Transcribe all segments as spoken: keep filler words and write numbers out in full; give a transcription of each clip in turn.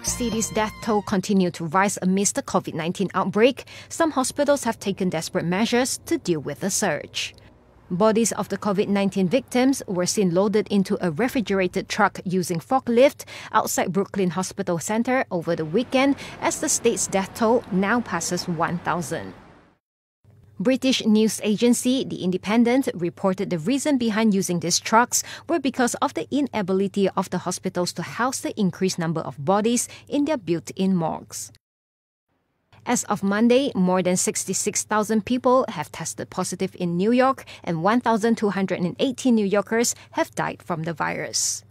City's death toll continued to rise amidst the COVID nineteen outbreak. Some hospitals have taken desperate measures to deal with the surge. Bodies of the COVID nineteen victims were seen loaded into a refrigerated truck using forklift outside Brooklyn Hospital Center over the weekend, as the state's death toll now passes one thousand. British news agency The Independent reported the reason behind using these trucks were because of the inability of the hospitals to house the increased number of bodies in their built-in morgues. As of Monday, more than sixty-six thousand people have tested positive in New York, and one thousand two hundred eighteen New Yorkers have died from the virus.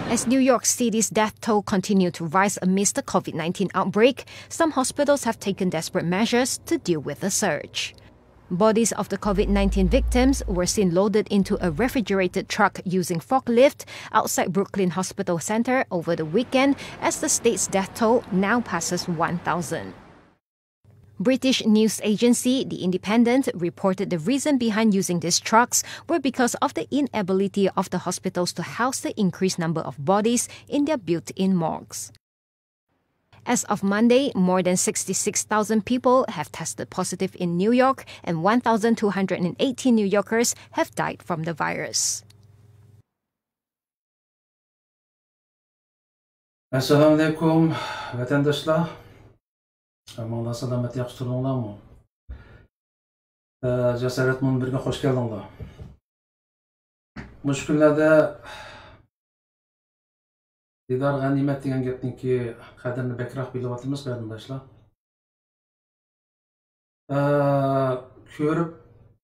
As New York City's death toll continued to rise amidst the COVID nineteen outbreak, some hospitals have taken desperate measures to deal with the surge. Bodies of the COVID nineteen victims were seen loaded into a refrigerated truck using forklift outside Brooklyn Hospital Center over the weekend, as the state's death toll now passes one thousand. British news agency The Independent reported the reason behind using these trucks were because of the inability of the hospitals to house the increased number of bodies in their built-in morgues. As of Monday, more than sixty-six thousand people have tested positive in New York, and one thousand two hundred eighteen New Yorkers have died from the virus. ئەسسالامۇئەلەيكۇم، ۋەتەنداشلار. ئامانلا سالامەت، ياخشى تۇردۇڭلارمۇ؟ ئە، جاسارەت مۇنبىرىگە خوش كەلدىڭلار. مۇشۇ كۈنلەردە دىدار غەنىيمەت دېگەن گەپنىڭكى قەدرىنى بەكرەك بىلىۋاتىمىز، قېرىنداشلار. ئە، كۆرۈپ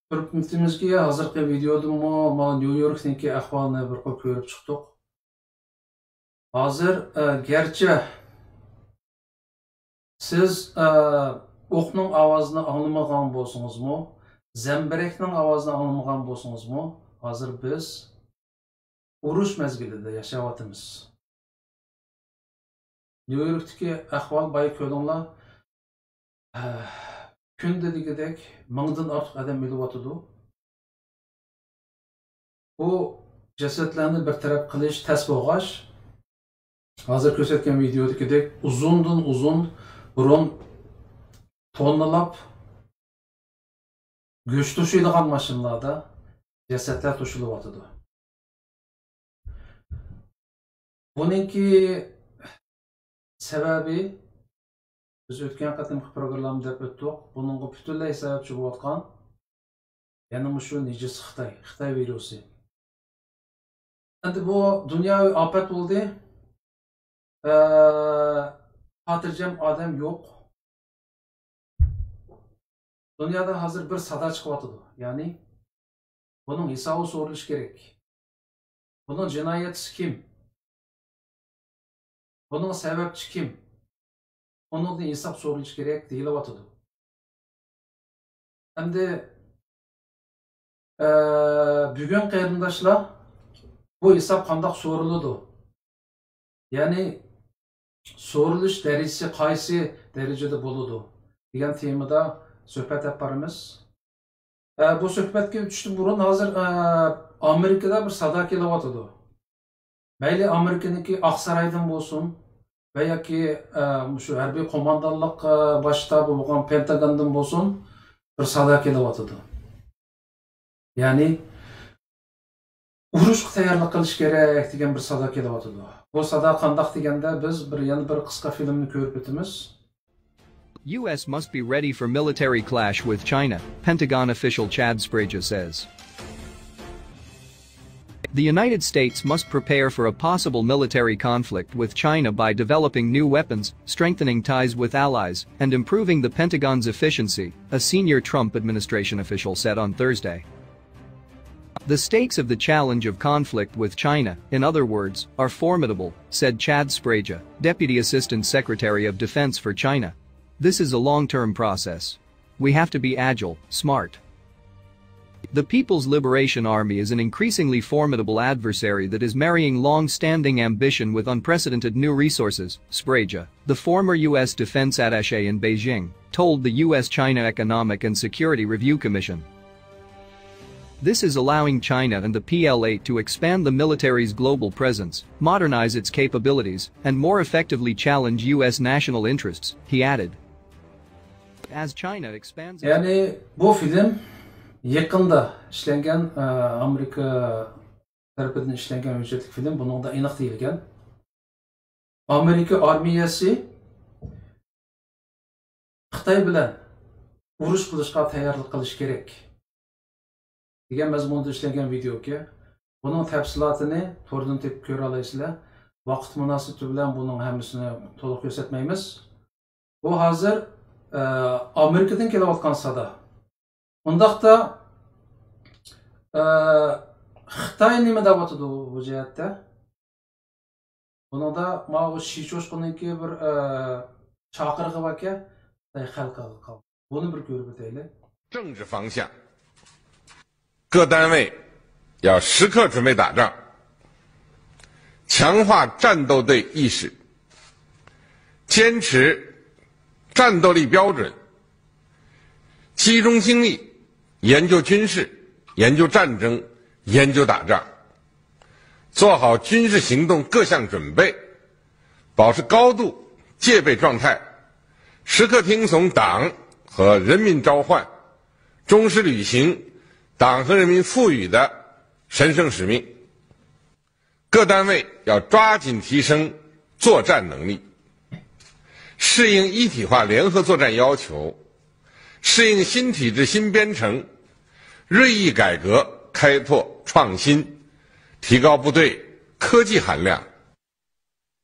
تۇرۇپمىزكى، ھازىرقى ۋىدېودىمۇ مانا نيۇ يوركنىڭكى ئەھۋالىنى بىر قۇر كۆرۈپ چىقتۇق. ھازىر، ئە، گەرچە سىز، ئە، ئوقنىڭ ئاۋازىنى ئاڭلىمىغان بولسىڭىزمۇ، زەمبىرەكنىڭ ئاۋازىنى ئاڭلىمىغان بولسىڭىزمۇ، ھازىر بىز ئۇرۇش مەزگىلىدە ياشاۋاتىمىز. نيۇ يوركتىكى ئەھۋال بايا كۆردۈڭلار. كۈندە دېگۈدەك مىڭدىن ئارتۇق ئادەم ئۆلۈۋاتىدۇ. بۇ جەسەتلەرنى بىر تەرەپ قىلىش تەس بولغاچ، ھازىر كۆرسەتكەن ۋىدېودىكىدەك ئۇزۇندىن ئۇزۇن بۇرۇن توننىلاپ گۆش توشۇيدىغان ماشىنىلاردا جەسەتلەر توشۇلۇۋاتىدۇ. بۇنىڭكى سەۋەبى، بىز ئۆتكەن قېتىمقى پروگراممىدا دەپ ئۆتتۇق، بۇنىڭغا پۈتۈنلەي سەۋەبچى بولۇۋاتقان يەنە مۇشۇ نىجىس خىتاي، خىتاي ۋىرۇسى. ئەمدى بۇ دۇنياۋى ئاپەت بولدى. ئە، خاتىرجەم ئادەم يوق. دۇنيادا ھازىر بىر سادا چىقىۋاتىدۇ. يەنى بۇنىڭ ھېسابى سورىلىشى كېرەك. بۇنىڭ جىنايەتچىسى كىم؟ بۇنىڭ سەۋەبچى كىم؟ ئۇنىڭدىن ھېساب سورىلىشى كېرەك دېيىلىۋاتىدۇ. ئەمدى، ئە، بۈگۈن قېرىنداشلار، بۇ ھېساب قانداق سورىلىدۇ؟ يەنى سورىلىش دەرىجىسى قايسى دەرىجىدە بولىدۇ دېگەن تېمىدا سۆھبەت ئېلىپ بارىمىز. ئە، بۇ سۆھبەتكە ئۆتۈشتىن بۇرۇن ھازىر، ئە، ئامېرىكىدا بىر سادا كېلىۋاتىدۇ. مەيلى ئامېرىكىنىڭكى ئاقسارايدىن بولسۇن ۋە ياكى، ئە، مۇشۇ ھەربىي قوماندانلىق، ئە، باش شتابى بولغان پېنتاگوندىن بولسۇن، بىر سادا كېلىۋاتىدۇ. يەنى ئۇرۇشقا تەييارلىق قىلىش كېرەك دېگەن بىر سادا كېلىۋاتىدۇ. بۇ سادا قانداق دېگەندە، بىز بىر، يەنە بىر قىسقا فىلىمنى كۆرۈپ ئۆتىمىز. U S must be ready for military clash with China, Pentagon official Chad Spreja says. The United States must prepare for a possible military conflict with China by developing new weapons, strengthening ties with allies, and improving the Pentagon's efficiency, a senior Trump administration official said on Thursday. The stakes of the challenge of conflict with China, in other words, are formidable, said Chad Spreja, Deputy Assistant Secretary of Defense for China. This is a long-term process. We have to be agile, smart. The People's Liberation Army is an increasingly formidable adversary that is marrying long-standing ambition with unprecedented new resources, Spreja, the former U S defense attaché in Beijing, told the U S China Economic and Security Review Commission. This is allowing China and the P L A to expand the military's global presence, modernize its capabilities, and more effectively challenge U S national interests, he added. As China expands its يەنى بۇ فىلىم يېقىندا ئىشلەنگەن، ئە، ئامېرىكا تەرىپىدىن ئىشلەنگەن ھۆججەتلىك فىلىم، بۇنىڭدا ئېنىق دېيىلگەن. ئامېرىكا ئارمىيەسى خىتاي بىلەن ئۇرۇش قىلىشقا تەييارلىق قىلىش كېرەك، دېگەن مەزمۇندا ئىشلەنگەن ۋىدېوكەن. بۇنىڭ تەپسىلاتىنى توردىن تېپىپ كۆرەلەيسىلەر. ۋاقىت مۇناسىۋىتى بىلەن بۇنىڭ ھەممىسىنى تولۇق كۆرسەتمەيمىز. بۇ ھازىر، ئە، ئامېرىكىدىن كېلىۋاتقان سادا. ئۇنداقتا، ئە، خىتاي نېمە دەۋاتىدۇ بۇ جەھەتتە؟ بۇنىڭدا ماۋۇ شى چوشقىنىڭكى بىر، ئە، چاقىرىقى باركەن، خىتاي خەلقىگە قالدى. بۇنى بىر كۆرۈپ ئۆتەيلى. 政治方向，各单位要时刻准备打仗，强化战斗队意识，坚持战斗力标准，集中精力研究军事、研究战争、研究打仗，做好军事行动各项准备，保持高度戒备状态，时刻听从党和人民召唤， 忠实履行党和人民赋予的神圣使命。各单位要抓紧提升作战能力，适应一体化联合作战要求，适应新体制新编程，锐意改革开拓创新，提高部队科技含量，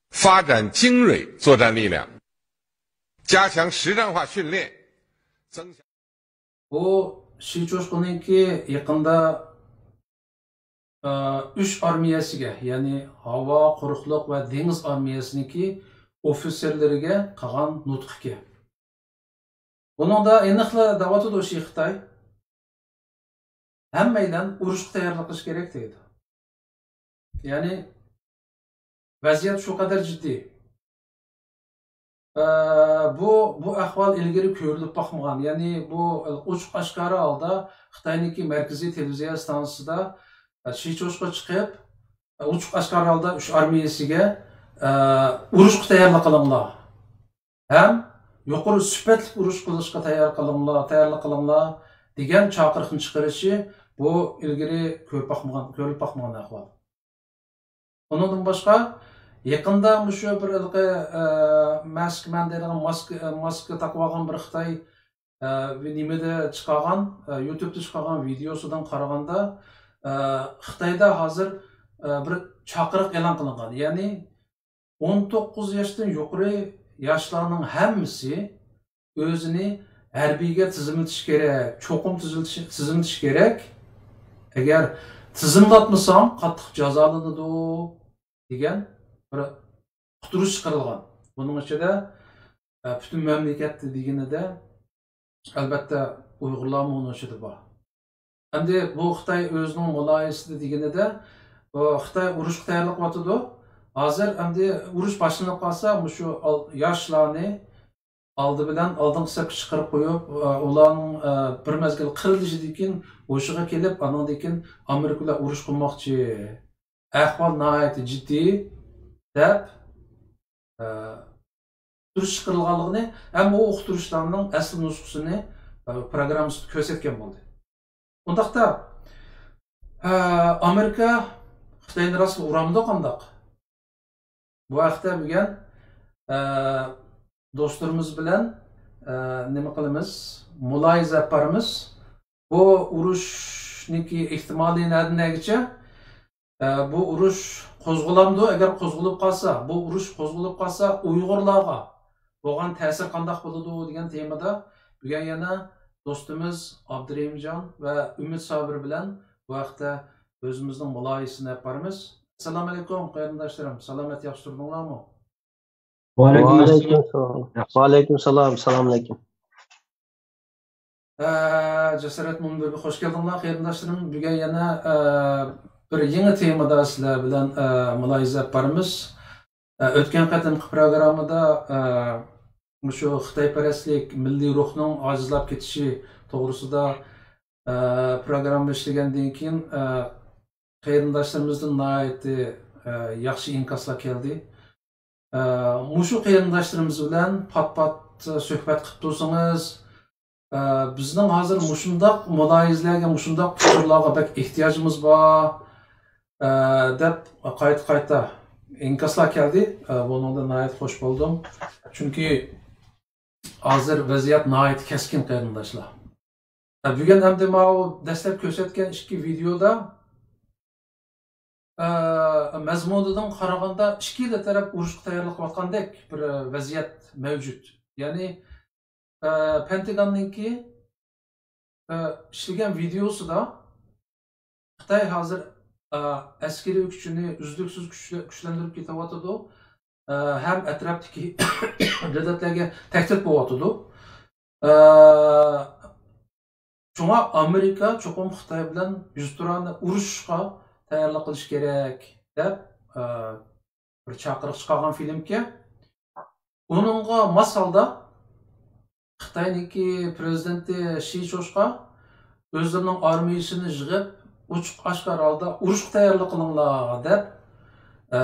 发展精锐作战力量，加强实战化训练，增强 بۇ شى چوشقىنىڭكى يېقىندا، ئە، ئۈچ ئارمىيەسىگە، يەنى ھاۋا، قۇرۇقلۇق ۋە دېڭىز ئارمىيەسىنىڭكى ئوفىتسېرلىرىگە قىلغان نۇتقىكەن. بۇنىڭدا ئېنىقلا دەۋاتىدۇ شى خىتاي، ھەممەيلەن ئۇرۇشقا تەييارلىق قىلىش كېرەك دەيدۇ. يەنى ۋەزىيەت شۇ قەدەر جىددىي. ئە، بۇ، بۇ ئەھۋال ئىلگىرى كۆرۈلۈپ باقمىغان. يەنى بۇ ئوچۇق ئاشكارا ھالدا خىتاينىڭكى مەركىزىي تېلېۋىزىيە ئىستانسىسىدا، ئە، شى چوشقا چىقىپ، ئە، ئوچۇق ئاشكارا ھالدا ئۈچ ئارمىيەسىگە، ئە، ئۇرۇشقا تەييارلىق قىلىڭلار. ھەم يۇقىرى سۈپەتلىك ئۇرۇش قىلىشقا تەييار قىلىڭلار، تەييارلىق قىلىڭلار دېگەن چاقىرىقنى چىقىرىشى بۇ ئىلگىرى كۆرۈپ باقمىغان، كۆرۈلۈپ باقمىغان ئەھۋال. ئۇنىڭدىن باشقا، يېقىندا مۇشۇ بىر ھېلىقى، ئە، ماسكمەن دەيدىغان ماسكا، ماسكا تاقىۋالغان بىر خىتاي، ئە، نېمىدە چىقارغان، ئە، يۇتۇبتا چىقارغان ۋىدېئوسىدىن قارىغاندا، ئە، خىتايدا ھازىر، ئە، بىر چاقىرىق ئېلان قىلىنغان. يەنى ئون توققۇز ياشتىن يۇقىرى ياشلارنىڭ ھەممىسى ئۆزىنى ھەربىيگە تىزىملىتىش كېرەك، چوقۇم تىزىملىتىش، تىزىملىتىش كېرەك. ئەگەر تىزىملاتمىساڭ قاتتىق جازالىنىدۇ دېگەن بىر ئۇقتۇرۇش چىقىرىلغان. بۇنىڭ ئىچىدە، ئە، پۈتۈن مەملىكەتتە دېگىنىدە، ئەلۋەتتە، ئۇيغۇرلارمۇ ئۇنىڭ ئىچىدە بار. ئەمدى بۇ خىتاي ئۆزىنىڭ مۇلاھىزىسىدە دېگىنىدە، بۇ خىتاي ئۇرۇشقا تەييارلىق قىلىۋاتىدۇ. ھازىر ئەمدى ئۇرۇش باشلىنىپ قالسا، مۇشۇ ئال-، ياشلارنى ئالدى بىلەن ئالدىنقى سەپكە چىقىرىپ قويۇپ، ئە، ئۇلارنىڭ، ئە، بىر مەزگىل قىرىلىشىدىن كېيىن ھوشىغا كېلىپ، ئانىڭدىن كېيىن ئامېرىكا بىلەن ئۇرۇش قىلماقچى، ئەھۋال ناھايىتى جىددىي، دەپ، ئە، ئۇقتۇرۇش چىقىرىلغانلىقىنى ھەم ئۇ ئۇقتۇرۇشلارنىڭ ئەسلى نۇسخىسىنى، ئە، پروگراممىسىدا كۆرسەتكەن بولدى. ئۇنداقتا، ئە، ئامېرىكا خىتاينى راستلا ئۇرامدۇ قانداق؟ بۇ ھەقتە بۈگۈن، ئە، دوستلىرىمىز بىلەن، ئە، نېمە قىلىمىز؟ مۇلاھىزە ئېلىپ بارىمىز. بۇ ئۇرۇشنىڭكى ئېھتىمالى نەدىن نەگىچە؟ ئە، بۇ ئۇرۇش قوزغىلامدۇ؟ ئەگەر قوزغىلىپ قالسا، بۇ ئۇرۇش قوزغىلىپ قالسا، ئۇيغۇرلارغا بولغان تەسىر قانداق بولىدۇ دېگەن تېمىدا بۈگۈن يەنە دوستىمىز ئابدۇرېھىمجان ۋە ئۈمىد سابىر بىلەن بۇ ھەقتە ئۆزىمىزنىڭ مۇلاھىزىسىنى ئېلىپ بارىمىز. ئەسسالامۇئەلەيكۇم، قېرىنداشلىرىم. سالامەت، ياخشى تۇردۇڭلارمۇ؟ ۋەئەلەيكۇم ئەسسالام. ۋەئەلەيكۇم سالام. سالام ئەلەيكۇم. ئە، جاسارەت مۇنبىرىگە خوش كەلدىڭلار، قېرىنداشلىرىم. بۈگۈن يەنە، ئە، بىر يېڭى تېمىدا سىلەر بىلەن، ئە، مۇلاھىزە ئېلىپ بارىمىز. ئە، ئۆتكەن قېتىمقى پروگراممىدا، ئە، مۇشۇ خىتايپەرەسلىك، مىللىي روھنىڭ ئاجىزلاپ كېتىشى توغرىسىدا، ئە، پروگرامما ئىشلىگەندىن كېيىن، ئە، قېرىنداشلىرىمىزدىن ناھايىتى، ئە، ياخشى ئىنكاسلار كەلدى. ئە، مۇشۇ قېرىنداشلىرىمىز بىلەن پات-پات سۆھبەت قىلىپ تۇرسىڭىز، ئە، بىزنىڭ ھازىر مۇشۇنداق مۇلاھىزىلەرگە، مۇشۇنداق پىكىرلارغا بەك ئېھتىياجىمىز بار، ئە، دەپ قايتا-قايتا ئىنكاسلار كەلدى. ئە، بۇنىڭدىن ناھايىتى خوش بولدۇم. چۈنكى ھازىر ۋەزىيەت ناھايىتى كەسكىن، قېرىنداشلار. ئە، بۈگۈن ئەمدى ماۋۇ دەسلەپ كۆرسەتكەن ئىككى ۋىدېئودا، ئە، مەزمۇنىدىن قارىغاندا ئىككىلا تەرەپ ئۇرۇشقا تەييارلىق قىلىۋاتقاندەك بىر، ئە، ۋەزىيەت مەۋجۇت. يەنى، ئە، پەنتىگاننىڭكى، ئە، ئىشلىگەن ۋىدېئوسىدا خىتاي ھازىر، ئە، ئەسكىرىي كۈچىنى ئۈزلۈكسىز كۈچلە-، كۈچلەندۈرۈپ كېتىۋاتىدۇ. ئە، ھەم ئەتراپتىكى دۆلەتلەرگە تەھدىت بولۇۋاتىدۇ. ئە، شۇڭا ئامېرىكا چوقۇم خىتاي بىلەن يۈزتۇرانە ئۇرۇشۇشقا تەييارلىق قىلىشى كېرەك، دەپ، ئە، بىر چاقىرىق چىقارغان فىلىمكەن. ئۇنىڭغا ماس ھالدا خىتاينىڭكى پىرېزىدېنتى شى چوشقا ئۆزلىرىنىڭ ئارمىيىسىنى يىغىپ، ئوچۇق ئاشكارا ھالدا ئۇرۇشقا تەييارلىق قىلىڭلار، دەپ، ئە،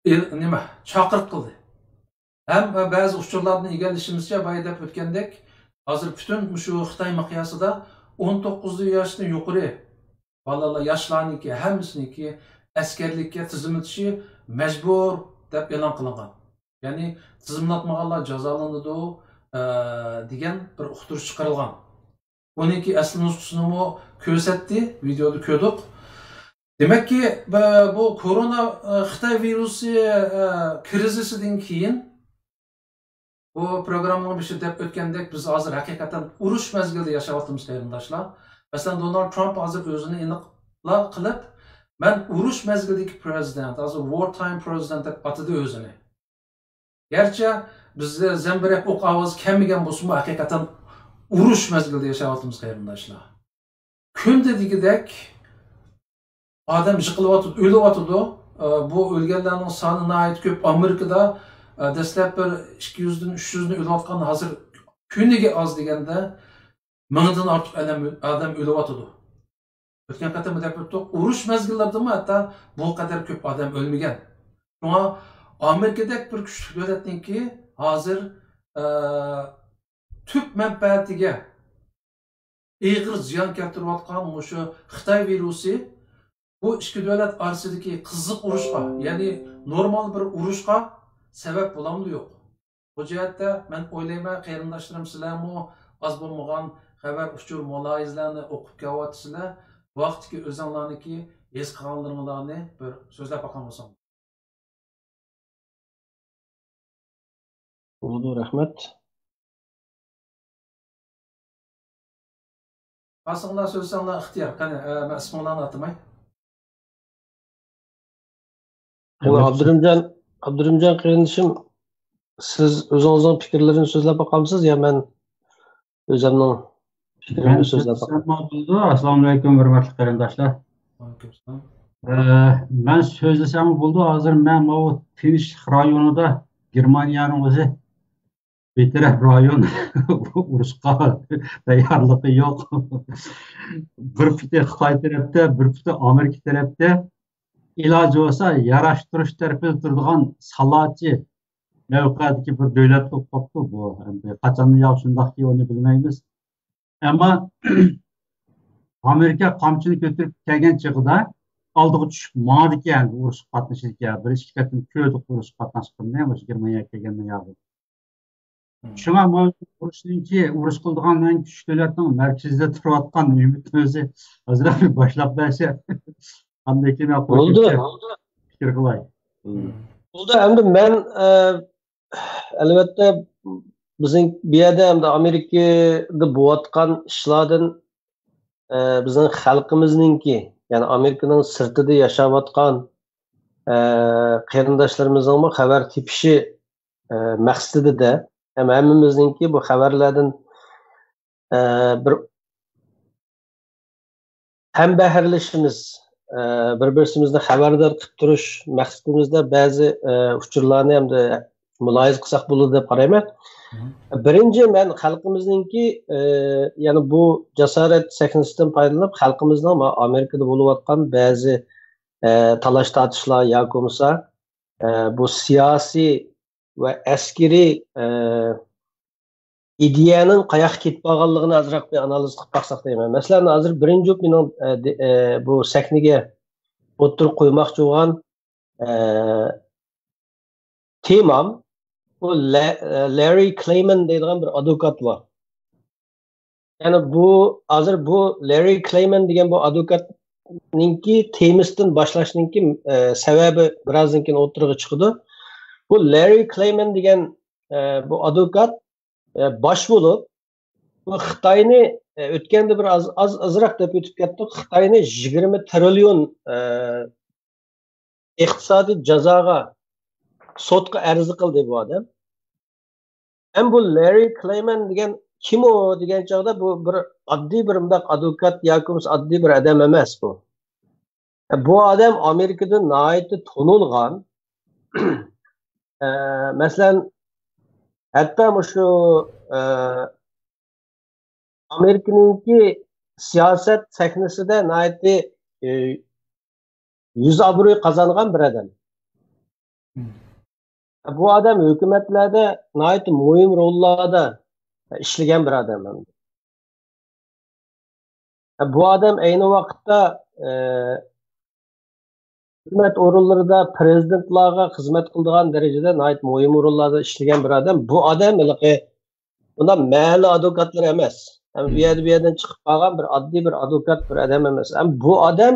ئېل-، نېمە، چاقىرىق قىلدى. ھەم بەزى ئۇچۇرلاردىن ئىگىلىشىمىزچە، بايا دەپ ئۆتكەندەك، ھازىر پۈتۈن مۇشۇ خىتاي مىقياسىدا ئون توققۇز ياشتىن يۇقىرى بالىلار، ياشلارنىڭكى ھەممىسىنىڭكى ئەسكەرلىككە تىزىملىتىشى مەجبۇر دەپ ئېلان قىلىنغان. يەنى تىزىملاتمىغانلار جازالىنىدۇ، ئە، دېگەن بىر ئۇقتۇرۇش چىقىرىلغان. ئۇنىڭكى ئەسلى نۇسخىسىنىمۇ كۆرسەتتى، ۋىدېودا كۆردۇق. دېمەككى، بە-، بۇ كورونا، ئە، خىتاي ۋىرۇسى، ئە، كىرىزىسىدىن كېيىن بۇ پروگراممىنىڭ بېشىدا دەپ ئۆتكەندەك، بىز ھازىر ھەقىقەتەن ئۇرۇش مەزگىلىدە ياشاۋاتىمىز، قېرىنداشلار. مەسىلەن، دونالد ترامپ ھازىر ئۆزىنى ئېنىقلا قىلىپ، «مەن ئۇرۇش مەزگىلىدىكى پىرېزىدېنت، ھازىر وار تايم پىرېزىدېنت» دەپ ئاتىدى ئۆزىنى. گەرچە بىزدە زەمبىرەك ئوق ئاۋازى كەلمىگەن بولسىمۇ، ھەقىقەتەن ئۇرۇش مەزگىلىدە ياشاۋاتىمىز، قېرىنداشلار. كۈندە دېگۈدەك ئادەم يىقىلىۋاتىدۇ، ئۆلۈۋاتىدۇ. ئە، بۇ ئۆلگەنلەرنىڭ سانى ناھايىتى كۆپ. ئامېرىكىدا، ئە، دەسلەپ بىر ئىككى يۈزدىن ئۈچ يۈزنى ئۆلۈۋاتقان، ھازىر كۈنىگە ئاز دېگەندە مىڭدىن ئارتۇق ئادەم، ئادەم ئۆلۈۋاتىدۇ. ئۆتكەن قېتىم دەپ ئۆتتۇق، ئۇرۇش مەزگىللىرىدىمۇ ھەتتا بۇ قەدەر كۆپ ئادەم ئۆلمىگەن. شۇڭا ئامېرىكىدەك بىر كۈچلۈك دۆلەتنىڭكى ھازىر، ئە، تۈپ مەنپەئەتىگە ئېغىر زىيان كەلتۈرۈۋاتقان مۇشۇ خىتاي ۋىرۇسى بۇ ئىككى دۆلەت ئارىسىدىكى قىزىق ئۇرۇشقا، يەنى نورمال بىر ئۇرۇشقا سەۋەب بولامدۇ يوق؟ بۇ جەھەتتە مەن ئويلايمەن، قېرىنداشلىرىم، سىلەرمۇ ئاز بولمىغان خەۋەر، ئۇچۇر، مۇلاھىزىلەرنى ئوقۇپ كېلىۋاتىسىلەر. بۇ ھەقتىكى ئۆزۈڭلارنىڭكى ھېس قىلغانلىرىڭلارنى بىر سۆزلەپ باققان بولساڭ. بولىدۇ، رەھمەت. قالسىڭلار سۆزلىسەڭلار ئىختىيار. قېنى، ئە، مەن ئىسمىڭلارنى ئاتىماي. قېنى، ئابدۇرىمجان، ئابدۇرىمجان قېرىندىشىم، سىز ئۆزىڭىزنىڭ پىكىرلىرىنى سۆزلەپ باقامسىز يا مەن ئۆزۈمنىڭ پىكرىمنى سۆزلەپ باقاي؟ ئەسسالامۇ ئەلەيكۇم، ھۆرمەتلىك قېرىنداشلار. ئە، مەن سۆزلىسەممۇ بولىدۇ. ھازىر مەن ماۋۇ تىنچلىق رايونىدا، گېرمانىيەنىڭ ئۆزى بىتەرەپ رايون، ئۇرۇشقا تەييارلىقى يوق. بىر پۇتى خىتاي تەرەپتە، بىر پۇتى ئامېرىكا تەرەپتە. ئىلاجى بولسا ياراشتۇرۇش تەرىپىدە تۇرىدىغان سالاچى مەۋقەدىكى بىر دۆلەت بولۇپ قاپتۇ بۇ. ئەمدى قاچانمۇ ياخشى شۇنداقكى، ئۇنى بىلمەيمىز. ئەمما ئامېرىكا قامچىنى كۆتۈرۈپ كەلگەن چېغىدا ئالدىغا چۈشۈپ ماڭىدىكەن، ئۇرۇشقا قاتنىشىدىكەن. بىر ئىككى قېتىم كۆردۇق ئۇرۇشقا قاتناشقىنىنى، مۇشۇ گېرمانىيەگە كەلگەندىن ياغدۇ. شۇڭا مانا ئۇرۇشنىڭكى، ئۇرۇش قىلىدىغان ئەڭ كۈچلۈك دۆلەتنىڭ مەركىزىدە تۇرۇۋاتقان ھۆكۈمەتنىڭ ئۆزى ئازراق بىر باشلاپ بەرسە، ئاندىن كېيىن بولدى. پىكىر قىلاي. بولدى، ئەمدى مەن، ئە، ئەلۋەتتە، بىزنىڭ بۇ يەردە ئەمدى ئامېرىكىدا بولۇۋاتقان ئىشلاردىن، ئە، بىزنىڭ خەلقىمىزنىڭكى، يەنى ئامېرىكىنىڭ سىرتىدا ياشاۋاتقان، ئە، قېرىنداشلىرىمىزنىڭمۇ خەۋەر تېپىشى، ئە، مەقسىتىدە، ھەم ھەممىمىزنىڭكى بۇ خەۋەرلەردىن، ئە، بىر ھەمبەھىرلىشىمىز، ئە، بىر-بىرسىمىزنى خەۋەردار قىلىپ تۇرۇش مەقسىتىمىزدە بەزى، ئە، ئۇچۇرلارنى ھەمدە مۇلاھىزە قىلساق بولىدۇ دەپ قارايمەن. بىرىنچى، مەن خەلقىمىزنىڭكى، ئە، يەنى بۇ جاسارەت سەھنىسىدىن پايدىلىنىپ، خەلقىمىزنىڭ ما-، ئامېرىكىدا بولۇۋاتقان بەزى، ئە، تالاش-تارتىشلار ياكى بولمىسا، ئە، بۇ سىياسىي ۋە ئەسكىرىي، ئە، ئىدىيەنىڭ قاياققا كېتىپ بارغانلىقىنى ئازراق بىر ئانالىز قىلىپ باقساق دەيمەن. مەسىلەن، ھازىر بىرىنچى مېنىڭ، ئە، دې-، ئە، بۇ سەھنىگە ئوتتۇرىغا قويماقچى بولغان، ئە، تېمام، بۇ لە-، ئە، لاررى كلېيمان دەيدىغان بىر ئادۋوكات بار. يەنى بۇ، ھازىر بۇ لاررى كلېيمان دېگەن بۇ ئادۋوكاتنىڭكى تېمىسىدىن باشلاشنىڭكى، ئە، سەۋەبى بىرازدىن كېيىن ئوتتۇرىغا چىقىدۇ. بۇ لاررى كلېيمان دېگەن، ئە، بۇ ئادۋوكات، ئە، باش بولۇپ، بۇ خىتاينى، ئە، ئۆتكەندە بىر ئاز، ئاز، ئازراق دەپ ئۆتۈپ كەتتۇق. خىتاينى يىگىرمە تىرىليون، ئە، ئىقتىسادىي جازاغا، سوتقا ئەرز قىلدى بۇ ئادەم. ھەم بۇ لاررى كلېيمان دېگەن كىم ئۇ دېگەن چاغدا، بۇ بىر ئاددىي بىر مۇنداق ئادۋوكات ياكى بولمىسا ئاددىي بىر ئادەم ئەمەس بۇ. بۇ ئادەم ئامېرىكىدا ناھايىتى تونۇلغان. ئە، مەسىلەن، ھەتتا مۇشۇ، ئە، ئامېرىكىنىڭكى سىياسەت سەھنىسىدە ناھايىتى، ئە، يۈز ئابرۇي قازانغان بىر ئادەم. بۇ ئادەم ھۆكۈمەتلەردە ناھايىتى مۇھىم روللاردا ئىشلىگەن بىر ئادەم. بۇ ئادەم ئەينى ۋاقىتتا، ئە، ھۆكۈمەت ئورۇنلىرىدا پىرېزىدېنتلارغا خىزمەت قىلىدىغان دەرىجىدە ناھايىتى مۇھىم ئورۇنلاردا ئىشلىگەن بىر ئادەم. بۇ ئادەم ھېلىقى بۇنداق مەھەللە ئادۋوكاتلىرى ئەمەس. ھەم بۇ يەردە، بۇ يەردىن چىقىپ قالغان بىر ئاددىي بىر ئادۋوكات بىر ئادەم ئەمەس. ھەم بۇ ئادەم،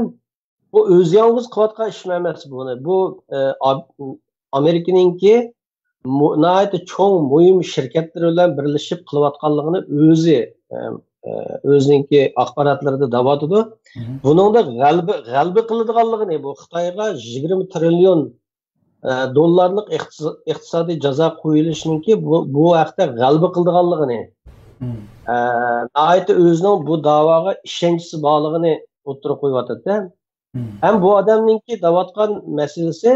بۇ ئۆزى يالغۇز قىلىۋاتقان ئىش ئەمەس بۇنى. بۇ، ئە، ئا-، ئامېرىكىنىڭكى مۇ-، ناھايىتى چوڭ، مۇھىم شىركەتلىرى بىلەن بىرلىشىپ قىلىۋاتقانلىقىنى ئۆزى، ئە، ئە، ئۆزىنىڭكى ئاخباراتلىرىدا دەۋاتىدۇ. بۇنىڭدا غەلىبە، غەلىبە قىلىدىغانلىقىنى، بۇ خىتايغا يىگىرمە تىرىليون، ئە، دوللارلىق ئىقتىس-، ئىقتىسادىي جازا قويۇلۇشىنىڭكى بۇ، بۇ ھەقتە غەلىبە قىلىدىغانلىقىنى، ئە، ناھايىتى ئۆزىنىڭ بۇ داۋاغا ئىشەنچىسى بارلىقىنى ئوتتۇرىغا قويۇۋاتىدۇ. ھەم بۇ ئادەمنىڭكى دەۋاتقان مەسىلىسى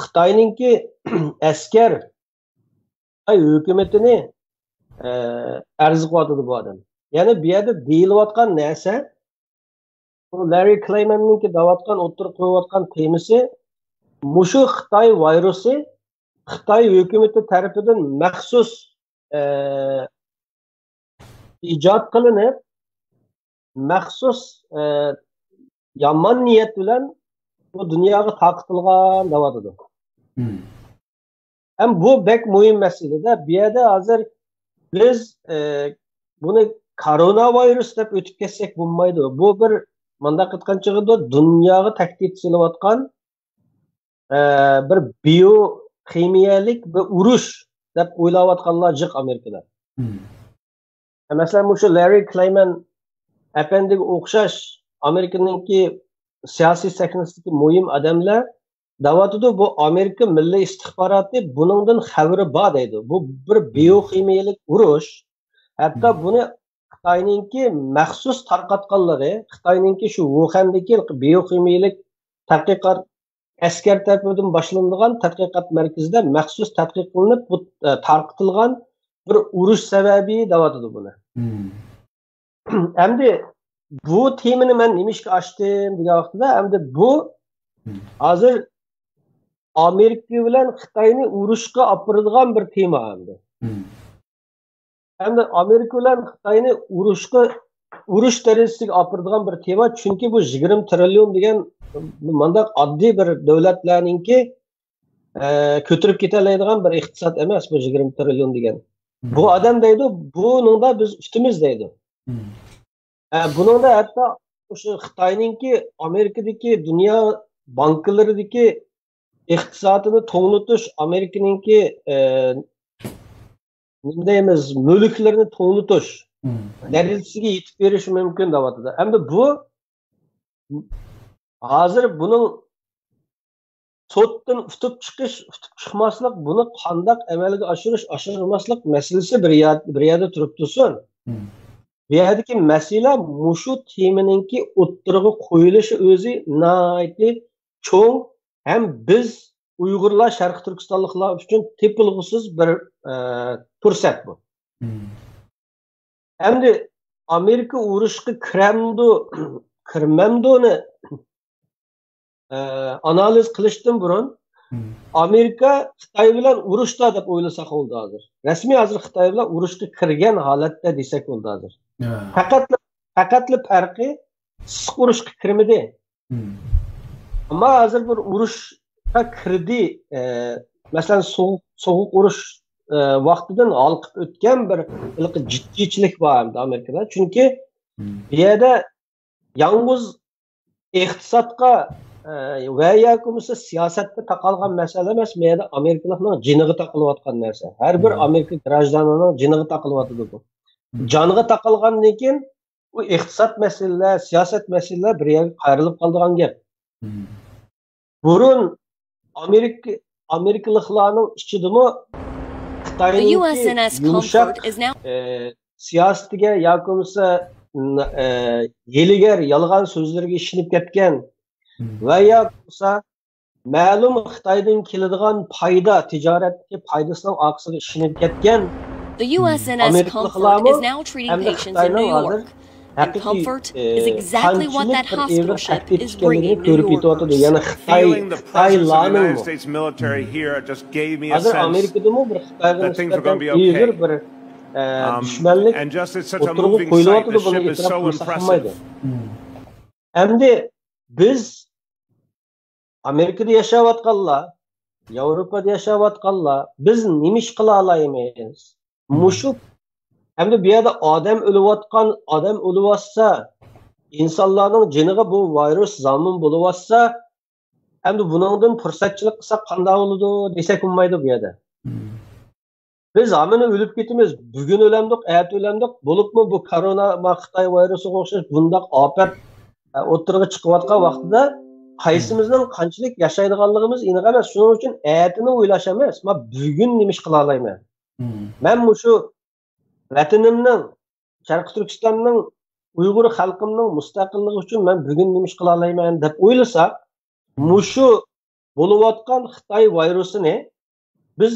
خىتاينىڭكى ئەسكەر، خىتاي ھۆكۈمىتىنى، ئە، ئەرز قىلىۋاتىدۇ بۇ ئادەم. يەنى بۇ يەردە دېيىلىۋاتقان نەرسە، بۇ لاررى كلېيماننىڭكى دەۋاتقان، ئوتتۇرىغا قويۇۋاتقان تېمىسى، مۇشۇ خىتاي ۋىرۇسى خىتاي ھۆكۈمىتى تەرىپىدىن مەخسۇس، ئە، ئىجاد قىلىنىپ، مەخسۇس، ئە، يامان نىيەت بىلەن بۇ دۇنياغا تارقىتىلغان دەۋاتىدۇ. ھەم بۇ بەك مۇھىم مەسىلىدە، بۇ يەردە ھازىر بىز، ئە، بۇنى كورونا ۋىرۇس دەپ ئۆتۈپ كەتسەك بولمايدۇ. بۇ بىر، مۇنداق ئېيتقان چېغىدا، دۇنياغا تەھدىت سېلىۋاتقان، ئە، بىر بىيوخىمىيەلىك بىر ئۇرۇش دەپ ئويلاۋاتقانلار جىق ئامېرىكىدا. مەسىلەن، مۇشۇ لاررى كلېيمان ئەپەندىگە ئوخشاش ئامېرىكىنىڭكى سىياسىي سەھنىسىدىكى مۇھىم ئادەملەر دەۋاتىدۇ، بۇ ئامېرىكا مىللىي ئىستىخباراتى بۇنىڭدىن خەۋىرى بار دەيدۇ. بۇ بىر بىيوخىمىيەلىك ئۇرۇش. ھەتتا بۇنى خىتاينىڭكى مەخسۇس تارقاتقانلىقى، خىتاينىڭكى شۇ ۋۇخەندىكى بىيوخىمىيەلىك تەتقىقات ئەسكەر تەرىپىدىن باشلىنىدىغان تەتقىقات مەركىزىدە مەخسۇس تەتقىق قىلىنىپ، بۇ، ئە، تارقىتىلغان بىر ئۇرۇش سەۋەبى دەۋاتىدۇ بۇنى. ئەمدى بۇ تېمىنى مەن نېمىشقا ئاچتىم دېگەن ۋاقتىدا، ئەمدى بۇ ھازىر ئامېرىكا بىلەن خىتاينى ئۇرۇشقا ئاپىرىدىغان بىر تېما ئەمدى. ئەمدى ئامېرىكا بىلەن خىتاينى ئۇرۇشقا، ئۇرۇش دەرىجىسىگە ئاپىرىدىغان بىر تېما، چۈنكى بۇ يىگىرمە تىرىليون دېگەن، مۇنداق ئاددىي بىر دۆلەتلەرنىڭكى، ئە، كۆتۈرۈپ كېتەلەيدىغان بىر ئىقتىساد ئەمەس بۇ يىگىرمە تىرىليون دېگەن. بۇ ئادەم دەيدۇ، بۇنىڭدا بىز ئۇتىمىز دەيدۇ. ئە، بۇنىڭدا ھەتتا شۇ خىتاينىڭكى ئامېرىكىدىكى دۇنيا بانكىلىرىدىكى ئىقتىسادىنى توڭلىتىش، ئامېرىكىنىڭكى، ئە، نېمە دەيمىز، مۈلۈكلىرىنى توڭلىتىش دەرىجىسىگە يېتىپ بېرىشى مۇمكىن دەۋاتىدۇ. ئەمدى بۇ ھازىر بۇنىڭ سوتتىن ئۇتۇپ چىقىش، ئۇتۇپ چىقماسلىق، بۇنى قانداق ئەمەلگە ئاشۇرۇش، ئاشۇرماسلىق مەسىلىسى بىر يەر-، بىر يەردە تۇرۇپ تۇرسۇن. بۇ يەردىكى مەسىلە مۇشۇ تېمىنىڭكى ئوتتۇرىغا قويۇلۇشى ئۆزى ناھايىتى چوڭ ھەم بىز ئۇيغۇرلار، شەرقىي تۈركىستانلىقلار ئۈچۈن تېپىلغۇسىز بىر، ئە، پۇرسەت بۇ. ئەمدى ئامېرىكا ئۇرۇشقا كىرەمدۇ، كىرمەمدۇنى، ئە، ئانالىز قىلىشتىن بۇرۇن، ئامېرىكا خىتاي بىلەن ئۇرۇشتا دەپ ئويلىساق بولىدۇ ھازىر. رەسمىي ھازىر خىتاي بىلەن ئۇرۇشقا كىرگەن ھالەتتە دېسەك بولىدۇ ھازىر. پەقەتلا، پەقەتلا پەرقى ئىسسىق ئۇرۇشقا كىرمىدى. ئەمما ھازىر بىر ئۇرۇشقا كىردى. ئە، مەسىلەن، سوغۇق، سوغۇق ئۇرۇش، ئە، ۋاقتىدىن ھالقىپ ئۆتكەن بىر ھېلىقى جىددىيچىلىك بار ئەمدى ئامېرىكىدا. چۈنكى بۇ يەردە يالغۇز ئىقتىسادقا، ئە، ۋە ياكى بولمىسا سىياسەتكە تاقالغان مەسىلە ئەمەس، بۇ يەردە ئامېرىكىلىقنىڭ جېنىغا تاقىلىۋاتقان نەرسە. ھەر بىر ئامېرىكا گراژدانىنىڭ جېنىغا تاقىلىۋاتىدۇ بۇ. جانغا تاقالغاندىن كېيىن، بۇ ئىقتىساد مەسىلىلەر، سىياسەت مەسىلىلەر بىر يەرگە قايرىلىپ قالىدىغان گەپ. بۇرۇن ئامېرىكا، ئامېرىكىلىقلارنىڭ ئىچىدىمۇ خىتاينىڭكى يۇمشاق، ئە، سىياسىتىگە ياكى بولمىسا، ئە، ھىيلىگەر، يالغان سۆزلىرىگە ئىشىنىپ كەتكەن ۋە ياكى بولمىسا مەلۇم خىتايدىن كېلىدىغان پايدا، تىجارەتتىكى پايدىسىنىڭ ئارقىسىغا ئىشىنىپ كەتكەن ئامېرىكىلىقلارمۇ ئەمدى خىتاينىڭ ھازىر ھەقىقىي، ئى، قانچىلىك بىر ئېغىر تەھدىت ئىكەنلىكىنى كۆرۈپ يېتىۋاتىدۇ. يەنى خىتاي، خىتاي لانىڭمۇ. ھازىر ئامېرىكىدىمۇ بىر خىتايغا نىسبەتەن ئېغىر بىر، ئە، دۈشمەنلىك ئوتتۇرىغا قويۇلۇۋاتىدۇ، بۇنى ئېتىراپ قىلمىسا بولمايدۇ. ئەمدى بىز ئامېرىكىدا ياشاۋاتقانلار، ياۋروپادا ياشاۋاتقانلار، بىز نېمە ئىش قىلالايمىز؟ مۇشۇ، ئەمدى بۇ يەردە ئادەم ئۆلۈۋاتقان، ئادەم ئۆلۈۋاتسا، ئىنسانلارنىڭ جېنىغا بۇ ۋىرۇس زامىن بولۇۋاتسا، ئەمدى بۇنىڭدىن پۇرسەتچىلىك قىلساق قانداق بولىدۇ دېسەك بولمايدۇ بۇ يەردە. بىز ھامىنى ئۆلۈپ كېتىمىز، بۈگۈن ئۆلەمدۇق، ئەتە ئۆلەمدۇق، بولۇپمۇ بۇ كورونا، ما خىتاي ۋىرۇسىغا ئوخشاش بۇنداق ئاپەت، ئە، ئوتتۇرىغا چىقىۋاتقان ۋاقتىدا قايسىمىزنىڭ قانچىلىك ياشايدىغانلىقىمىز ئېنىق ئەمەس. شۇنىڭ ئۈچۈن ئەتىنى ئويلاش ئەمەس، ما بۈگۈن نېمە ئىش قىلالايمەن؟ مەن مۇشۇ ۋەتىنىمنىڭ، شەرقىي تۈركىستاننىڭ، ئۇيغۇر خەلقىمنىڭ مۇستەقىللىقى ئۈچۈن مەن بۈگۈن نېمە ئىش قىلالايمەن دەپ ئويلىساق، مۇشۇ بولۇۋاتقان خىتاي ۋىرۇسىنى بىز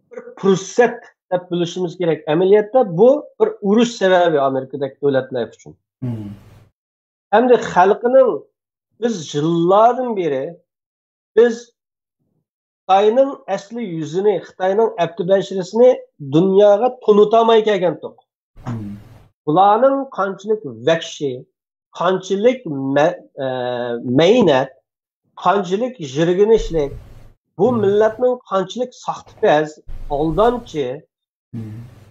بىر پۇرسەت دەپ بىلىشىمىز كېرەك. ئەمەلىيەتتە بۇ بىر ئۇرۇش سەۋەبى ئامېرىكىدەك دۆلەتلەر ئۈچۈن. ئەمدى خەلقىنىڭ، بىز يىللاردىن بېرى بىز خىتاينىڭ ئەسلى يۈزىنى، خىتاينىڭ ئەپتى بەشىرىسىنى دۇنياغا تونۇتالماي كەلگەنتۇق. بۇلارنىڭ قانچىلىك ۋەھشىي، قانچىلىك مە-، ئە، مەينەت، قانچىلىك يىرگىنچلىك، بۇ مىللەتنىڭ قانچىلىك ساختىپەز، ئالدامچى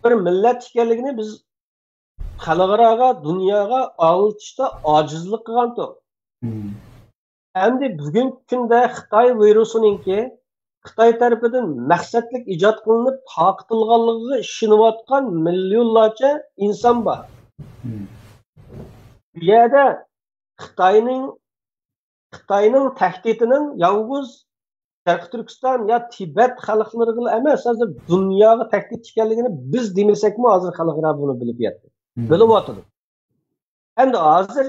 بىر مىللەت ئىكەنلىكىنى بىز خەلقئاراغا، دۇنياغا ئاڭلىتىشتا ئاجىزلىق قىلغانتۇق. ئەمدى بۈگۈنكى كۈندە خىتاي ۋىرۇسىنىڭكى خىتاي تەرىپىدىن مەقسەتلىك ئىجاد قىلىنىپ تارقىتىلغانلىقىغا ئىشىنىۋاتقان مىليونلارچە ئىنسان بار. بۇ يەردە خىتاينىڭ، خىتاينىڭ تەھدىتىنىڭ يالغۇز شەرقىي تۈركىستان يا تىبەت خەلقلىرىغىلا ئەمەس، ھازىر دۇنياغا تەھدىت ئىكەنلىكىنى بىز دېمىسەكمۇ، ھازىر خەلقئارا بۇنى بىلىپ يەتتى. بىلىۋاتىدۇ. ئەمدى ھازىر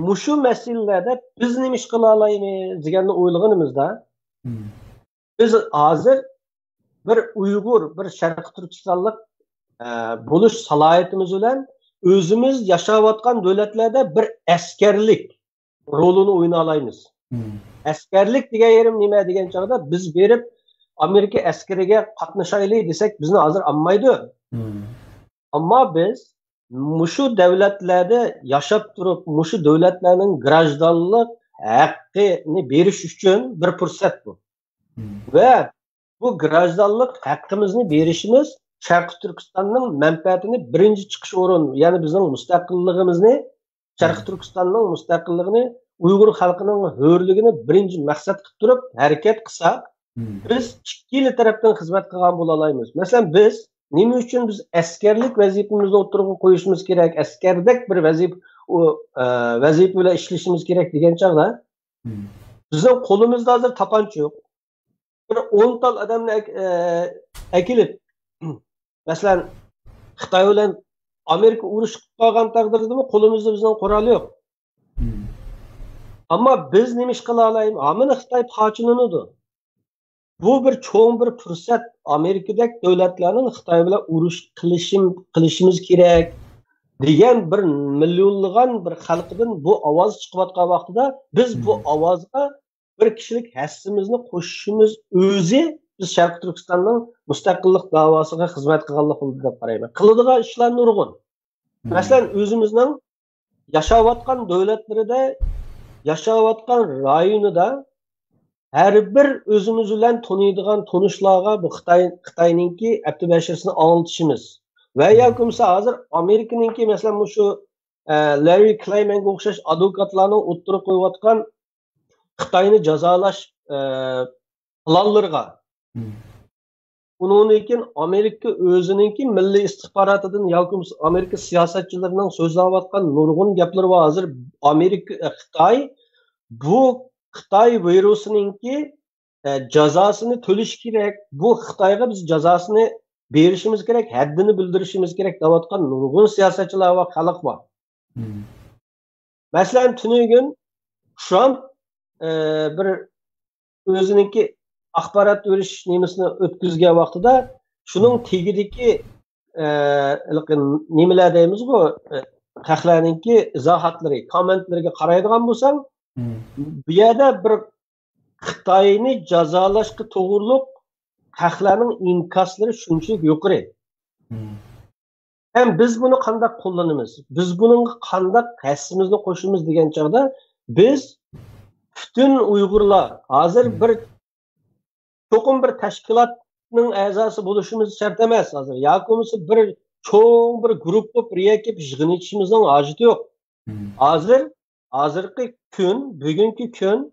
مۇشۇ مەسىلىلەردە بىز نېمە ئىش قىلالايمىز دېگەننى ئويلىغىنىمىزدا، بىز ھازىر بىر ئۇيغۇر، بىر شەرقىي تۈركىستانلىق، ئە، بولۇش سالاھىيىتىمىز بىلەن ئۆزىمىز ياشاۋاتقان دۆلەتلەردە بىر ئەسكەرلىك رولىنى ئوينالايمىز. ئەسكەرلىك دېگەن يېرىم نېمە دېگەن چاغدا، بىز بېرىپ ئامېرىكا ئەسكىرىگە قاتنىشايلى دېسەك، بىزنى ھازىر ئالمايدۇ. ئەمما بىز مۇشۇ دۆلەتلەردە ياشاپ تۇرۇپ، مۇشۇ دۆلەتلەرنىڭ گراژدانلىق ھەققىنى بېرىش ئۈچۈن بىر پۇرسەت بۇ. ۋە بۇ گراژدانلىق ھەققىمىزنى بېرىشىمىز شەرقىي تۈركىستاننىڭ مەنپەئەتىنى بىرىنچى چىقىش ئورۇن، يەنى بىزنىڭ مۇستەقىللىقىمىزنى، شەرقىي تۈركىستاننىڭ مۇستەقىللىقىنى، ئۇيغۇر خەلقىنىڭ ھۆرلۈكىنى بىرىنچى مەقسەت قىلىپ تۇرۇپ ھەرىكەت قىلساق، بىز ئىككىلا تەرەپتىن خىزمەت قىلغان بولالايمىز. مەسىلەن، بىز نېمە ئۈچۈن بىز ئەسكەرلىك ۋەزىپىمىزنى ئوتتۇرىغا قويۇشىمىز كېرەك، ئەسكەردەك بىر ۋەزىپە، ئۇ، ئە، ۋەزىپە بىلەن ئىشلىشىمىز كېرەك دېگەن چاغدا، بىزنىڭ قولىمىزدا ھازىر تاپانچا يوق. بىر ئون تال ئادەمنى ئەك-، ئە، ئەكېلىپ، مەسىلەن، خىتاي بىلەن ئامېرىكا ئۇرۇش قىلىپ قالغان تەقدىردىمۇ قولىمىزدا بىزنىڭ قورال يوق. ئەمما بىز نېمە ئىش قىلالايمىز؟ ھامىنى خىتاي پارچىلىنىدۇ. بۇ بىر چوڭ بىر پۇرسەت. ئامېرىكىدەك دۆلەتلەرنىڭ خىتاي بىلەن ئۇرۇش قىلىشىم-، قىلىشىمىز كېرەك دېگەن بىر مىليونلىغان بىر خەلقىدىن بۇ ئاۋاز چىقىۋاتقان ۋاقتىدا، بىز بۇ ئاۋازغا بىر كىشىلىك ھەسسىمىزنى قوشۇشىمىز ئۆزى بىز شەرقىي تۈركىستاننىڭ مۇستەقىللىق داۋاسىغا خىزمەت قىلغانلىق بولىدۇ دەپ قارايمەن. قىلىدىغان ئىشلار نۇرغۇن. مەسىلەن، ئۆزىمىزنىڭ ياشاۋاتقان دۆلەتلىرىدە، ياشاۋاتقان رايونىدا ھەر بىر ئۆزىمىز بىلەن تونۇيدىغان تونۇشلارغا بۇ خىتاي، خىتاينىڭكى ئەپتى بەشىرىسىنى ئاڭلىتىشىمىز ۋە ياكى بولمىسا ھازىر ئامېرىكىنىڭكى، مەسىلەن، مۇشۇ، ئە، لاررى كلايمەنگە ئوخشاش ئادۋوكاتلارنىڭ ئوتتۇرىغا قويۇۋاتقان خىتاينى جازالاش، ئە، پىلانلىرىغا، ئۇنىڭدىن كېيىن ئامېرىكا ئۆزىنىڭكى مىللىي ئىستىخباراتىدىن ياكى بولمىسا ئامېرىكا سىياسەتچىلىرىنىڭ سۆزلەۋاتقان نۇرغۇن گەپلىرى بار. ھازىر ئامېرىكا، خىتاي بۇ خىتاي ۋىرۇسىنىڭكى، ئە، جازاسىنى تۆلىشى كېرەك. بۇ خىتايغا بىز جازاسىنى بېرىشىمىز كېرەك، ھەددىنى بىلدۈرۈشىمىز كېرەك دەۋاتقان نۇرغۇن سىياسەتچىلەر ۋە خەلق بار. مەسىلەن، تۈنۈگۈن ترامپ، ئە، بىر ئۆزىنىڭكى ئاخبارات بېرىش نېمىسىنى ئۆتكۈزگەن ۋاقتىدا شۇنىڭ تېگىدىكى، ئە، ھېلىقى نېمىلەر دەيمىزغۇ، ئە، خەقلەرنىڭكى ئىزاھاتلىرى، كوممېنتلىرىگە قارايدىغان بولساڭ، بۇ يەردە بىر خىتاينى جازالاشقا توغرۇلۇق خەقلەرنىڭ ئىنكاسلىرى شۇنچىلىك يۇقىرى. ھەم بىز بۇنى قانداق قوللىنىمىز؟ بىز بۇنىڭغا قانداق ھەسسىمىزنى قوشىمىز دېگەن چاغدا، بىز پۈتۈن ئۇيغۇرلار ھازىر بىر، چوقۇم بىر تەشكىلاتنىڭ ئەزاسى بولۇشىمىز شەرت ئەمەس ھازىر. ياكى بولمىسا بىر چوڭ بىر گۇرۇپپا بولۇپ بىر يەرگە كېلىپ يىغىن ئېچىشىمىزنىڭ ھاجىتى يوق. ھازىر، ھازىرقى كۈن، بۈگۈنكى كۈن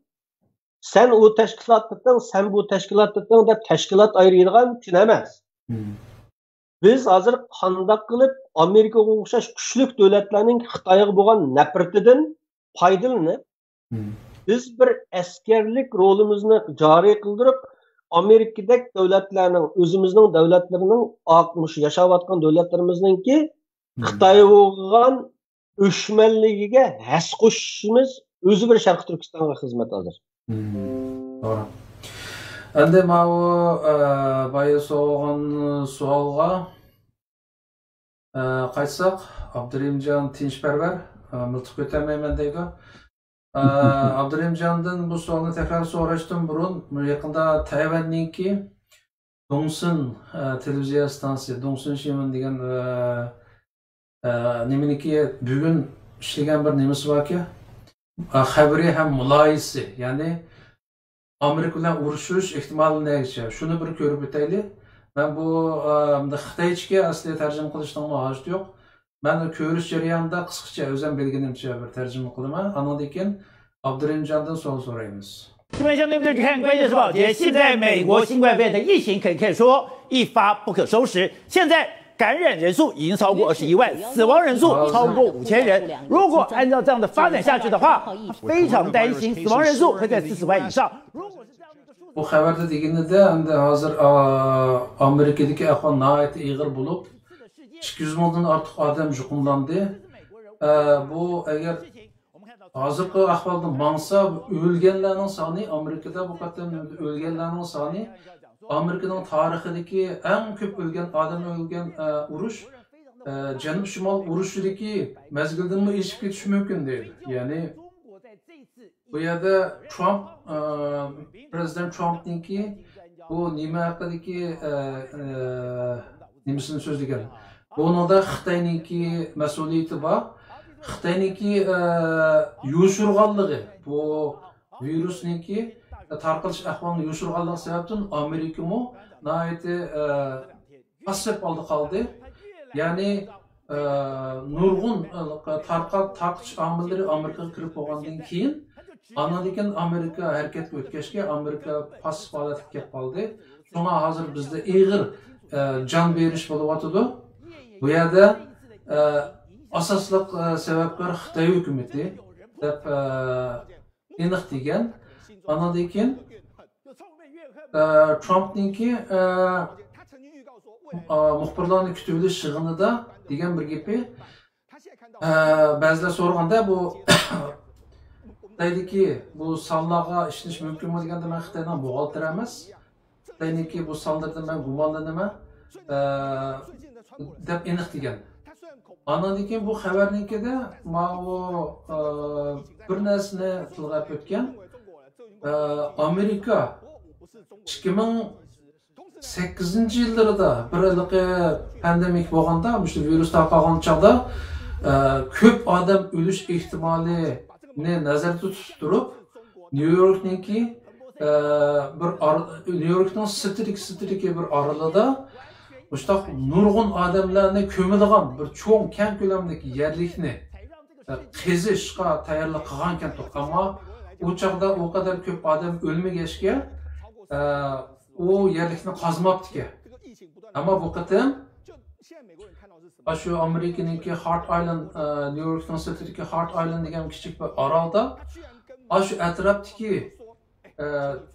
سەن ئۇ تەشكىلاتتىتىڭ، سەن بۇ تەشكىلاتتىتىڭ دەپ تەشكىلات ئايرىيدىغان كۈن ئەمەس. بىز ھازىر قانداق قىلىپ ئامېرىكىغا ئوخشاش كۈچلۈك دۆلەتلەرنىڭ خىتايغا بولغان نەپرىتىدىن پايدىلىنىپ، بىز بىر ئەسكەرلىك رولىمىزنى جارى قىلدۇرۇپ، ئامېرىكىدەك دۆلەتلەرنىڭ، ئۆزىمىزنىڭ دۆلەتلىرىنىڭ، ئا-، مۇشۇ ياشاۋاتقان دۆلەتلىرىمىزنىڭكى خىتايغا بولغان ئۆچمەنلىكىگە ھەسسە قوشۇشىمىز ئۆزى بىر شەرقىي تۈركىستانغا خىزمەت ھازىر. مم، توغرا. ئەمدى ماۋۇ، ئە، بايا سورىغان سوئالغا، ئە، قايتساق، ئابدۇرېھىمجان تىنچپەرۋەر، ئە، مىلتىق كۆتەرمەيمەن دەيدۇ. ئە، ئابدۇرېھىمجاندىن بۇ سوئالنى تەكرار سوراشتىن بۇرۇن، بۇ يېقىندا تەيۋەننىڭكى دۇڭسىن، ئە، تېلېۋىزىيە ئىستانسىسى، دۇڭسىن شىنۋېن دېگەن، ئە، ئە، نېمىنىكى بۈگۈن ئىشلىگەن بىر نېمىسى باركى، ئە، خەۋىرى ھەم مۇلاھىزىسى، يەنى ئامېرىكا بىلەن ئۇرۇشۇش ئېھتىمالى نەگىچە؟ شۇنى بىر كۆرۈپ ئۆتەيلى. مەن بۇ، ئە، مۇنداق خىتايچىكى ئەسلى تەرجىمە قىلىشنىڭمۇ ھاجىتى يوق. مەن كۆرۈش جەريانىدا قىسقىچە ئۆزۈم بىلگىنىمچە بىر تەرجىمە قىلىمەن. ئانىڭدىن كېيىن ئابدۇرېھىمجاندىن سوئال سورايمىز. 这边相对的看关键时报节，现在美国新冠肺炎的疫情可以说一发不可收拾。现在感染人数已经超过二十一万，死亡人数超过五千人。如果按照这样的发展下去的话，非常担心死亡人数会在四十万以上。如果是这样的一个数字， بۇ خەۋەردە دېگىنىدە، ئەمدى ھازىر، ئا، ئامېرىكىدىكى ئەھۋال ناھايىتى ئېغىر بولۇپ، ئىككى يۈز مىڭدىن ئارتۇق ئادەم يۇقۇملاندى. ئە، بۇ ئەگەر ھازىرقى ئەھۋالدا ماڭسا، ئۆلگەنلەرنىڭ سانى، ئامېرىكىدا بۇ قېتىم ئۆلگەنلەرنىڭ سانى ئامېرىكىنىڭ تارىخىدىكى ئەڭ كۆپ ئۆلگەن ئادەم ئۆلگەن، ئە، ئۇرۇش، ئە، جەنۇب شىمال ئۇرۇشىدىكى مەزگىلدىنمۇ ئېشىپ كېتىشى مۇمكىن دەيدۇ. يەنى بۇ يەردە ترامپ، ئە، پرېزىدېنت ترامپنىڭكى بۇ نېمە ھەققىدىكى، ئە، ئە، نېمىسىنى سۆزلىگەن؟ بۇنىڭدا خىتاينىڭكى مەسئۇلىيىتى بار. خىتاينىڭكى، ئە، يوشۇرغانلىقى، بۇ ۋىرۇسنىڭكى تارقىلىش ئەھۋالىنى يوشۇرغانلىقى سەۋەبتىن ئامېرىكىمۇ ناھايىتى، ئە، پاسسىپ ھالدا قالدى. يەنى، ئە، نۇرغۇن، ئە، تارقا-، تارقىتىش ئامىللىرى ئامېرىكىغا كىرىپ بولغاندىن كېيىن، ئاندىن كېيىن ئامېرىكا ھەرىكەتكە ئۆتكەچكە، ئامېرىكا پاسسىپ ھالەتكە كېلىپ قالدى. شۇڭا ھازىر بىزدە ئېغىر، ئە، جان بېرىش بولۇۋاتىدۇ. بۇ يەردە، ئە، ئاساسلىق، ئە، سەۋەبكار خىتاي ھۆكۈمىتى دەپ، ئە، ئېنىق دېگەن. ئاندىن كېيىن، ئە، ترامپنىڭكى، ئە، ئا، مۇخبىرلارنى كۈتۈۋېلىش يىغىنىدا دېگەن بىر گېپى، ئە، بەزىلەر سورىغاندا، بۇ خىتايدىكى بۇ سانلارغا ئىشىنىش مۇمكىنمۇ دېگەندە، مەن خىتاينىڭ بوغالتىرى ئەمەس. خىتاينىڭكى بۇ سانلىرىدىن مەن گۇمانلىنىمەن، ئە، دەپ ئېنىق دېگەن. ئاندىن كېيىن بۇ خەۋەرنىڭكىدە ماۋۇ، ئە، بىر نەرسىنى تىلغا ئەپ ئۆتكەن. ئە، ئامېرىكا ئىككى مىڭ سەككىزىنچى يىللىرىدا بىر ھېلىقى پاندېمىك بولغاندا، مۇشۇ ۋىرۇس تارقالغان چاغدا، ئە، كۆپ ئادەم ئۆلۈش ئېھتىمالىنى نەزەردە تۇتۇپ تۇرۇپ، نيۇ يوركنىڭكى، ئە، بىر ئار-، نيۇ يوركنىڭ سىرتىدىكى، سىرتىدىكى بىر ئارىلىدا مۇشۇنداق نۇرغۇن ئادەملەرنى كۆمىدىغان بىر چوڭ كەڭ كۆلەملىك يەرلىكنى، ئە، قېزىشقا تەييارلىق قىلغانىكەن. ئەمما ئۇ چاغدا ئۇ قەدەر كۆپ ئادەم ئۆلمىگەچكە، ئە، ئۇ يەرلىكنى قازماپتىكەن. ئەمما بۇ قېتىم ئاشۇ ئامېرىكىنىڭكى ھارت ئايلاند، ئە، نيۇ يوركنىڭ سىرتىدىكى ھارت ئايلاند دېگەن كىچىك بىر ئارالدا ئاشۇ ئەتراپتىكى، ئە،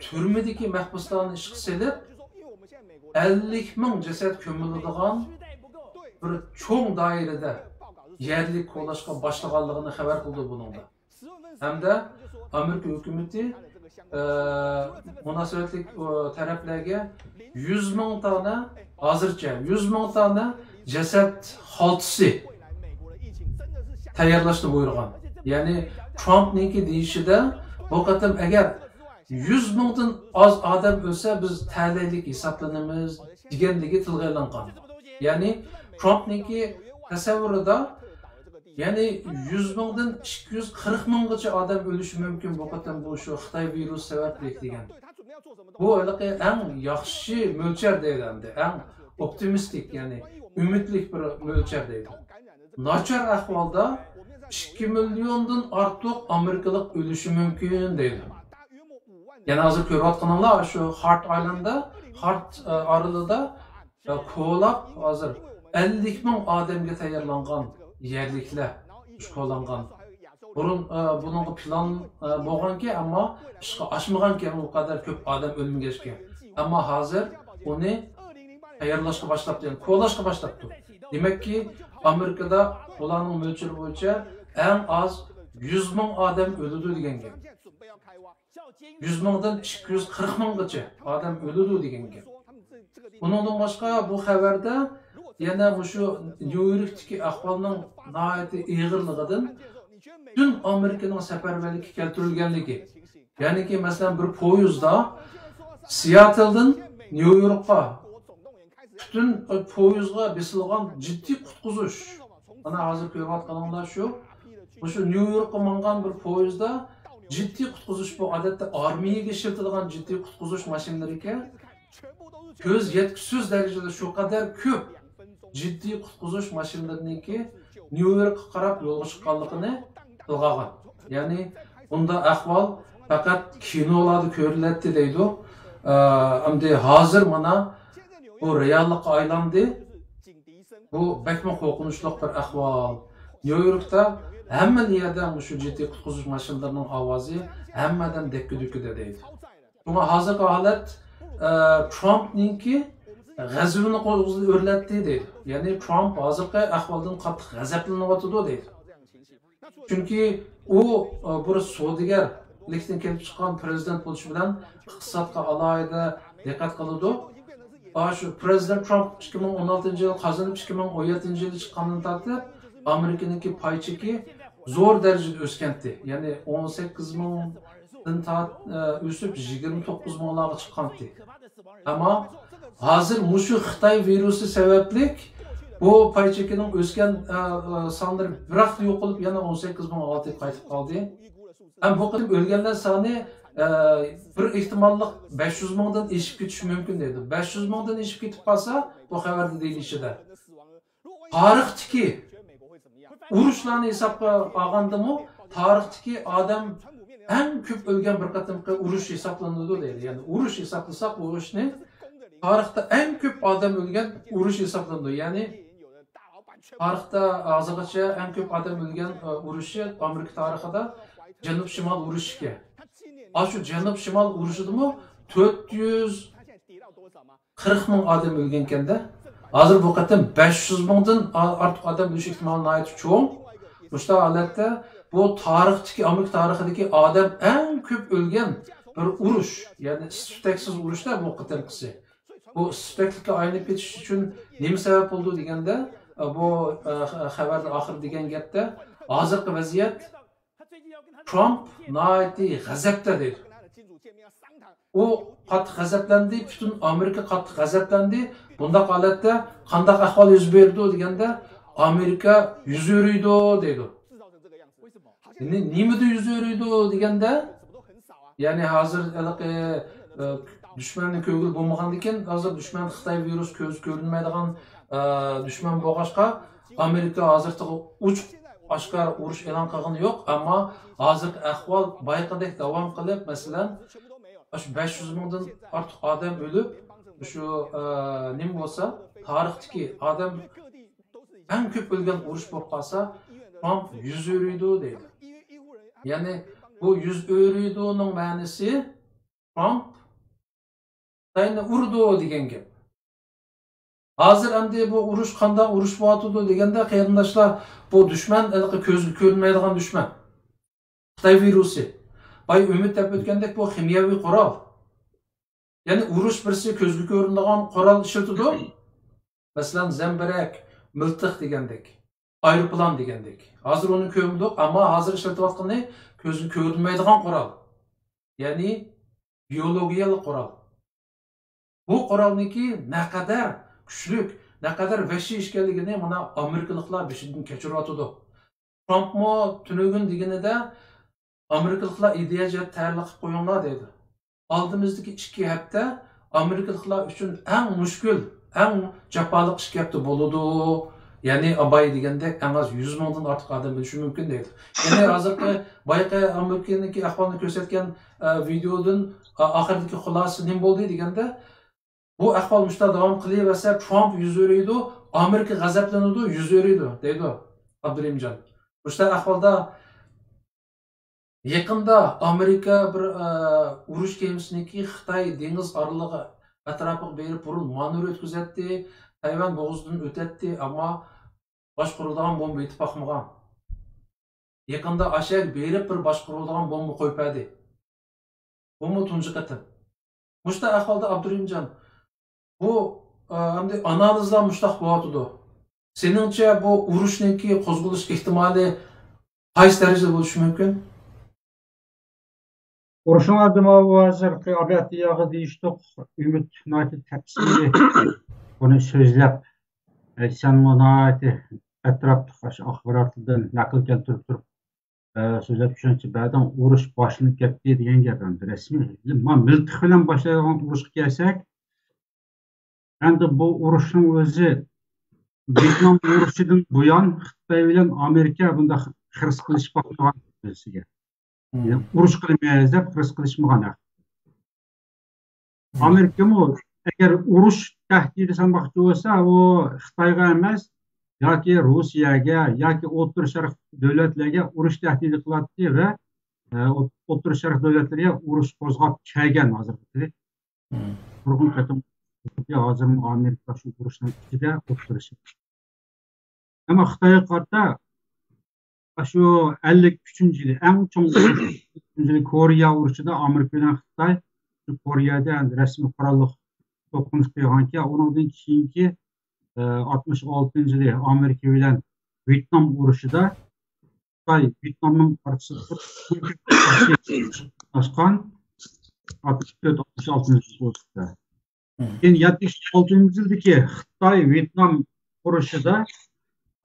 تۈرمىدىكى مەھبۇسلارنى ئىشقا سېلىپ، ئەللىك مىڭ جەسەت كۆمۈلىدىغان بىر چوڭ دائىرىدە يەرلىك كولاشقا باشلىغانلىقىنى خەۋەر قىلدى بۇنىڭدا. ھەمدە ئامېرىكا ھۆكۈمىتى، ئە، مۇناسىۋەتلىك، ئۇ، تەرەپلەرگە يۈز مىڭ دانە، ھازىرچە يۈز مىڭ دانە جەسەت خالتىسى تەييارلاشنى بۇيرۇغان. يەنى ترامپنىڭكى دېيىشىدە، بۇ قېتىم ئەگەر يۈز مىڭدىن ئاز ئادەم ئۆلسە، بىز تەلەيلىك ھېسابلىنىمىز، دېگەنلىكى تىلغا ئېلىنغان. يەنى ترامپنىڭكى تەسەۋۋۇرىدا، يەنى يۈز مىڭدىن ئىككى يۈز قىرىق مىڭغىچە ئادەم ئۆلۈشى مۇمكىن بۇ قېتىم بۇ شۇ خىتاي ۋىرۇسى سەۋەبلىك دېگەن. بۇ ھېلىقى ئەڭ ياخشى مۆلچەر دەيدۇ ئەمدى، ئەڭ ئوپتىمىستىك، يەنى ئۈمىدلىك بىر مۆلچەر دەيدۇ. ناچار ئەھۋالدا ئىككى مىليوندىن ئارتۇق ئامېرىكىلىق ئۆلۈشى مۇمكىن دەيدۇ. يەنە ھازىر كۆرۈۋاتقىنىڭلار شۇ ھارت ئايلاندا، ھارت، ئە، ئارىلىدا، ئە، كولاپ ھازىر ئەللىك مىڭ ئادەمگە تەييارلانغان يەرلىكلەر، شۇ كولانغان. بۇرۇن، ئە، بۇنىڭغا پىلان، ئە، بولغانكەن، ئەمما ئىشقا ئاشمىغانكەن، ئۇ قەدەر كۆپ ئادەم ئۆلمىگەچكە. ئەمما ھازىر ئۇنى تەييارلاشقا باشلاپتۇ، يەنى كولاشقا باشلاپتۇ. دېمەككى، ئامېرىكىدا بۇلارنىڭ مۆلچىرى بويىچە ئەڭ ئاز يۈز مىڭ ئادەم ئۆلىدۇ دېگەن گەپ. يۈز مىڭدىن ئىككى يۈز قىرىق مىڭغىچە ئادەم ئۆلىدۇ دېگەن گەپ. ئۇنىڭدىن باشقا بۇ خەۋەردە يەنە مۇشۇ نيۇ يوركتىكى ئەھۋالنىڭ ناھايىتى ئېغىرلىقىدىن پۈتۈن ئامېرىكىنىڭ سەپەرۋەرلىككە كەلتۈرۈلگەنلىكى. يەنىكى، مەسىلەن، بىر پويىزدا سىياتلدىن نيۇ يوركقا پۈتۈن پويىزغا بېسىلغان جىددىي قۇتقۇزۇش. مانا ھازىر كۆرۈۋاتقىنىڭلار شۇ. مۇشۇ نيۇ يوركقا ماڭغان بىر پويىزدا جىددىي قۇتقۇزۇش، بۇ ئادەتتە ئارمىيەگە ئىشلىتىدىغان جىددىي قۇتقۇزۇش ماشىنىلىرىكەن. كۆز يەتكۈسىز دەرىجىدە شۇ قەدەر كۆپ جىددىي قۇتقۇزۇش ماشىنىلىرىنىڭكى نيۇ يوركقا قاراپ يولغا چىققانلىقىنى تىلغا ئالغان. يەنى بۇنداق ئەھۋال پەقەت كىنولاردا كۆرۈلەتتى دەيدۇ. ئە، ئەمدى ھازىر مانا بۇ رېئاللىققا ئايلاندى. بۇ بەكمۇ قورقۇنچلۇق بىر ئەھۋال. نيۇ يوركتا ھەممە يەردە مۇشۇ جىددىي قۇتقۇزۇش ماشىنىلىرىنىڭ ئاۋازى، ھەممە ئادەم دەككە-دۈككىدە دەيدۇ. شۇڭا ھازىرقى ھالەت، ئە، ترامپنىڭكى غەزىپىنى قوزغىدى، ئۆرلەتتى دەيدۇ. يەنى ترامپ ھازىرقى ئەھۋالدىن قاتتىق غەزەپلىنىۋاتىدۇ دەيدۇ. چۈنكى ئۇ، ئە، بىر سودىگەرلىكتىن كېلىپ چىققان پىرېزىدېنت بولۇشى بىلەن ئىقتىسادقا ئالاھىدە دىققەت قىلىدۇ. ئا، شۇ پىرېزىدېنت ترامپ ئىككى مىڭ ئون ئالتىنچى يىل قازىنىپ، ئىككى مىڭ ئون يەتتىنچى يىلى چىققاندىن تارتىپ ئامېرىكىنىڭكى پاي چېكى زور دەرىجىدە ئۆسكەنتى. يەنى ئون سەككىز مىڭدىن تارت-، ئە، ئۆسۈپ يىگىرمە توققۇز مىڭلارغا چىققانتى. ئەمما ھازىر مۇشۇ خىتاي ۋىرۇسى سەۋەبلىك بۇ پاي چېكىنىڭ ئۆسكەن، ئە، ئە، سانلىرى بىراقلا يوقىلىپ، يەنە ئون سەككىز مىڭ ئالتىگە قايتىپ قالدى. ھەم بۇ قېتىم ئۆلگەنلەر سانى، ئە، بىر ئېھتىماللىق بەش يۈز مىڭدىن ئېشىپ كېتىشى مۇمكىن دەيدۇ. بەش يۈز مىڭدىن ئېشىپ كېتىپ قالسا، بۇ خەۋەردە دېيىلىشىچە، تارىختىكى ئۇرۇشلارنى ھېسابقا ئالغاندىمۇ، تارىختىكى ئادەم ئەڭ كۆپ ئۆلگەن بىر قېتىمقى ئۇرۇش ھېسابلىنىدۇ دەيدۇ. يەنى ئۇرۇش ھېسابلىساق، ئۇرۇشنى تارىختا ئەڭ كۆپ ئادەم ئۆلگەن ئۇرۇش ھېسابلىنىدۇ. يەنى تارىختا ھازىرغىچە ئەڭ كۆپ ئادەم ئۆلگەن، ئە، ئۇرۇشى ئامېرىكا تارىخىدا جەنۇب شىمال ئۇرۇشى ئىكەن. ئاشۇ جەنۇب شىمال ئۇرۇشىدىمۇ تۆت يۈز قىرىق مىڭ ئادەم ئۆلگەنكەندە، ھازىر بۇ قېتىم بەش يۈز مىڭدىن ئا-، ئارتۇق ئادەم ئۆلۈش ئېھتىمالى ناھايىتى چوڭ. مۇشۇنداق ھالەتتە بۇ تارىختىكى، ئامېرىكا تارىخىدىكى ئادەم ئەڭ كۆپ ئۆلگەن بىر ئۇرۇش، يەنى ئىس-تۈتەكسىز ئۇرۇشتا بۇ قېتىمقىسى. بۇ ئىس-تۈتەكلىككە ئايلىنىپ كېتىش ئۈچۈن نېمە سەۋەب بولدى دېگەندە، بۇ، ئە، خەۋەرنىڭ ئاخىرى دېگەن گەپتە، ھازىرقى ۋەزىيەت، ترامپ ناھايىتى غەزەپتە دەيدۇ. ئۇ قاتتىق غەزەپلەندى، پۈتۈن ئامېرىكا قاتتىق غەزەپلەندى. بۇنداق ھالەتتە قانداق ئەھۋال يۈز بېرىدۇ دېگەندە، ئامېرىكا يۈز ئۆرۈيدۇ دەيدۇ. نېمىدە يۈز ئۆرۈيدۇ دېگەندە، يەنى ھازىر ھېلىقى، ئە، دۈشمەننى كۆرگىلى بولمىغاندىكىن، ھازىر دۈشمەن خىتاي ۋىرۇس كۆز كۆرۈنمەيدىغان، ئە، دۈشمەن بولغاچقا، ئامېرىكا ھازىرقى ئوچۇق ئاشكارا ئۇرۇش ئېلان قىلغىنى يوق، ئەمما ھازىرقى ئەھۋال بايىقىدەك داۋام قىلىپ، مەسىلەن، شۇ بەش يۈز مىڭدىن ئارتۇق ئادەم ئۆلۈپ، شۇ، ئە، نېمە بولسا، تارىختىكى ئادەم ئەڭ كۆپ ئۆلگەن ئۇرۇش بولۇپ قالسا، ترامپ يۈز ئۆرۈيدۇ دەيدۇ. يەنى بۇ يۈز ئۆرۈيدۇنىڭ مەنىسى ترامپ خىتاينى ئۇرىدۇ دېگەن گەپ. ھازىر ئەمدى بۇ ئۇرۇش قانداق ئۇرۇش بولۇۋاتىدۇ دېگەندە، قېرىنداشلار، بۇ دۈشمەن ھېلىقى كۆزگە كۆرۈنمەيدىغان دۈشمەن. خىتاي ۋىرۇسى. بايا ئۈمىد دەپ ئۆتكەندەك، بۇ خىمىيەۋى قورال. يەنى ئۇرۇش بىرسى كۆزگە كۆرۈنىدىغان قورال ئىشلىتىدۇ. مەسىلەن، زەمبىرەك، مىلتىق دېگەندەك، ئايروپىلان دېگەندەك. ھازىر ئۇنى كۆرمىدۇق، ئەمما ھازىر ئىشلىتىۋاتقىنى كۆزگە كۆرۈنمەيدىغان قورال. يەنى بىيولوگىيەلىك قورال. بۇ قورالنىڭكى نەقەدەر كۈچلۈك، نەقەدەر ۋەھشىي ئىكەنلىكىنى مانا ئامېرىكىلىقلار بېشىدىن كەچۈرۈۋاتىدۇ. ترامپمۇ تۈنۈگۈن دېگىنىدە، ئامېرىكىلىقلار ئىدىيە جەھەتتە تەييارلىق قىلىپ قويۇڭلار دەيدۇ. ئالدىمىزدىكى ئىككى ھەپتە ئامېرىكىلىقلار ئۈچۈن ئەڭ مۈشكۈل، ئەڭ جاپالىق ئىككى ھەپتە بولىدۇ. يەنى ئاباي دېگەندەك ئەڭ ئاز يۈز مىڭدىن ئارتۇق ئادەم ئۆلۈشى مۇمكىن دەيدۇ. يەنى ھازىرقى بايىقى ئامېرىكىنىڭكى ئەھۋالىنى كۆرسەتكەن، ئە، ۋىدېودىن، ئا-، ئاخىرىدىكى خۇلاسە نېمە بولدى دېگەندە، بۇ ئەھۋال مۇشۇنداق داۋام قىلىۋەرسە، ترامپ يۈز ئۆرۈيدۇ، ئامېرىكا غەزەپلىنىدۇ، يۈز ئۆرۈيدۇ، دەيدۇ ئابدۇرېھىمجان. مۇشۇنداق ئەھۋالدا يېقىندا ئامېرىكا بىر، ئە، ئۇرۇش كېمىسىنىڭكى خىتاي دېڭىز ئارىلىقى ئەتراپىغا بېرىپ بۇرۇن مانېۋىر ئۆتكۈزەتتى، تەيۋەن بوغۇزىدىن ئۆتەتتى، ئەمما باشقۇرۇلىدىغان بومبا يېتىپ باقمىغان. يېقىندا ئاشەگە بېرىپ بىر باشقۇرۇلىدىغان بومبا قويۇپ بەردى. بۇمۇ تۇنجى قېتىم. مۇشۇنداق ئەھۋالدا ئابدۇرېھىمجان، بۇ، ئە، ئەمدى ئانالىزلار مۇشۇنداق بولۇۋاتىدۇ. سېنىڭچە بۇ ئۇرۇشنىڭكى قوزغىلىش ئېھتىمالى قايسى دەرىجىدە بولۇشى مۇمكىن؟ ئۇرۇشنىڭ ئالدىما بۇ ھازىرقى ئابىئاتىياغا دېيىشلىق ئۈمىد ناھايىتى تەپسىلىي بۇنى سۆزلەپ، ئە، سەنمۇ ناھايىتى ئەتراپلىق ئاشۇ ئاخباراتلاردىن نەقىل كەلتۈرۈپ تۇرۇپ، ئە، سۆزلەپ چۈشەنچە بەردىڭ، ئۇرۇش باشلىنىپ كەتتى دېگەن گەپ ئەمدى رەسمىي. ما مىلتىق بىلەن باشلايدىغان ئۇرۇشقا كەلسەك، ئەمدى بۇ ئۇرۇشنىڭ ئۆزى ۋيېتنام ئۇرۇشىدىن بۇيان خىتاي بىلەن ئامېرىكا بۇنداق خىرىس قىلىشىپ باقمىغان بىر-بىرسىگە. يەنى ئۇرۇش قىلىمىز دەپ خىرىس قىلىشمىغان. ئامېرىكىمۇ ئەگەر ئۇرۇش تەھدىتى سالماقچى بولسا، ئۇ خىتايغا ئەمەس، ياكى روسىيەگە، ياكى ئوتتۇرا شەرق دۆلەتلەرگە ئۇرۇش تەھدىتى قىلاتتى ۋە، ئە، ئوت-، ئوتتۇرا شەرق دۆلەتلىرىگە ئۇرۇش قوزغاپ كەلگەن ھازىرغىچە. نۇرغۇن قېتىم ھازىرمۇ ئامېرىكا شۇ ئۇرۇشنىڭ ئىچىدە ئوتتۇرىشى. ئەمما خىتايغا قارىتا شۇ ئەللىك ئۈچىنچى يىلى ئەڭ چوڭ ئۇرۇش، ئەللىك ئۈچىنچى يىلى كورېيە ئۇرۇشىدا ئامېرىكا بىلەن خىتاي شۇ كورېيەدە رەسمىي قوراللىق توقۇنۇش قىلغانكەن، ئۇنىڭدىن كېيىنكى، ئە، ئاتمىش ئالتىنچى يىلى ئامېرىكا بىلەن ۋيېتنام ئۇرۇشىدا خىتاي ۋيېتنامنىڭ ئارقىسىدا تۇرۇپ، قاتناشقان ئاتمىش تۆت، ئاتمىش ئالتىنچى يىلدا. كېيىن يەتمىش ئالتىنچى يىلدىكى خىتاي ۋيېتنام ئۇرۇشىدا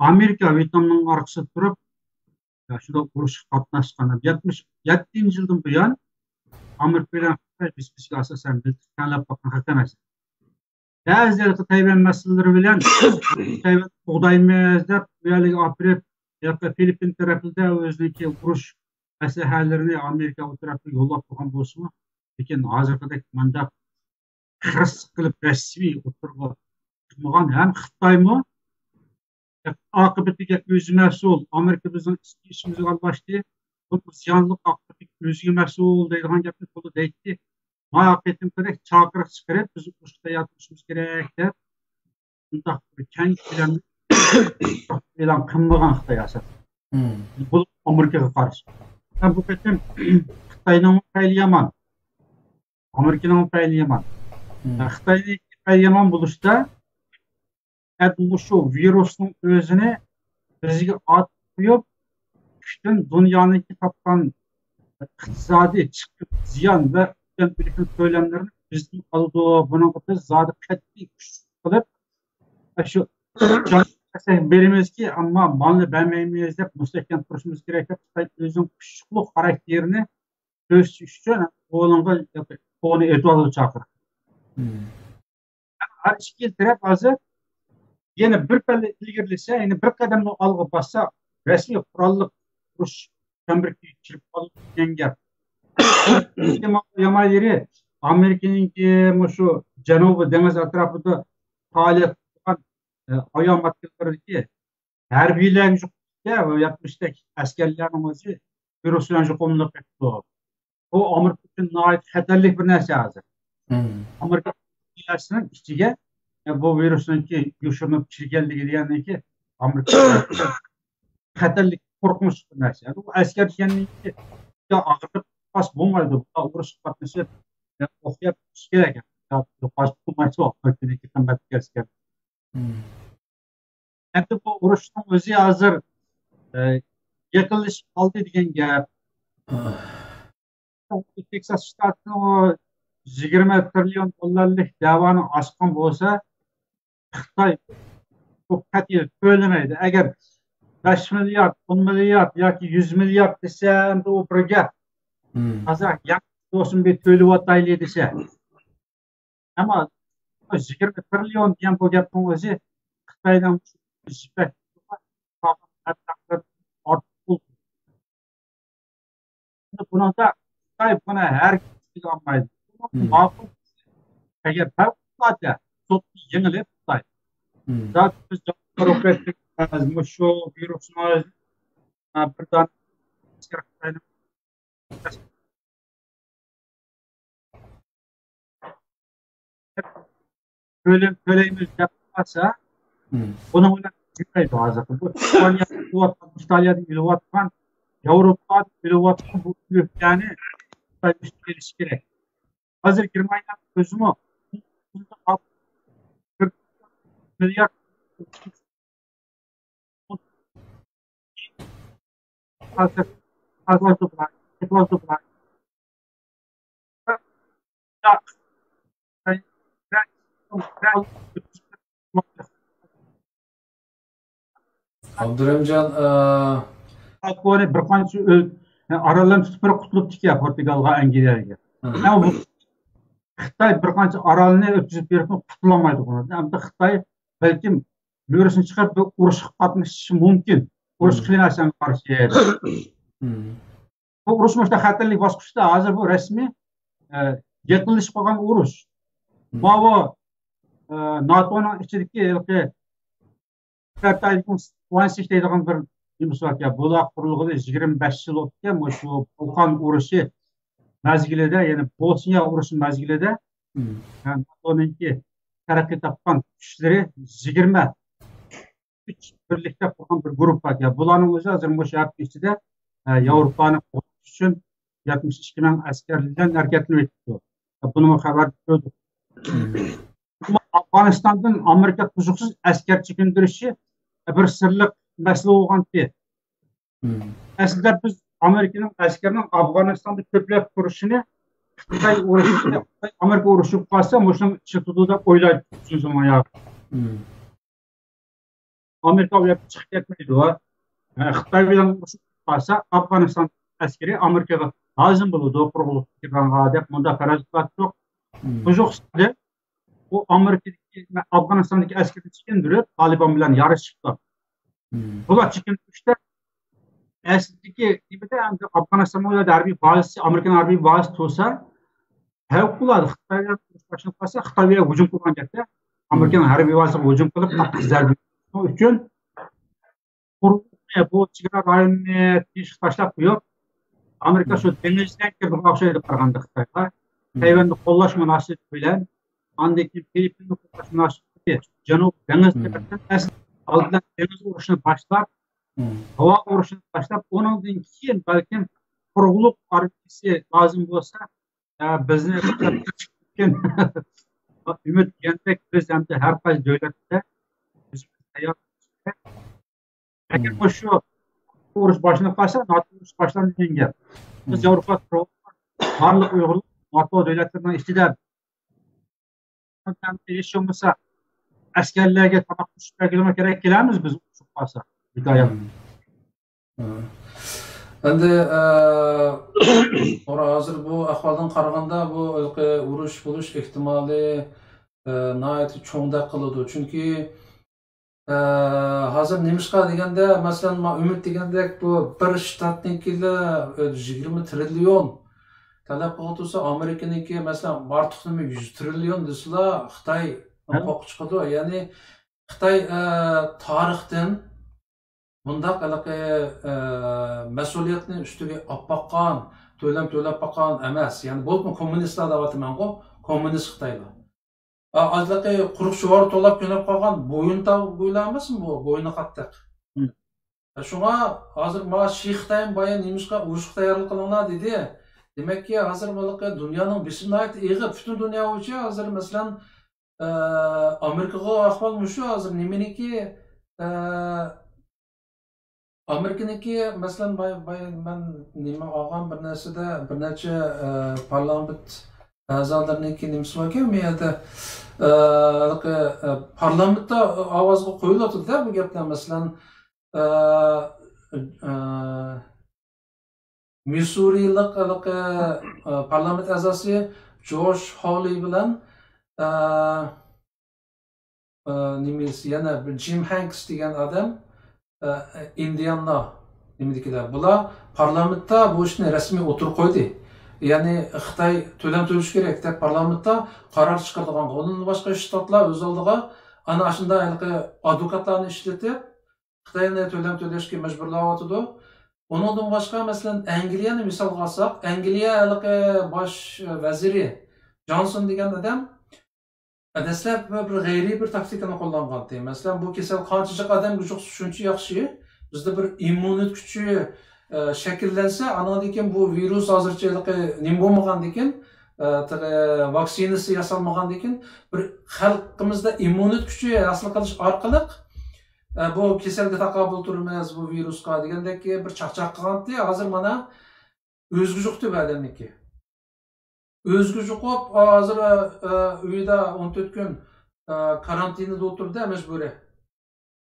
ئامېرىكا ۋيېتنامنىڭ ئارقىسىدا تۇرۇپ، شۇنداق ئۇرۇشقا قاتناشقان. يەتمىش يەتتىنچى يىلدىن بۇيان ئامېرىكا بىلەن خىتاي بىز-بىزگە ئاساسەن مىلتىق تەڭلەپ باققان خەق ئەمەس. بەزى ھېلىقى تەيۋەن مەسىلىلىرى بىلەن تەيۋەن قوغدايمىز دەپ، بۇ يەرلەرگە ئاپىرىپ، ھېلىقى فىلىپپىن تەرەپلىرىدە ئۆزىنىڭكى ئۇرۇش ئەسلىھەلىرىنى ئامېرىكا ئۇ تەرەپكە يوللاپ قويغان بولسىمۇ، لېكىن ھازىرقىدەك مانداق خىرىس قىلىپ رەسمىي ئوتتۇرىغا چىقمىغان. ھەم خىتايمۇ ئاقىۋىتىگە ئۆزى مەسئۇل، ئامېرىكا بىزنىڭ ئىچ-ئىچىمىزگە ئارىلاشتى، بۇ زىيانلىق، ئاقىۋىتىگە ئۆزىگە مەسئۇل دەيدىغان گەپنى تولا دەيتتى. ما قېتىمقىدەك چاقىرىق چىقىرىپ، بىز ئۇرۇشقا تەييار تۇرۇشىمىز كېرەك دەپ، شۇنداق بىر كەڭ كۆلەملىك ئېلان قىلمىغان خىتاي ئاساسەن. بۇ ئامېرىكىغا قارشى. ھەم بۇ قېتىم خىتاينىڭ پەيلى يامان. ئامېرىكىنىڭ پەيلى يامان. خىتاينىڭ پەيلى يامان بولۇشتا، ئەمدى مۇشۇ ۋىرۇسنىڭ ئۆزىنى بىزگە ئارتىپ قويۇپ، پۈتۈن دۇنيانىڭكى تاپقان ئىقتىسادىي چىقىم، زىيان ۋە ئۆتكەن ئۆلۈم كۆلەملىرىنى بىزدىن ئالىدۇ. بۇنىڭغا بىز زادى قەتئىي كۈچ قىلىپ، شۇ جان بېرىمىزكى، ئەمما مالنى بەرمەيمىز دەپ مۇستەھكەم تۇرۇشىمىز كېرەك دەپ، خىتاي ئۆزىنىڭ كۈچلۈك خاراكتېرىنى كۆرسىتىش ئۈچۈن قولىغا، قولىنى ئېتىۋالغىلى چاقىرىدۇ. ھەر ئىككىلا تەرەپ ھازىر يەنە بىر پەللە ئىلگىرىلىسە، يەنە بىر قەدەمنى ئالغا باسسا، رەسمىي قوراللىق ئۇرۇش چەمبىرىكىگە كىرىپ قالىدۇ دېگەن گەپ. يامان يېرى، ئامېرىكىنىڭكى مۇشۇ جەنۇبىي دېڭىز ئەتراپىدا پائالىيەت قىلغان، ئە، ئايال ماتكىلىرىدىكى ھەربىيلەرگە يۇقۇملۇق، يەتمىشتەك ئەسكەرلەرنىڭ ئۆزى ۋىرۇس بىلەن يۇقۇملۇق ئىدى. بۇ ئامېرىكا ئۈچۈن ناھايىتى خەتەرلىك بىر نەرسە ھازىر. ئامېرىكا ئەسكەرلىرىنىڭ ئىچىگە، ئە، بۇ ۋىرۇسنىڭكى يوشۇرۇنۇپ كىرگەنلىكى دېگەننىكى ئامېرىكا خەتەرلىك، قورقۇنچ بىر نەرسە. بۇ ئەسكەر دېگەننىكى ئاغرىپ قاس بولمايدۇ. بۇ ئۇرۇشقا قاتنىشىپ، ئوق يەپ كېتىش كېرەك. قاس بولمايدۇ. ئامېرىكىدىكى قىممەتلىك ئەسكەر. ئەمدى بۇ ئۇرۇشنىڭ ئۆزى ھازىر، ئە، يېقىنلىشىپ قالدى دېگەن گەپ. تېكساس شتاتىنىڭ ئۇ يىگىرمە تىرىليون دوللارلىق دەۋانى ئاچقان بولسا، خىتاي بۇ قەتئىي تۆلىمەيدۇ. ئەگەر بەش مىليارد، ئون مىليارد ياكى يۈز مىليارد دېسە، ئەمدى ئۇ بىر گەپ. ھازىر ياخشى بولسۇن، بىر تۆلىۋاتايلى دېسە. ئەمما يىگىرمە تىرىليون دېگەن بۇ گەپنىڭ ئۆزى خىتاينىڭ يىپەك ئارتۇق بولدى. بۇنىڭدا خىتاي بۇنى ھەرگىز تىلگە ئالمايدۇ. ماقۇل. ئەگەر پەۋقۇلئاددە سوتتا يېڭىلىپ خىتاي، زادى بىز جاۋابكار بولۇپ كەتتۇق. مۇشۇ ۋىرۇسنى، ھە، بىردان خىتاينىڭ تۆلەم تۆلەيمىز دەپ قالسا، بۇنىڭ بىلەن چىقمايدۇ ھازىرقى. بۇ ئىسپانىيەدە ئۆلۈۋاتقان، ئىتالىيەدە ئۆلۈۋاتقان، ياۋروپادا ئۆلۈۋاتقان بۇ ئۆلۈكلەرنى خىتاي ئۈستىگە ئېلىشى كېرەك. ھازىر گېرمانىيەنىڭ ئۆزىمۇ بىر مىليارد ئابدۇرەھىمجان، ئە، بىر قانچە ئاراللارنى تۇتۇپ بېرىپ قۇتۇلۇپتىكەن پورتۇگالغا، ئەنگلىيەگە. ھە، بۇ خىتاي بىر قانچە ئارالنى ئۆتكۈزۈپ بېرىپمۇ قۇتۇلالمايدۇ. ئەمدى خىتاي بەلكىم مۈرىسىنى چىقىرىپ بىر ئۇرۇشقا قاتنىشىشى مۇمكىن. ئۇرۇش قىلىناسەن قارشى. بۇ ئۇرۇش مۇشۇنداق خەتەرلىك باسقۇچتا ھازىر بۇ رەسمىي، ئە، يېقىنلىشىپ قالغان ئۇرۇش. ماۋۇ، ئە، ناتونىڭ ئىچىدىكى ھېلىقى ۋانسىك دەيدىغان بىر نېمىسى باركەن. بۇلار قۇرۇلغىلى يىگىرمە بەش يىل بوپتىكەن. مۇشۇ بالقان ئۇرۇشى مەزگىلىدە، يەنى بوسنىيە ئۇرۇشى مەزگىلىدە، ناتونىڭكى تەرەققىي تاپقان كۈچلىرى يىگىرمە ئۈچ بىرلىكتە قۇرغان بىر گۇرۇپپا ئىكەن. بۇلارنىڭ ئۆزى ھازىر مۇشۇ ھەپتە ئىچىدە، ئە، ياۋروپانى قوغداش ئۈچۈن يەتمىش ئىككى مىڭ ئەسكەر بىلەن ھەرىكەتلىنىۋېتىپتۇ. بۇنىمۇ خەۋەردە كۆردۇق. ئەمما ئافغانىستاندىن ئامېرىكا تۇيۇقسىز ئەسكەر چېكىندۈرۈشى بىر سىرلىق مەسىلە بولغانتى. ئەسلىدە بىز ئامېرىكىنىڭ ئەسكەرنىڭ ئافغانىستاندا كۆپلەپ تۇرۇشىنى خىتاي ئۇرۇشى، خىتاي ئامېرىكا ئۇرۇشۇپ قالسا، مۇشۇنىڭ ئىشلىتىدۇ دەپ ئويلايتتۇق. ئامېرىكا ئۇ يەردىن چىقىپ كەتمەيدۇ. خىتاي بىلەن ئۇرۇشۇپ قالسا، ئافغانىستان ئەسكىرى ئامېرىكىغا لازىم بولىدۇ، قۇرۇقلۇق تېھرانغا دەپ مۇنداق پەرەز قىلىۋاتىدۇق. قىزىقسىز، ئۇ ئامېرىكىدىكى، ئافغانىستاندىكى ئەسكىرىنى چېكىندۈرۈپ، تالىبان بىلەن يارىشىپتۇ. بۇلار چېكىندۈرۈشتە ئەسلىدىكى نېمىدە، ئەمدى ئافغانىستاننىڭ ئۇ يەردە ھەربىي بازىسى، ئامېرىكىنىڭ ھەربىي بازىسى تۇرسا، پەۋقۇلئاددە خىتاي بىلەن ئۇرۇش باشلىنىپ قالسا، خىتاي بۇ يەرگە ھۇجۇم قىلغان گەپتە. ئمم. ئامېرىكىنىڭ ھەربىي بازىسىغا ھۇجۇم قىلىپ، قاتتىق زەربە بېرىش ئۈچۈن قۇرۇقلۇقنى، بۇ چېگرا رايونىنى تىنچلىق تاشلاپ قويۇپ، ئامېرىكا شۇ دېڭىزدىن كىرىدىغان ئوخشايدۇ قارىغاندا خىتايغا. مم. تەيۋەننى قوللاش مۇناسىۋىتى بىلەن، ئاندىن كېيىن فىلىپپىننى قوللاش مۇناسىۋىتى، جەنۇبىي دېڭىز مم. تەرەپتىن ئەسلى ئالدى بىلەن دېڭىز ئۇرۇشىنى باشلاپ، مم. ھاۋا ئۇرۇشىنى باشلاپ، ئۇنىڭدىن كېيىن بەلكىم قۇرۇقلۇق ئارمىيىسى لازىم بولسا، ئە، بىزنى ئۈمىد دېگەندەك بىز ئەمدى ھەر قايسى دۆلەتتە ئۆزىمىز تەييار. لېكىن مۇشۇ ئۇرۇش باشلىنىپ قالسا، ناتو ئۇرۇشى باشلاندى دېگەن گەپ. بىز ياۋروپا بارلىق ئۇيغۇرلار ناتو دۆلەتلىرىنىڭ ئىچىدە ھېچ بولمىسا ئەسكەرلەرگە تاماق پىشۇرۇپ بەرگىلىمۇ كېرەك، كېلەمىز بىز ئۇرۇشۇپ قالسا. ھېكايە. ئەمدى، ئە، توغرا، ھازىر بۇ ئەھۋالدىن قارىغاندا، بۇ ھېلىقى ئۇرۇش بولۇش ئېھتىمالى، ئە، ناھايىتى چوڭدەك قىلىدۇ. چۈنكى، ئە، ھازىر نېمىشقا دېگەندە، مەسىلەن، ما ئۈمىد دېگەندەك، بۇ بىر شتاتنىڭكىلا يىگىرمە تىرىليون تەلەپ قىلىۋاتىدۇ، ئامېرىكىنىڭكى، مەسىلەن، ئارتۇق نېمە يۈز تىرىليون دېسىلا، خىتاي قورقۇپ چىقىدۇ. يەنى خىتاي، ئە، تارىختىن بۇنداق ھېلىقى، ئە، مەسئۇلىيەتنى ئۈستىگە ئاپ باققان، تۆلەم تۆلەپ باققان ئەمەس. يەنى بولۇپمۇ كوممۇنىستلار دەۋاتىمەنغۇ، كوممۇنىست خىتايلار. ئا، ئازلىقى قۇرۇق شوۋار تولاپ كۆنۈپ قالغان بويۇنتاغ ئويلارمىسمۇ بۇ؟ بوينى قاتتىق. شۇڭا ھازىر ما شى خىتايمۇ بايا نېمىشقا ئۇرۇشقا تەييارلىق قىلىڭلار دېدى. دېمەككى، ھازىر بۇلىقى دۇنيانىڭ بېسىمى ناھايىتى ئېغىر. پۈتۈن دۇنيا بويىچە ھازىر، مەسىلەن، ئە، ئامېرىكىغا ئەھۋال مۇشۇ ھازىر. نېمىنىكى، ئە، ئامېرىكىنىڭكى، مەسىلەن، باي-، باي-، مەن نېمە ئالغان بىر نەرسىدە، بىر نەچچە، ئە، پارلامېنت ئەزالىرىنىڭكى نېمىسى باركەن، بۇ يەردە، ئە، ھېلىقى، ئە، پارلامېنتتا ئاۋازغا قويۇلۇۋاتىدۇ-دە بۇ گەپلەر. مەسىلەن، ئە، ئە، مىسسۇرىلىق ھېلىقى، ئە، پارلامېنت ئەزاسى جوش ھوللى بىلەن، ئە، ئە، نېمىسى، يەنە بىر جىم ھەنكس دېگەن ئادەم، ئە، ئىندىيانلار نېمىدىكىلەر، بۇلار پارلامېنتتا بۇ ئىشنى رەسمىي ئوتتۇرىغا قويدى. يەنى خىتاي تۆلەم تۆلىشى كېرەك دەپ پارلامېنتتا قارار چىقىرىدىغانغا. ئۇنىڭدىن باشقا شتاتلار ئۆز ئالدىغا ئانا ئاشۇنداق ھېلىقى ئادۋوكاتلارنى ئىشلىتىپ، خىتاينى تۆلەم تۆلەشكە مەجبۇرلاۋاتىدۇ. ئۇنىڭدىن باشقا، مەسىلەن، ئەنگلىيەنى مىسالغا ئالساق، ئەنگلىيە ھېلىقى باش ۋەزىرى جانسون دېگەن ئادەم دەسلەپ بىر غەيرىي بىر تاكتىكىنى قوللانغانتى. مەسىلەن، بۇ كېسەل قانچىلىك ئادەمگە يۇقسا شۇنچە ياخشى. بىزدە بىر ئىممۇنىتېت كۈچى، ئە، شەكىللەنسە، ئانىڭدىن كېيىن بۇ ۋىرۇس ھازىرچە ھېلىقى نېمە بولمىغاندىكىن، ئە، تېخى ۋاكسىنىسى ياسالمىغاندىكىن، بىر خەلقىمىزدە ئىممۇنىتېت كۈچى ھاسىل قىلىش ئارقىلىق، ئە، بۇ كېسەلگە تاقابىل تۇرىمىز، بۇ ۋىرۇسقا دېگەندەك بىر چاقچاق قىلغانتى. ھازىر مانا ئۆزىگە يۇقتى بۇ ئادەمنىڭكى. ئۆزىگە يۇقۇپ، ھازىر، ئە، ئە، ئۆيدە ئون تۆت كۈن، ئە، كارانتىندا ئولتۇردى مەجبۇرىي.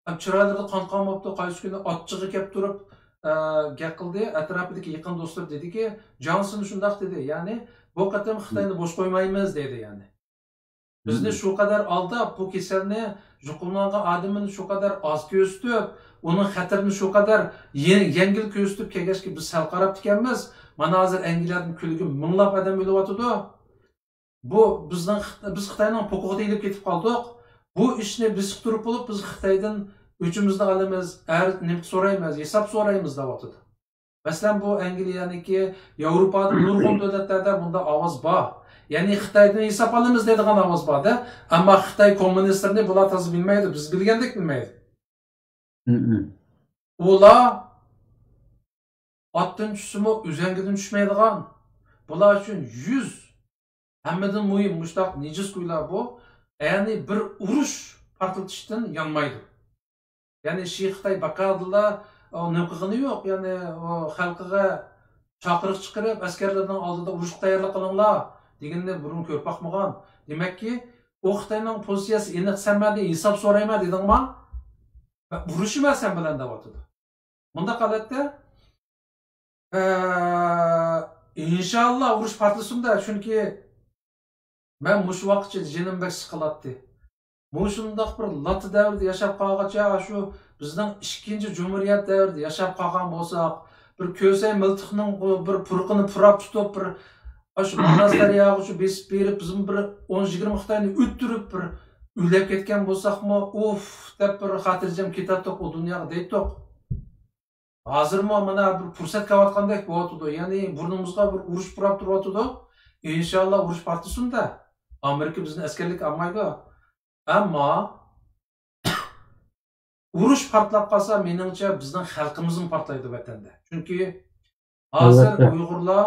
ئەم، چىرايلىرىدا قان قالماپتۇ، قايسى كۈنى ئاچچىقى كەپ تۇرۇپ، ئە، گەپ قىلدى. ئەتراپىدىكى يېقىن دوستلىرى دېدىكى، جانسون شۇنداق دېدى، يەنى بۇ قېتىم خىتاينى بوش قويمايمىز دېدى، يەنى. بىزنى شۇ قەدەر ئالداپ، بۇ كېسەلنى يۇقۇملانغان ئادىمىنى شۇ قەدەر ئاز كۆرسىتىپ، ئۇنىڭ خەتىرىنى شۇ قەدەر يە-، يەڭگىل كۆرسىتىپ كەلگەچكە بىز سەل قاراپتىكەنمىز. مانا ھازىر ئەنگلىيەدىن كۈنىگە مىڭلاپ ئادەم ئۆلۈۋاتىدۇ. بۇ بىزنىڭ خىت-، بىز خىتاينىڭ پوقىغا تېگىلىپ كېتىپ قالدۇق. بۇ ئىشنى بېسىپ تۇرۇپ بولۇپ، بىز خىتايدىن ئۆچىمىزنى ئالىمىز، ئەر-، نېمە سورايمىز، ھېساب سورايمىز دەۋاتىدۇ. مەسىلەن، بۇ ئەنگلىيەنىڭكى، ياۋروپادا نۇرغۇن دۆلەتلەردە بۇنداق ئاۋاز بار. يەنى خىتايدىن ھېساب ئالىمىز دەيدىغان ئاۋاز بار-دە. ئەمما خىتاي كوممۇنىستلىرىنى بۇلار تازا بىلمەيدۇ، بىز بىلگەندەك بىلمەيدۇ. ئۇلار ئاتتىن چۈشسىمۇ ئۈزەڭگىدىن چۈشمەيدىغان، بۇلار ئۈچۈن يۈز ھەممىدىن مۇھىم مۇشۇنداق نىجىس كۈيلەر بۇ. يەنى بىر ئۇرۇش پارتلىتىشتىن يانمايدۇ. يەنى شى خىتاي بەكادىلا، ئۇ، نېمە قىلغىنى يوق. يەنى ئۇ خەلقىگە چاقىرىق چىقىرىپ، ئەسكەرلىرىنىڭ ئالدىدا ئۇرۇشقا تەييارلىق قىلىڭلار دېگىنىنى بۇرۇن كۆرۈپ باقمىغان. دېمەككى، ئۇ خىتاينىڭ پوزىتسىيەسى ئېنىق، سەن مەندىن ھېساب سورايمەن دېدىڭما؟ مەن ئۇرۇشىمەن سەن بىلەن دەۋاتىدۇ. مۇنداق ھالەتتە، ئە، ئىنشاللا ئۇرۇش پارتلىسۇن-دە، چۈنكى مەن مۇشۇ ۋاقىتقىچە جېنىم بەك سىقىلاتتى. مۇشۇنداق بىر لاتا دەۋرىدە ياشاپ قالغاچ، ئاشۇ بىزنىڭ ئىككىنچى جۇمھۇرىيەت دەۋرىدە ياشاپ قالغان بولساق، بىر كۆسەي مىلتىقنىڭ بىر پۇرىقىنى پۇراپ تۇتۇپ، بىر ئاشۇ ماناس دەرياغىچە بېسىپ بېرىپ، بىزمۇ بىر ئون يىگىرمە خىتاينى ئۆتتۈرۈپ، بىر ئۆلۈپ كەتكەن بولساقمۇ، ئۇف دەپ بىر خاتىرجەم كېتەتتۇق ئۇ دۇنياغا دەيتتۇق. ھازىرمۇ مانا بىر پۇرسەت كېلىۋاتقاندەك بولۇۋاتىدۇ. يەنى بۇرنىمىزغا بىر ئۇرۇش پۇراپ تۇرۇۋاتىدۇ. ئىنشاللا ئۇرۇش پارتلىسۇن-دە. ئامېرىكا بىزنى ئەسكەرلىككە ئالمايدۇ. ئەمما ئۇرۇش پارتلاپ قالسا، مېنىڭچە بىزنىڭ خەلقىمىزمۇ پارتلايدۇ ۋەتەندە. چۈنكى ھازىر ئۇيغۇرلار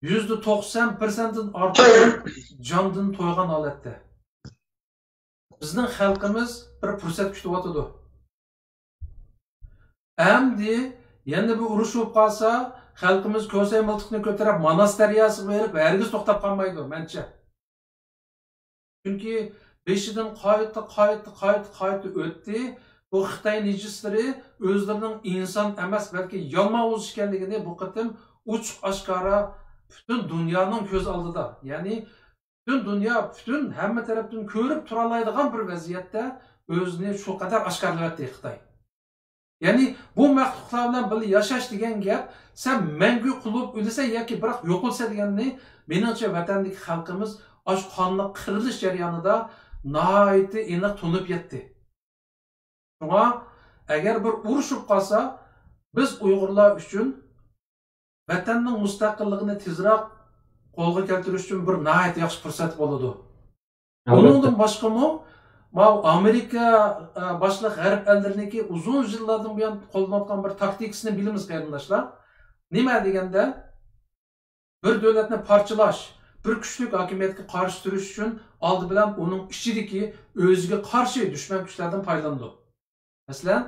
يۈزدە توقسان پىرسەنتتىن ئارتۇق جاندىن تويغان ھالەتتە. بىزنىڭ خەلقىمىز بىر پۇرسەت كۈتۈۋاتىدۇ. ئەمدى يەنە بىر ئۇرۇش بولۇپ قالسا، خەلقىمىز كوسەي مىلتىقنى كۆتۈرۈپ ماناس دەرياسىغا بېرىپ ھەرگىز توختاپ قالمايدۇ، مەنچە. چۈنكى بېشىدىن قايتا، قايتا، قايتا، قايتا ئۆتتى. بۇ خىتاي نىجىسلىرى ئۆزلىرىنىڭ ئىنسان ئەمەس، بەلكى يالماۋۇز ئىكەنلىكىنى بۇ قېتىم ئوچۇق ئاشكارا پۈتۈن دۇنيانىڭ كۆز ئالدىدا، يەنى پۈتۈن دۇنيا، پۈتۈن ھەممە تەرەپتىن كۆرۈپ تۇرالايدىغان بىر ۋەزىيەتتە ئۆزىنى شۇ قەدەر ئاشكارىلىۋەتتى خىتاي. يەنى بۇ مەخلۇقلار بىلەن بىللە ياشاش دېگەن گەپ، سەن مەڭگۈ قۇل بولۇپ ئۆلىسەن ياكى بىراق يوقىلىسەن دېگەننى، مېنىڭچە، ۋەتەندىكى خەلقىمىز ئاشۇ قانلىق قىرىلىش جەريانىدا ناھايىتى ئېنىق تونۇپ يەتتى. شۇڭا ئەگەر بىر ئۇرۇش بولۇپ قالسا، بىز ئۇيغۇرلار ئۈچۈن ۋەتەننىڭ مۇستەقىللىقىنى تېزراق قولغا كەلتۈرۈش ئۈچۈن بىر ناھايىتى ياخشى پۇرسەت بولىدۇ. ئۇنىڭدىن باشقىمۇ، ماۋۇ ئامېرىكا، ئە، باشلىق غەرب ئەللىرىنىڭكى ئۇزۇن يىللاردىن بۇيان قوللىنىۋاتقان بىر تاكتىكىسىنى بىلىمىز، قېرىنداشلار. نېمە دېگەندە، بىر دۆلەتنى پارچىلاش، بىر كۈچلۈك ھاكىمىيەتكە قارشى تۇرۇش ئۈچۈن ئالدى بىلەن ئۇنىڭ ئىچىدىكى ئۆزىگە قارشى دۈشمەن كۈچلەردىن پايدىلىنىدۇ. مەسىلەن،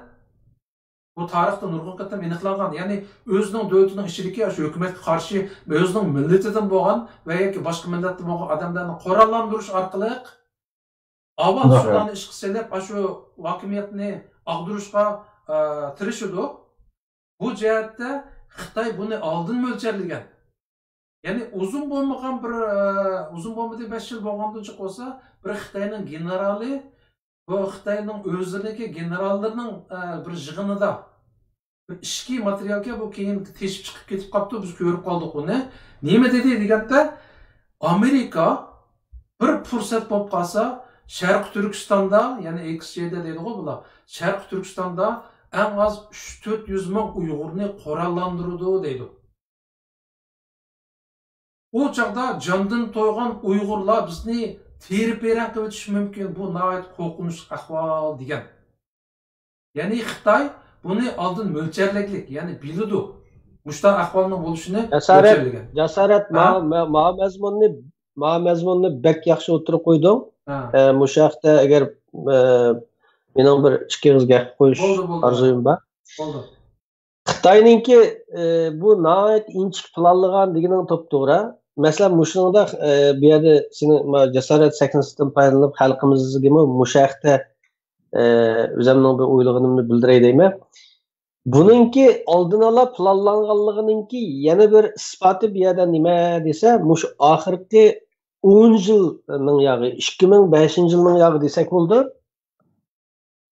بۇ تارىختا نۇرغۇن قېتىم ئېنىقلانغان، يەنى ئۆزىنىڭ دۆلىتىنىڭ ئىچىدىكى ئاشۇ ھۆكۈمەتكە قارشى، ئۆزىنىڭ مىللىتىدىن بولغان ۋە ياكى باشقا مىللەتتىن بولغان ئادەملەرنى قوراللاندۇرۇش ئارقىلىق ئاۋۋال شۇلارنى ئىشقا سېلىپ، ئاشۇ ھاكىمىيەتنى ئاغدۇرۇشقا، ئە، تىرىشىدۇ. بۇ جەھەتتە خىتاي بۇنى ئالدىن مۆلچەرلىگەن. يەنى ئۇزۇن بولمىغان بىر، ئە، ئۇزۇن بولمىدى، بەش يىل بولغاندىن جىق بولسا، بىر خىتاينىڭ گېنېرالى، بۇ خىتاينىڭ ئۆزىنىڭكى گېنېراللىرىنىڭ، ئە، بىر يىغىنىدا بىر ئىچكى ماتېرىيالكەن، بۇ كېيىن تېشىپ چىقىپ كېتىپ قاپتۇ، بىز كۆرۈپ قالدۇق بۇنى. نېمە دېدى دېگەندە، ئامېرىكا بىر پۇرسەت بولۇپ قالسا، شەرقىي تۈركىستاندا، يەنى ئېكس جې دە دەيدىغۇ بۇلار، شەرقىي تۈركىستاندا ئەڭ ئاز ئۈچ تۆت يۈز مىڭ ئۇيغۇرنى قوراللاندۇرىدۇ دەيدۇ. ئۇ چاغدا جاندىن تويغان ئۇيغۇرلار بىزنى تېرە-پېرەڭ قىلىۋېتىشى مۇمكىن، بۇ ناھايىتى قورقۇنچلۇق ئەھۋال دېگەن. يەنى خىتاي بۇنى ئالدىن مۆلچەرلىگلىك، يەنى بىلىدۇ، مۇشۇنداق ئەھۋالنىڭ بولۇشىنى جاسارەت، مۆلچەرلىگەن. جاسارەت، ھە؟ ما-، ما-، ما مەزمۇننى، ما مەزمۇننى بەك ياخشى ئوتتۇرىغا قويدۇڭ. ھە. ئە، مۇشۇ ھەقتە ئەگەر، ئە، مېنىڭ بىر ئىككى ئېغىز گەپ قويۇش بولدى، بولدى. ئارزۇيۇم بار. بولدى. خىتاينىڭكى، ئى، بۇ ناھايىتى ئىنچىكە پىلانلىغان دېگىنىڭ توپتوغرا. مەسىلەن، مۇشۇنىڭدا، ئى، بۇ يەردە سېنىڭ ما جاسارەت سەھنىسىدىن پايدىلىنىپ، خەلقىمىزگىمۇ مۇشۇ ھەقتە، ئى، ئۆزۈمنىڭ بىر ئويلىغىنىمنى بىلدۈرەي دەيمەن. بۇنىڭكى ئالدىن ئالا پىلانلانغانلىقىنىڭكى يەنە بىر ئىسپاتى بۇ يەردە نېمە دېسە، مۇشۇ ئاخىرقى ئون يىلنىڭ ياغى، ئىككى مىڭ بەشىنچى يىلنىڭ ياغى دېسەك بولىدۇ.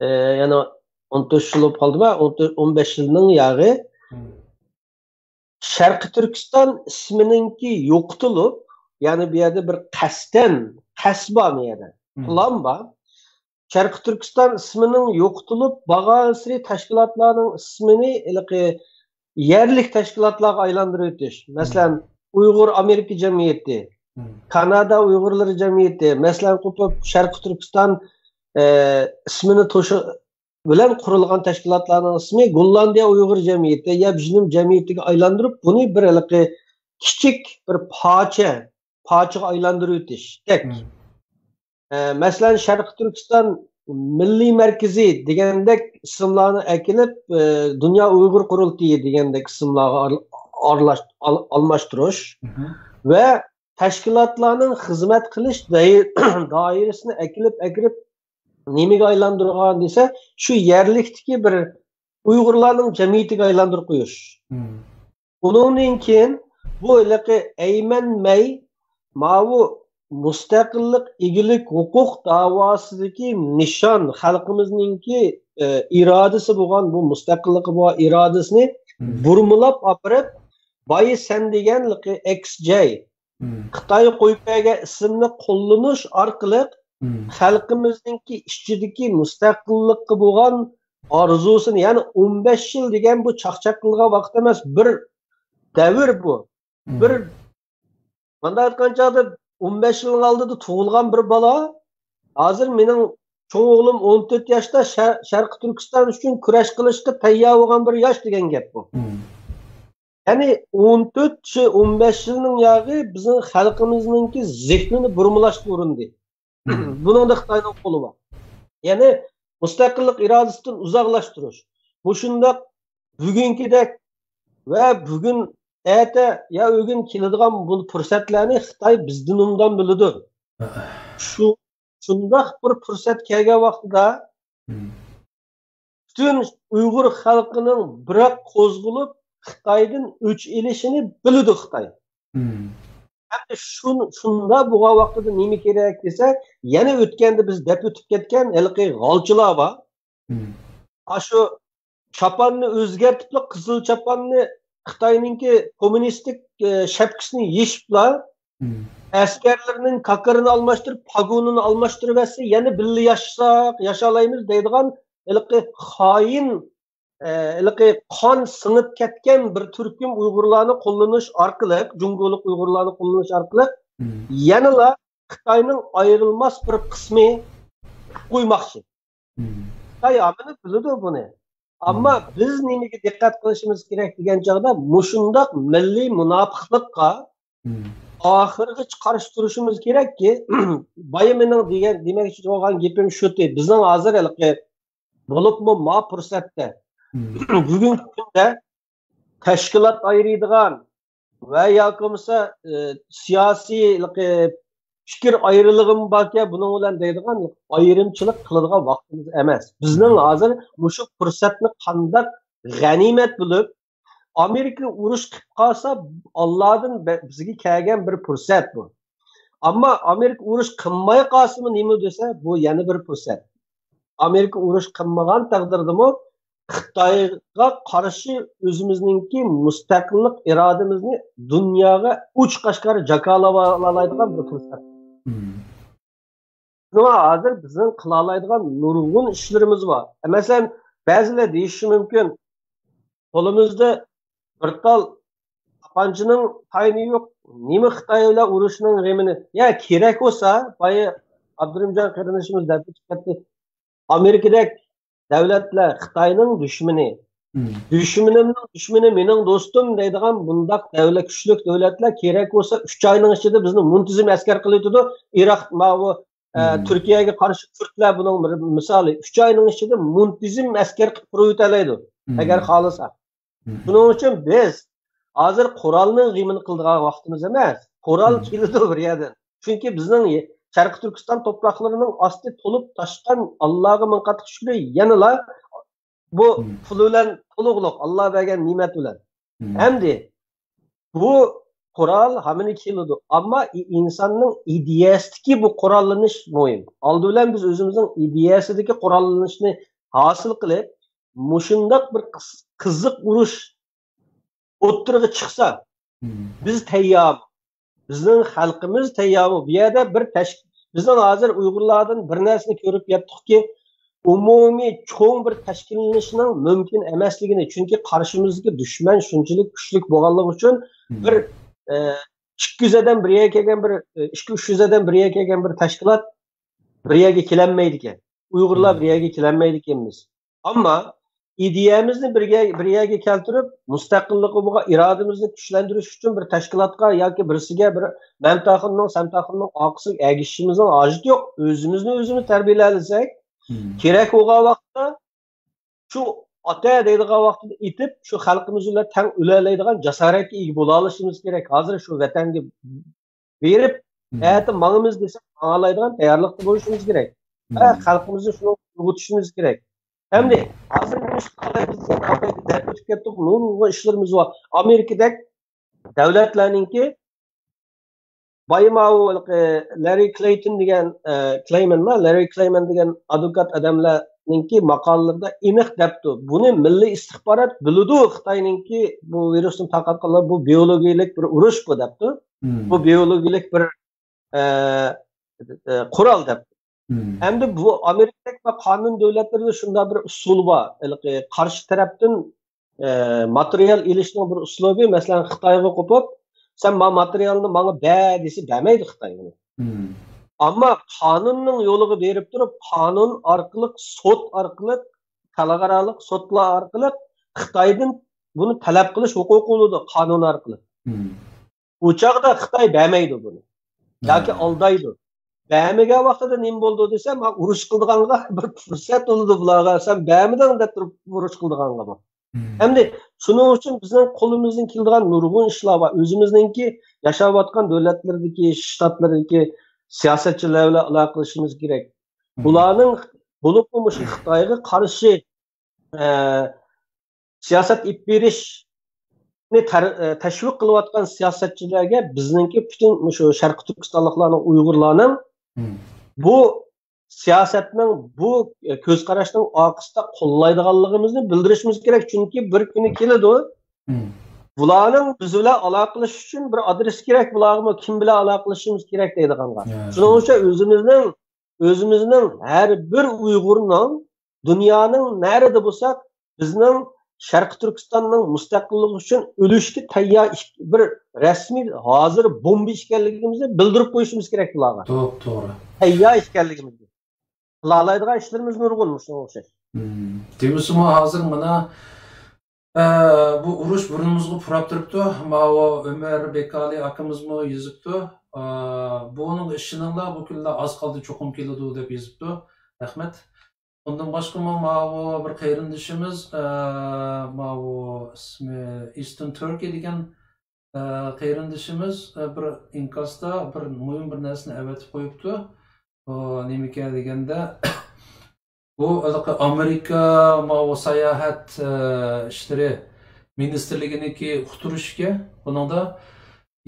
ئى، يەنە ئون تۆت يىل بولۇپ قالدىما؟ ئون تۆت، ئون بەش يىلنىڭ ياغى. مم. شەرقىي تۈركىستان ئىسمىنىڭكى يوقىتىلىپ، يەنى بۇ يەردە بىر قەستەن، قەست بار بۇ يەردە. مم. پىلان بار. شەرقىي تۈركىستان ئىسمىنىڭ يوقىتىلىپ، بارغانسېرى تەشكىلاتلارنىڭ ئىسمىنى ھېلىقى يەرلىك تەشكىلاتلارغا ئايلاندۇرۇۋېتىش. مم. مەسىلەن، ئۇيغۇر ئامېرىكا جەمئىيىتى، مم. كانادا ئۇيغۇرلىرى جەمئىيىتى، مەسىلەن، قوپۇپ شەرقىي تۈركىستان، ئە، ئىسمىنى توشۇ-، بىلەن قۇرۇلغان تەشكىلاتلارنىڭ ئىسمى گوللاندىيە ئۇيغۇر جەمئىيىتى يا بىزنىڭ جەمئىيىتىگە ئايلاندۇرۇپ، بۇنى بىر ھېلىقى كىچىك بىر پارچە، پارچىغا ئايلاندۇرۇۋېتىشتەك. مم. ئە، مەسىلەن، شەرقىي تۈركىستان مىللىي مەركىزى دېگەندەك ئىسىملارنى ئەكېلىپ، ئە، دۇنيا ئۇيغۇر قۇرۇلتىيى دېگەندەك ئىسىملارغا ئار-، ئارىلاش-، ئال-، ئالماشتۇرۇش مم. ۋە تەشكىلاتلارنىڭ خىزمەت قىلىش دائىر-، دائىرىسىنى ئەكېلىپ، ئەكىرىپ، نېمىگە ئايلاندۇرغان دېسە، شۇ يەرلىكتىكى بىر ئۇيغۇرلارنىڭ جەمئىيىتىگە ئايلاندۇرۇپ قويۇش. مم. ئۇنىڭدىن كېيىن بۇ ھېلىقى ئەيمەنمەي ماۋۇ مۇستەقىللىق، ئىگىلىك، ھوقۇق داۋاسىدىكى نىشان، خەلقىمىزنىڭكى، ئى، ئىرادىسى بولغان، بۇ مۇستەقىللىققا بولغان ئىرادىسىنى مم. بۇرمىلاپ ئاپىرىپ، بايا سەن دېگەن ھېلىقى ئېكس جەي، مم. خىتايغا قويۇپ بەرگەن ئىسىمنى قوللىنىش ئارقىلىق مم. خەلقىمىزنىڭكى ئىچىدىكى مۇستەقىللىققا بولغان ئارزۇسىنى، يەنى ئون بەش يىل دېگەن بۇ چاقچاق قىلغان ۋاقىت ئەمەس، بىر دەۋر بۇ. مم. بىر، مۇنداق ئېيتقان چاغدا ئون بەش يىلنىڭ ئالدىدا تۇغۇلغان بىر بالا، ھازىر مېنىڭ چوڭ ئوغلۇم ئون تۆت ياشتا شەر-، شەرقىي تۈركىستان ئۈچۈن كۈرەش قىلىشقا تەييار بولغان بىر ياش دېگەن گەپ بۇ. مم. يەنى ئون تۆت، شۇ ئون بەش يىلنىڭ ياغى بىزنىڭ خەلقىمىزنىڭكى زېھنىنى بۇرمىلاشقا ئۇرۇندى. بۇنىڭدا خىتاينىڭ قولى بار. يەنى مۇستەقىللىق ئىرادىسىدىن ئۇزاقلاشتۇرۇش. مۇشۇنداق بۈگۈنكىدەك ۋە بۈگۈن، ئەتە يا ئۆگۈن كېلىدىغان بۇ پۇرسەتلەرنى خىتاي بىزدىن ئوبدان بىلىدۇ. شۇ، شۇنداق بىر پۇرسەت كەلگەن ۋاقتىدا پۈتۈن ئۇيغۇر خەلقىنىڭ بىراق قوزغىلىپ، خىتايدىن ئۆچ ئېلىشىنى بىلىدۇ خىتاي. ھەمدە شۇن-، شۇنداق بولغان ۋاقتىدا نېمە كېرەك دېسە، يەنە ئۆتكەندە بىز دەپ ئۆتۈپ كەتكەن ھېلىقى غالچىلار بار. ئاشۇ چاپاننى ئۆزگەرتىپلا، قىزىل چاپاننى، خىتاينىڭكى كوممۇنىستىك، ئە، شەپكىسىنى يېشىپلا، ئەسكەرلىرىنىڭ كاكىرىنى ئالماشتۇرۇپ، پاگونىنى ئالماشتۇرۇۋەتسە، يەنە بىللە ياشىساق، ياشالايمىز دەيدىغان ھېلىقى خائىن، ئە، ھېلىقى قان سىڭىپ كەتكەن بىر تۈركۈم ئۇيغۇرلارنى قوللىنىش ئارقىلىق، جۇڭگولۇق ئۇيغۇرلارنى قوللىنىش ئارقىلىق يەنىلا خىتاينىڭ ئايرىلماس بىر قىسمى قىلىپ قويماقچى. خىتاي ھەممىنى بىلىدۇ بۇنى. ئەمما بىز نېمىگە دىققەت قىلىشىمىز كېرەك دېگەن چاغدا، مۇشۇنداق مىللىي مۇناپىقلىققا ئاخىرغىچە قارشى تۇرۇشىمىز كېرەككى، بايا مېنىڭ دېگەن، دېمەكچى بولغان گېپىم شۇتى، بىزنىڭ ھازىر ھېلىقى، بولۇپمۇ ما پۇرسەتتە، بۈگۈنكى كۈندە تەشكىلات ئايرىيدىغان ۋە ياكى بولمىسا، ئى، سىياسىي، ئى، پىكىر ئايرىلىغىمۇ باركەن، بۇنىڭ بىلەن دەيدىغان ئايرىمچىلىق قىلىدىغان ۋاقتىمىز ئەمەس. بىزنىڭ ھازىر مۇشۇ پۇرسەتنى قانداق غەنىيمەت بىلىپ، ئامېرىكا ئۇرۇش قىلىپ قالسا، ئاللادىن بە-، بىزگە كەلگەن بىر پۇرسەت بۇ. ئەمما ئامېرىكا ئۇرۇش قىلماي قالسىمۇ نېمە دېسە، بۇ يەنە بىر پۇرسەت. ئامېرىكا ئۇرۇش قىلمىغان تەقدىردىمۇ خىتايغا قارشى ئۆزىمىزنىڭكى مۇستەقىللىق ئىرادىمىزنى دۇنياغا ئوچۇق ئاشكارا جاكارلاۋالالايدىغان بىر پۇرسەت. شۇڭا ھازىر بىزنىڭ قىلالايدىغان نۇرغۇن ئىشلىرىمىز بار. مەسىلەن، بەزىلەر دېيىشى مۇمكىن، قولىمىزدا بىر تال تاپانچىنىڭ تايىنى يوق، نېمە خىتاي بىلەن ئۇرۇشنىڭ غېمىنى؟ يا، كېرەك بولسا، بايا ئابدۇرېھىمجان قېرىندىشىمىز دەپ ئۆتۈپ كەتتى. ئامېرىكىدەك دۆلەتلەر خىتاينىڭ دۈشمىنى، دۈشمىنىمنىڭ دۈشمىنى مېنىڭ دوستۇم دەيدىغان بۇنداق دۆلەت، كۈچلۈك دۆلەتلەر كېرەك بولسا ئۈچ ئاينىڭ ئىچىدە بىزنى مۇنتىزىم ئەسكەر قىلىۋېتىدۇ. ئىراق، ماۋۇ، ئە، تۈركىيەگە قارشى كۈردلەر بۇنىڭ بىر مىسالى. ئۈچ ئاينىڭ ئىچىدە مۇنتىزىم ئەسكەر قىلىپ قۇرۇۋېتەلەيدۇ، ئەگەر خالىسا. شۇنىڭ ئۈچۈن بىز ھازىر قورالنىڭ غېمىنى قىلىدىغان ۋاقتىمىز ئەمەس. قورال كېلىدۇ بىر يەردىن. چۈنكى بىزنىڭ شەرقىي تۈركىستان توپراقلىرىنىڭ ئاستى تولۇپ تاشقان، ئاللاغا مىڭ قاتلىق شۈكرى، يەنىلا بۇ پۇل بىلەن تولۇقلۇق، ئاللا بەرگەن نېمەت بىلەن. ئەمدى بۇ قورال ھەممىنى كېلىدۇ. ئەمما ئى-، ئىنساننىڭ ئىدىيەسىدىكى بۇ قوراللىنىش مۇھىم. ئالدى بىلەن بىز ئۆزىمىزنىڭ ئىدىيەسىدىكى قوراللىنىشنى ھاسىل قىلىپ، مۇشۇنداق بىر قىز-، قىزىق ئۇرۇش ئوتتۇرىغا چىقسا، بىز تەييارمۇ؟ بىزنىڭ خەلقىمىز تەييارمۇ؟ بۇ يەردە بىر تەش-، بىزنىڭ ھازىر ئۇيغۇرلاردىن بىر نەرسىنى كۆرۈپ يەتتۇقكى، ئومۇمىي چوڭ بىر تەشكىللىنىشنىڭ مۇمكىن ئەمەسلىكىنى، چۈنكى قارشىمىزدىكى دۈشمەن شۇنچىلىك كۈچلۈك بولغانلىقى ئۈچۈن بىر، ئە، ئىككى يۈز ئادەم بىر يەرگە كەلگەن بىر، ئە، ئىككى، ئۈچ يۈز ئادەم بىر يەرگە كەلگەن بىر تەشكىلات بىر يەرگە كېلەلمەيدىكەن. ئۇيغۇرلار بىر يەرگە كېلەلمەيدىكەنمىز. ئەمما ئىدىيەمىزنى بىرگە، بىر يەرگە كەلتۈرۈپ، مۇستەقىللىققا بولغان ئىرادىمىزنى كۈچلەندۈرۈش ئۈچۈن بىر تەشكىلاتقا ياكى بىرسىگە، بىر مەمتاخۇننىڭ، سەمتاخۇننىڭ ئارقىسىغا ئەگىشىشىمىزنىڭ ھاجىتى يوق. ئۆزىمىزنى ئۆزىمىز تەربىيەلەۋالساق، كېرەك بولغان ۋاقىتتا شۇ ئاتا دەيدىغان ۋاقتىدا ئېتىپ، شۇ خەلقىمىز بىلەن تەڭ ئۆلەلەيدىغان جاسارەتكە ئىگە بولالىشىمىز كېرەك. ھازىر شۇ ۋەتەنگە بېرىپ، ئەتە ماڭىمىز دېسەك، ماڭالايدىغان تەييارلىقتا بولۇشىمىز كېرەك. ھە، خەلقىمىزنى شۇنىڭغا ئويغىتىشىمىز كېرەك. ئەمدى ھازىر مۇشۇ قالايمىز دېگەن ئاقىۋەتتە دەپ ئۆتۈپ كەتتۇق، نۇرغۇن ئىشلىرىمىز بار. ئامېرىكىدەك دۆلەتلەرنىڭكى بايا ماۋۇ، ئە، لاررى كلەيتون دېگەن، ئە، كلەيمەنما؟ لاررى كلەيمەن دېگەن ئادۋوكات ئادەملەرنىڭكى ماقالىلىرىدا ئېنىق دەپتۇ. بۇنى مىللىي ئىستىخبارات بىلىدۇ، خىتاينىڭكى بۇ ۋىرۇسنى تارقاتقانلار، بۇ بىيولوگىيەلىك بىر ئۇرۇش بۇ دەپتۇ. بۇ بىيولوگىيەلىك بىر، ئە، ئە، قورال دەپتۇ. ئەمدى بۇ ئامېرىكىدەك بىر قانۇن دۆلەتلىرىدە شۇنداق بىر ئۇسۇل بار. ھېلىقى قارشى تەرەپتىن ئە، ماتېرىيال ئېلىشنىڭ بىر ئۇسلۇبى، مەسىلەن، خىتايغا قوپۇپ، سەن ما ماتېرىيالنى ماڭا بەر دېسە، بەرمەيدۇ خىتاي ئۇنى. ئەمما قانۇننىڭ يولىغا بېرىپ تۇرۇپ، قانۇن ئارقىلىق، سوت ئارقىلىق، خەلقئارالىق سوتلار ئارقىلىق خىتايدىن بۇنى تەلەپ قىلىش ھوقۇقى بولىدۇ قانۇن ئارقىلىق. ئۇ چاغدا خىتاي بەرمەيدۇ بۇنى. ياكى ئالدايدۇ. بەرمىگەن ۋاقتىدا نېمە بولىدۇ دېسەم، ھا، ئۇرۇش قىلىدىغانغا بىر پۇرسەت بولىدۇ بۇلارغا، سەن بەرمىدىڭ دەپ تۇرۇپ ئۇرۇش قىلىدىغانغىمۇ. ئەمدى شۇنىڭ ئۈچۈن بىزنىڭ قولىمىزدىن كېلىدىغان نۇرغۇن ئىشلار بار. ئۆزىمىزنىڭكى ياشاۋاتقان دۆلەتلىرىدىكى، شتاتلىرىدىكى سىياسەتچىلەر بىلەن ئالاقىلىشىشىمىز كېرەك. بۇلارنىڭ، بولۇپمۇ مۇشۇ خىتايغا قارشى، ئە، سىياسەت ئېلىپ بېرىشنى تەر-، ئە، تەشۋىق قىلىۋاتقان سىياسەتچىلەرگە بىزنىڭكى پۈتۈن مۇشۇ شەرقىي تۈركىستانلىقلارنىڭ، ئۇيغۇرلارنىڭ بۇ سىياسەتنىڭ، بۇ كۆز قاراشنىڭ ئارقىسىدا قوللايدىغانلىقىمىزنى بىلدۈرۈشىمىز كېرەك. چۈنكى بىر كۈنى كېلىدۇ، بۇلارنىڭ بىز بىلەن ئالاقىلىشىش ئۈچۈن بىر ئادرېس كېرەك، بۇلارغىمۇ كىم بىلەن ئالاقىلىشىشىمىز كېرەك دەيدىغانغا. شۇنىڭ ئۈچۈن ئۆزىمىزنىڭ، ئۆزىمىزنىڭ ھەر بىر ئۇيغۇرنىڭ دۇنيانىڭ نەرىدە بولساق، بىزنىڭ شەرقىي تۈركىستاننىڭ مۇستەقىللىقى ئۈچۈن ئۆلۈشكە تەييار ئىك-، بىر رەسمىي ھازىر بومبا ئىكەنلىكىمىزنى بىلدۈرۈپ قويۇشىمىز كېرەك بۇلارغا. توپ-، توغرا. تەييار ئىكەنلىكىمىزنى. قىلالايدىغان ئىشلىرىمىز نۇرغۇن مۇشۇنىڭغا ئوخشاش. دېمىسىمۇ ھازىر مانا، ئە، بۇ ئۇرۇش بۇرنىمىزغا پۇراپ تۇرۇپتۇ. ماۋۇ ئۆمەر بېكالى ئاكىمىزمۇ يېزىپتۇ. ئە، بۇنىڭغا ئىشىنىڭلار، بۇ كۈنلەر ئاز قالدى، چوقۇم كېلىدۇ دەپ يېزىپتۇ. رەھمەت. ئۇندىن باشقىمۇ ماۋۇ بىر قېرىندىشىمىز، ئە، ماۋۇ ئىسمى Eastern Turkey دېگەن، ئە، قېرىندىشىمىز، ئە، بىر ئىنكاستا بىر مۇھىم بىر نەرسىنى ئەۋەتىپ قويۇپتۇ. ئۇ نېمىكەن دېگەندە، بۇ ھېلىقى ئامېرىكا ماۋۇ ساياھەت، ئە، ئىشلىرى مىنىستىرلىكىنىڭكى ئۇقتۇرۇشى ئىكەن. بۇنىڭدا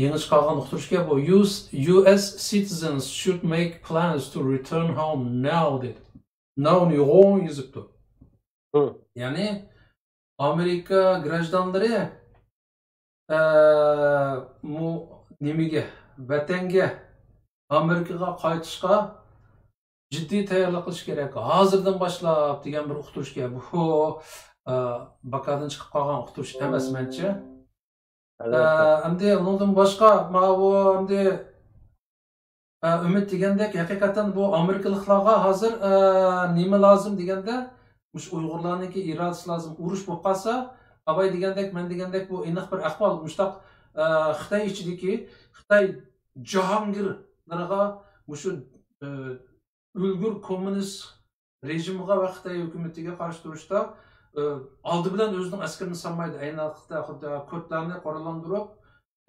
يېڭى چىقارغان ئۇقتۇرۇشى ئىكەن. بۇ، "U S, U S citizens should make plans to return home now" دېدى. ناۋنىغوڭ يېزىپتۇ. يەنى ئامېرىكا گراژدانلىرى، ئە، مۇ-، نېمىگە، ۋەتەنگە، ئامېرىكىغا قايتىشقا جىددىي تەييارلىق قىلىش كېرەك. ھازىردىن باشلاپ دېگەن بىر ئۇقتۇرۇش كېلىپ، بۇ، ئە، باكادىن چىقىپ قالغان ئۇقتۇرۇش ئەمەس مەنچە. ئە، ئەمدى ئۇنىڭدىن باشقا، ماۋۇ ئەمدى، ئە، ئۈمىد دېگەندەك، ھەقىقەتەن بۇ ئامېرىكىلىقلارغا ھازىر، ئە، نېمە لازىم دېگەندە، مۇشۇ ئۇيغۇرلارنىڭكى ئىرادىسى لازىم. ئۇرۇش بولۇپ قالسا، ئاباي دېگەندەك، مەن دېگەندەك، بۇ ئېنىق بىر ئەھۋال. مۇشۇنداق، ئە، خىتاي ئىچىدىكى، خىتاي جاھانگىرلىرىغا مۇشۇ، ئە، ئۆلگۈر كوممۇنىست رېژىمىغا ۋە خىتاي ھۆكۈمىتىگە قارشى تۇرۇشتا، ئە، ئالدى بىلەن ئۆزىنىڭ ئەسكىرىنى سالمايدۇ. ئەينى ۋاقىتتا خۇددى كۆرتلەرنى قوراللاندۇرۇپ،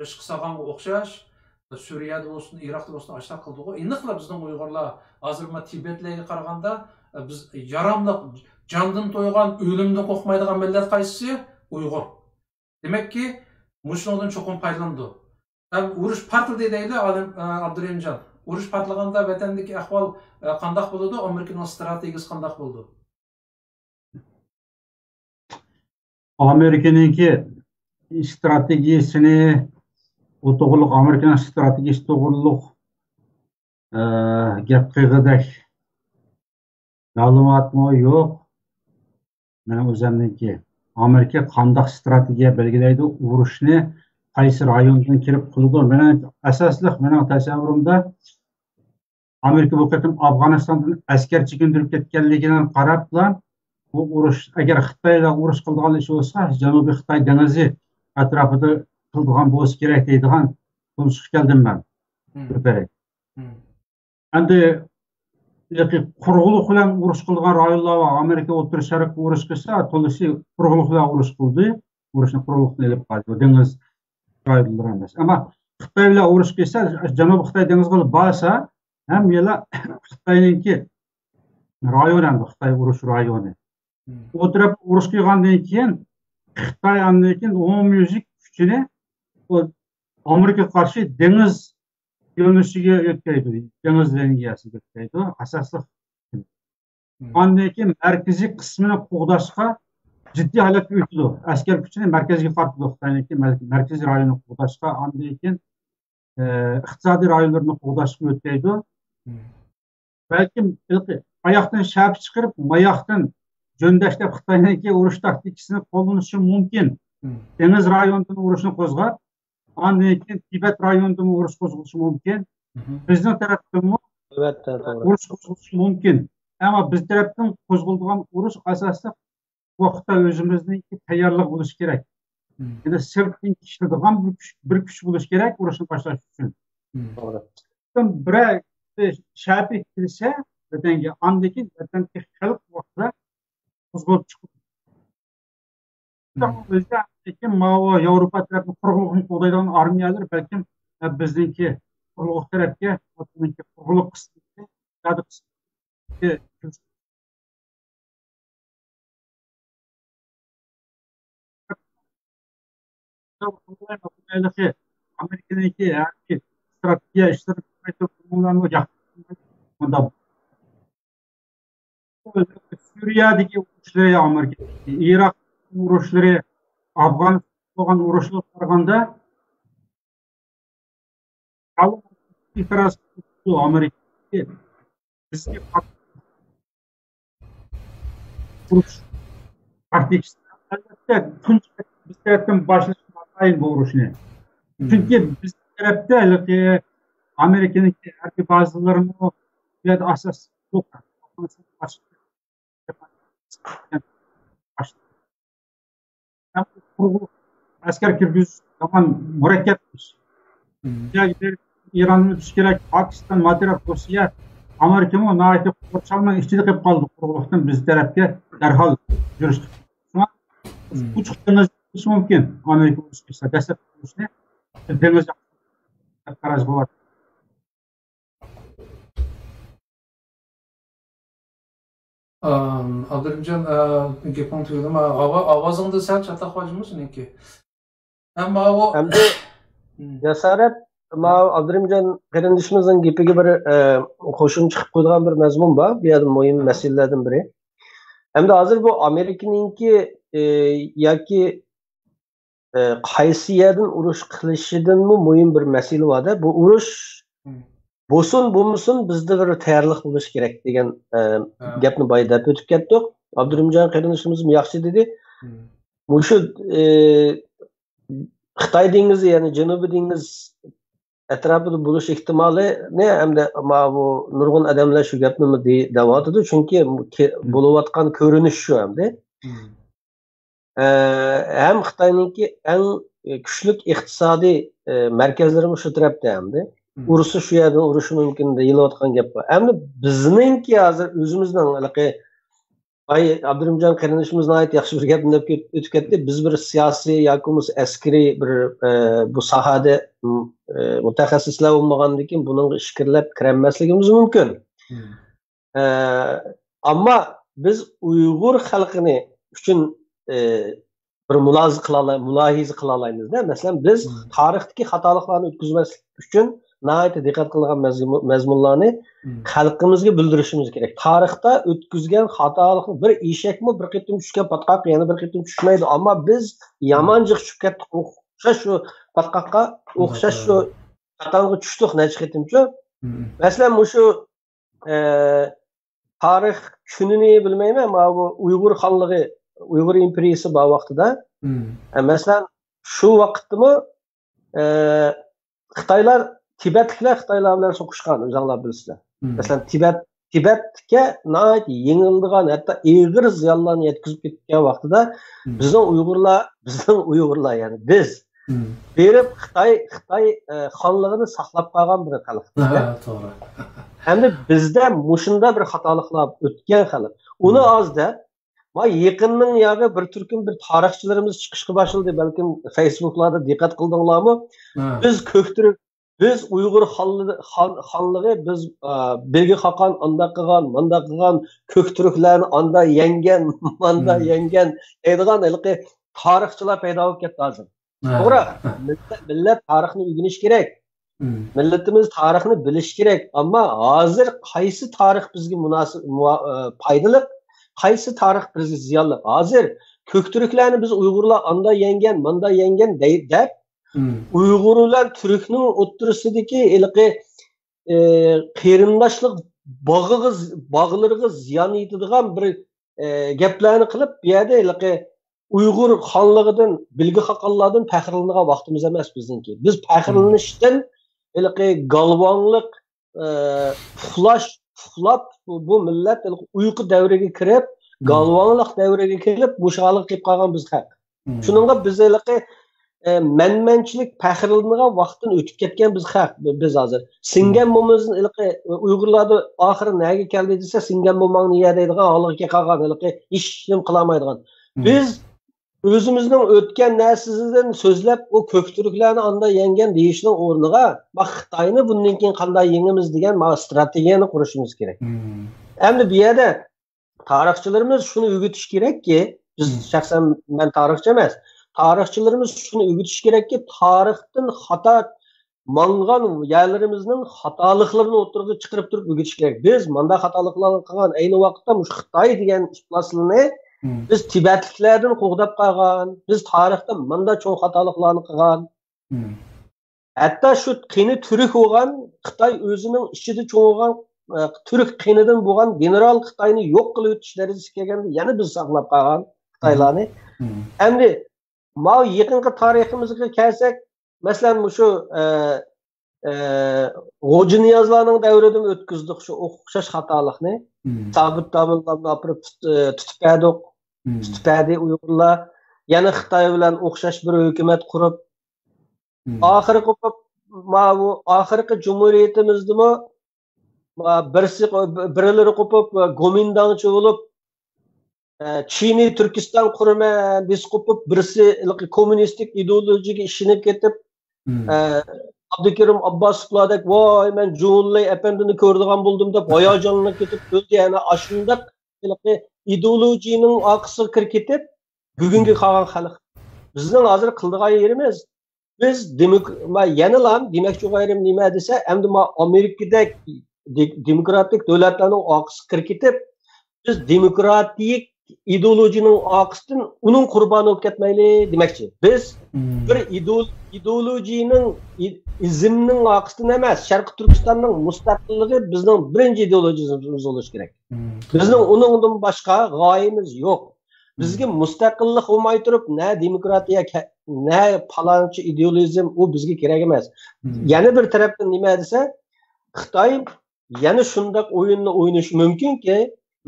ئىشقا سالغانغا ئوخشاش، سۈرىيەدە بولسۇن، ئىراقتا بولسۇن، ئاشۇنداق قىلدىغۇ. ئېنىقلا بىزنىڭ ئۇيغۇرلار ھازىر مانا تىبەتلەرگە قارىغاندا، بىز ياراملىق، جاندىن تويغان، ئۆلۈمدىن قورقمايدىغان مىللەت قايسىسى؟ ئۇيغۇر. دېمەككى، مۇشۇنىڭدىن چوقۇم پايدىلىنىدۇ. ھەم ئۇرۇش پارتلىدى دەيدۇ ئالىم، ئابدۇرېھىمجان. ئۇرۇش پارتلىغاندا ۋەتەندىكى ئەھۋال، قانداق بولىدۇ؟ ئامېرىكىنىڭ ستراتېگىيىسى قانداق بولىدۇ؟ ئامېرىكىنىڭكى ئىستراتېگىيىسىنى، ئۇ توغرىلىق ئامېرىكىنىڭ ئىستراتېگىيىسى توغرىلىق، ئە، گەپ قىلغۇدەك مەلۇماتمۇ يوق. مېنىڭ ئۆزۈمنىڭكى ئامېرىكا قانداق ئىستراتېگىيە بەلگىلەيدۇ، ئۇرۇشنى قايسى رايوندىن كىرىپ قىلىدۇ؟ مېنىڭ ئاساسلىق، مېنىڭ تەسەۋۋۇرۇمدا ئامېرىكا بۇ قېتىم ئافغانىستاندىن ئەسكەر چېكىندۈرۈپ كەتكەنلىكىدىن قاراپلا، بۇ ئۇرۇش، ئەگەر خىتاي بىلەن ئۇرۇش قىلىدىغان ئىش بولسا، جەنۇبىي خىتاي دېڭىزى ئەتراپىدا قىلىدىغان بولسا كېرەك دەيدىغان تونۇشقا كەلدىم مەن. بىر تەرەپ. ئەمدى ياكى قۇرۇقلۇق بىلەن ئۇرۇش قىلىدىغان رايونلار بار. ئامېرىكا ئوتتۇرا شەرققە ئۇرۇش قىلسا، تولىسى قۇرۇقلۇق بىلەن ئۇرۇش قىلدى. ئۇرۇشنى قۇرۇقلۇقتىن ئېلىپ قالدى. دېڭىز رايونلىرى ئەمەس. ئەمما خىتاي بىلەن ئۇرۇش قىلسا، جەنۇبىي خىتاي دېڭىزىغا بارسا، ھەم يەنە خىتاينىڭكى رايونى، ئەمدى خىتاي ئۇرۇش رايونى. ئۇ تەرەپ ئۇرۇش قىلغاندىن كېيىن، خىتاي ئاندىن كېيىن ئومۇميۈزلۈك كۈچىنى ئۇ ئامېرىكىغا قارشى دېڭىز يۆنىلىشىگە يۆتكەيدۇ، دېڭىز لىنىيەسىگە يۆتكەيدۇ، ئاساسلىق. ئاندىن كېيىن مەركىزىي قىسمىنى قوغداشقا جىددىي ھالەتتە ئۆتىدۇ. ئەسكەر كۈچىنى مەركەزگە قارىتىدۇ، خىتاينىڭكى مەر-، مەركىزىي رايونىنى قوغداشقا، ئاندىن كېيىن، ئە، ئىقتىسادىي رايونلىرىنى قوغداشقا يۆتكەيدۇ. بەلكىم ھېلىقى ئاياقتىن شەپە چىقىرىپ، ماياقتىن جۆندەش دەپ خىتاينىڭكى ئۇرۇش تاكتىكىسىنى قوللىنىشى مۇمكىن. دېڭىز رايونىدىن ئۇرۇشنى قوزغاپ، ئاندىن كېيىن تىبەت رايونىدىمۇ ئۇرۇش قوزغىلىشى مۇمكىن. بىزنىڭ تەرەپتىنمۇ ئەلۋەتتە، توغرا. ئۇرۇش قوزغىلىشى مۇمكىن. ئەمما بىز تەرەپتىن قوزغىلىدىغان ئۇرۇش ئاساسلىق ۋاقىتتا ئۆزىمىزنىڭكى تەييارلىق بولۇشى كېرەك. يەنى سىرتتىن ئىشلىتىدىغان بىر كۈچ، بىر كۈچ بولۇشى كېرەك ئۇرۇشنى باشلاش ئۈچۈن. بىرەر شەپى كىرسە ۋەتەنگە، ئاندىن كېيىن ۋەتەندىكى خەلق ۋاقتىدا قوزغىلىپ چىقىدۇ. ئۆزى لېكىن ماۋۇ ياۋروپا تەرەپنىڭ قۇرۇقلۇقىنى قوغدايدىغان ئارمىيەلەر بەلكىم، ئە، بىزنىڭكى قۇرۇقلۇق تەرەپكە، ۋەتەننىڭكى قۇرۇقلۇق قىسمىدىكى، زىيادە قىسمىدىكى ئامېرىكىنىڭكى ھەربىي ئىستراتېگىيە ئىشلىرى مۇنداق سۈرىيەدىكى ئۇرۇشلىرى، ئامېرىكا، ئىراق ئۇرۇشلىرى، ئافغانىستان بولغان ئۇرۇشلارغا قارىغاندا ئامېرىكا بىزگە ئۇرۇش تاكتىكىسى، ئەلۋەتتە، تۇنجى بىز تەرەپتىن باشلىشى ناتايىن بۇ ئۇرۇشنى. چۈنكى بىز تەرەپتە ھېلىقى ئامېرىكىنىڭكى ھەربىي بازىلىرىمۇ بۇ يەردە ئاساس يوق. ئەسكەر كىرگۈزۈش يامان مۇرەككەپ ئىش. ئىراننى تۇتۇش كېرەك، پاكىستان، ماتېرىيال، روسىيە، ئامېرىكىمۇ ناھايىتى قورشاۋنىڭ ئىچىدە قېلىپ قالدى. قۇرۇقلۇقتىن بىز تەرەپكە دەرھال يۈرۈش. شۇڭا ئوچۇق دېڭىز بولۇشى مۇمكىن. ئامېرىكا ئۇرۇش قىلسا، دەسلەپكى ئۇرۇشنى دېڭىز قاراش بولاتتى. ئابدۇرېھىمجان، گېپىڭ تۈگىدىمۇ؟ ئاۋازىڭدا سەل چاتاق بار جۇمۇ سېنىڭكى. ئەمما ئۇ ئەمدى جاسارەت، ماۋۇ ئابدۇرېھىمجان قېرىندىشىمىزنىڭ گېپىگە بىر قوشۇمچە قىلىپ قويىدىغان بىر مەزمۇن بار. بۇ يەردە مۇھىم مەسىلىلەردىن بىرى. ئەمدى ھازىر بۇ ئامېرىكىنىڭكى ياكى قايسى يەردىن ئۇرۇش قىلىشىدىنمۇ مۇھىم بىر مەسىلە بار-دە. بۇ ئۇرۇش بولسۇن بولمىسۇن بىزدە بىر تەييارلىق بولۇشى كېرەك دېگەن گەپنى بايا دەپ ئۆتۈپ كەتتۇق. ئابدۇرېھىمجان قېرىندىشىمىزمۇ ياخشى دېدى. مۇشۇ خىتاي دېڭىزى، يەنى جەنۇبىي دېڭىز ئەتراپىدا بولۇش ئېھتىمالىنى ھەمدە ماۋۇ نۇرغۇن ئادەملەر شۇ گەپنىمۇ دەۋاتىدۇ. چۈنكى بولۇۋاتقان كۆرۈنۈش شۇ ئەمدى. ھەم خىتاينىڭكى ئەڭ كۈچلۈك ئىقتىسادىي مەركەزلىرىمۇ شۇ تەرەپتە ئەمدى. ئۇرسا شۇ يەردىن ئۇرۇشى مۇمكىن دېيىلىۋاتقان گەپ بار. ئەمدى بىزنىڭكى ھازىر ئۆزىمىزنىڭ ھېلىقى ئاي ئابدۇرېھىمجان قېرىندىشىمىز ناھايىتى ياخشى بىر گەپنى دەپ ئۆتۈپ كەتتى. بىز بىر سىياسىي ياكى بولمىسا ئەسكىرىي بىر بۇ ساھەدە مۇتەخەسسىسلەر بولمىغاندىكىن بۇنىڭغا ئىچكىرىلەپ كىرەلمەسلىكىمىز مۇمكىن. ئەمما بىز ئۇيغۇر خەلقىنى ئۈچۈن بىر مۇلاھىزە قىلالاي مۇلاھىزە قىلالايمىزدا. مەسىلەن، بىز تارىختىكى خاتالىقلارنى ئۆتكۈزمەسلىك ئۈچۈن ناھايىتى دىققەت قىلىدىغان مەزمۇنلارنى خەلقىمىزگە بىلدۈرۈشىمىز كېرەك. تارىختا ئۆتكۈزگەن خاتالىقنى، بىر ئېشەكمۇ بىر قېتىم چۈشكەن پاتقاققا يەنە بىر قېتىم چۈشمەيدۇ. ئەمما بىز يامان جىق چۈشۈپ كەتتۇق. ئوخشاش شۇ پاتقاققا، ئوخشاش شۇ قاتانغا چۈشتۇق نەچچە قېتىمچۇ. مەسىلەن، مۇشۇ تارىخ كۈنىنى بىلمەيمەن، ماۋۇ ئۇيغۇر خانلىقى، ئۇيغۇر ئىمپېرىيىسى بار ۋاقتىدا، مەسىلەن، شۇ ۋاقىتتىمۇ خىتايلار، تىبەتلىكلەر خىتايلار بىلەن سوقۇشقان، ئۆزۈڭلار بىلىسىلەر. مەسىلەن، تىبەت تىبەتكە ناھايىتى يېڭىلىدىغان، ھەتتا ئېغىر زىيانلارنى يەتكۈزۈپ كەتكەن ۋاقتىدا بىزنىڭ ئۇيغۇرلار، بىزنىڭ ئۇيغۇرلار، يەنى بىز بېرىپ خىتاي، خىتاي خانلىقىنى ساقلاپ قالغان بىر خەلق. توغرا. ھەمدە بىزدە مۇشۇنداق بىر خاتالىقلار ئۆتكەن خەلق. ئۇنى ئاز دەپ، ما يېقىننىڭ ياغى بىر تۈركۈم بىر تارىخچىلىرىمىز چىقىشقا باشلىدى. بەلكىم فېيسبۇكلاردا دىققەت قىلدىڭلارمۇ؟ بىز كۆكتۈرۈك، بىز ئۇيغۇر خانلىرى، خان، خانلىقى، بىز بىلگە خاقان ئانداق قىلغان، مانداق قىلغان، كۆكتۈركلەرنى ئاندا يەڭگەن، ماندا يەڭگەن دەيدىغان ھېلىقى تارىخچىلار پەيدا بولۇپ كەتتى ھازىر. توغرا، مىللەت، مىللەت تارىخنى ئۆگىنىشى كېرەك. مىللىتىمىز تارىخنى بىلىشى كېرەك. ئەمما ھازىر قايسى تارىخ بىزگە مۇناسىپ، مۇۋا-، ئە، پايدىلىق، قايسى تارىخ بىزگە زىيانلىق؟ ھازىر كۆكتۈركلەرنى بىز ئۇيغۇرلار ئاندا يەڭگەن، ماندا يەڭگەن دەي-، دەپ، ئۇيغۇر بىلەن تۈركنىڭ ئوتتۇرىسىدىكى ھېلىقى، ئە، قېرىنداشلىق باغىغا، باغلىرىغا زىيان يېتىدىغان بىر ئە، گەپلەرنى قىلىپ، بۇ يەردە ھېلىقى ئۇيغۇر خانلىقىدىن، بىلگە خاقانلاردىن پەخىرلىنىدىغان ۋاقتىمىز ئەمەس بىزنىڭكى. بىز پەخىرلىنىشتىن ھېلىقى گالۋاڭلىق، ئە، ئۇخلاش، ئۇخلاپ، بۇ، بۇ مىللەت ھېلىقى ئۇيقۇ دەۋرىگە كىرىپ، گالۋاڭلىق دەۋرىگە كېلىپ، مۇشۇ ھالغا كېلىپ قالغان بىز خەق. شۇنىڭغا بىز ھېلىقى ئە، مەنمەنچىلىك پەخىرلىنىدىغان ۋاقىتتىن ئۆتۈپ كەتكەن بىز خەق، بىز ھازىر. سىڭگەن مومىمىزنى ھېلىقى ئۇيغۇرلاردا ئاخىرى نەگە كەلدى دېسە، سىڭگەن موماڭ نىيە دەيدىغان ھالغا كەپ قالغان، ھېلىقى ھېچنېمە قىلالمايدىغان. بىز ئۆزىمىزنىڭ ئۆتكەن نەرسىسىدىن سۆزلەپ، ئۇ كۆك تۈركلەرنى ئاندا يەڭگەن دېيىشنىڭ ئورنىغا، ما خىتاينى بۇندىن كېيىن قانداق يېڭىمىز دېگەن ما ستراتېگىيەنى قۇرۇشىمىز كېرەك. ئەمدى بۇ يەردە تارىخچىلىرىمىز شۇنى ئۆگىتىشى كېرەككى، بىز، شەخسەن مەن تارىخچى ئەمەس، تارىخچىلىرىمىز شۇنى ئۆگىتىشى كېرەككى، تارىختىن خاتا ماڭغان يەرلىرىمىزنىڭ خاتالىقلىرىنى ئوتتۇرىغا چىقىرىپ تۇرۇپ ئۆگىتىش كېرەك. بىز مانداق خاتالىقلارنى قىلغان، ئەينى ۋاقىتتا مۇشۇ خىتاي دېگەن ئىپلاسلىنى بىز تىبەتلىكلەردىن قوغداپ قالغان، بىز تارىختا مانداق چوڭ خاتالىقلارنى قىلغان. ھەتتا شۇ قېنى تۈرك بولغان، خىتاي ئۆزىنىڭ ئىچىدە چوڭ بولغان، ئە، تۈرك قېنىدىن بولغان گېنېرال خىتاينى يوق قىلىۋېتىش دەرىجىسىگە كەلگەندە يەنە بىز ساقلاپ قالغان خىتايلارنى. ئەمدى ماۋۇ يېقىنقى تارىخىمىزغا كەلسەك، مەسىلەن، مۇشۇ، ئە، ئە، غوجىنىيازلارنىڭ دەۋرىدىمۇ ئۆتكۈزدۇق شۇ ئوخشاش خاتالىقنى. سابىت داموللامنى ئاپىرىپ تۇت-، ئە، تۇتۇپ بەردۇق. تۇتۇپ بەردى ئۇيغۇرلار. يەنە خىتاي بىلەن ئوخشاش بىر ھۆكۈمەت قۇرۇپ، ئاخىرى قوپۇپ، ماۋۇ ئاخىرقى جۇمھۇرىيىتىمىزدىمۇ، ما، بىرسى، بىرلىرى قوپۇپ، گومىنداڭچى بولۇپ، ئە، چىنى تۈركىستان قۇرىمەن دېسە قوپۇپ، بىرسى ھېلىقى كوممۇنىستىك ئىدېئولوگىيەگە ئىشىنىپ كېتىپ، ئە، ئابدۇكېرىم ئابباسوفلاردەك، ۋاي، مەن جۇڭلەي ئەپەندىنى كۆرىدىغان بولدۇم دەپ ھاياجانلىنىپ كېتىپ ئۆلدى. يەنە ئاشۇنداق ھېلىقى ئىدېئولوگىيەنىڭ ئارقىسىغا كىرىپ كېتىپ، بۈگۈنگە قالغان خەلق. بىزنىڭ ھازىر قىلىدىغان يېرىمىز، بىز دېموك-، ما-، يەنىلا دېمەكچى بولغان يېرىم نېمە دېسە، ئەمدى ما ئامېرىكىدەك دې-، دېموكراتىك دۆلەتلەرنىڭ ئارقىسىغا كىرىپ كېتىپ، بىز دېموكراتىك ئىدېئولوگىيەنىڭ ئارقىسىدىن ئۇنىڭ قۇربانى بولۇپ كەتمەيلى دېمەكچى. بىز بىر ئىدېئول-، ئىدېئولوگىيەنىڭ، ئى-، ئىزمنىڭ ئارقىسىدىن ئەمەس، شەرقىي تۈركىستاننىڭ مۇستەقىللىقى بىزنىڭ بىرىنچى ئىدېئولوگىيەمىز بولۇشى كېرەك. بىزنىڭ ئۇنىڭدىن باشقا غايىمىز يوق. بىزگە مۇستەقىللىق بولماي تۇرۇپ، نە دېموكراتىيە، كە-، نە پالانچى ئىدېئولىزم، ئۇ بىزگە كېرەك ئەمەس. يەنە بىر تەرەپتىن نېمە دېسە، خىتاي يەنە شۇنداق ئويۇننى ئوينىشى مۇمكىنكى،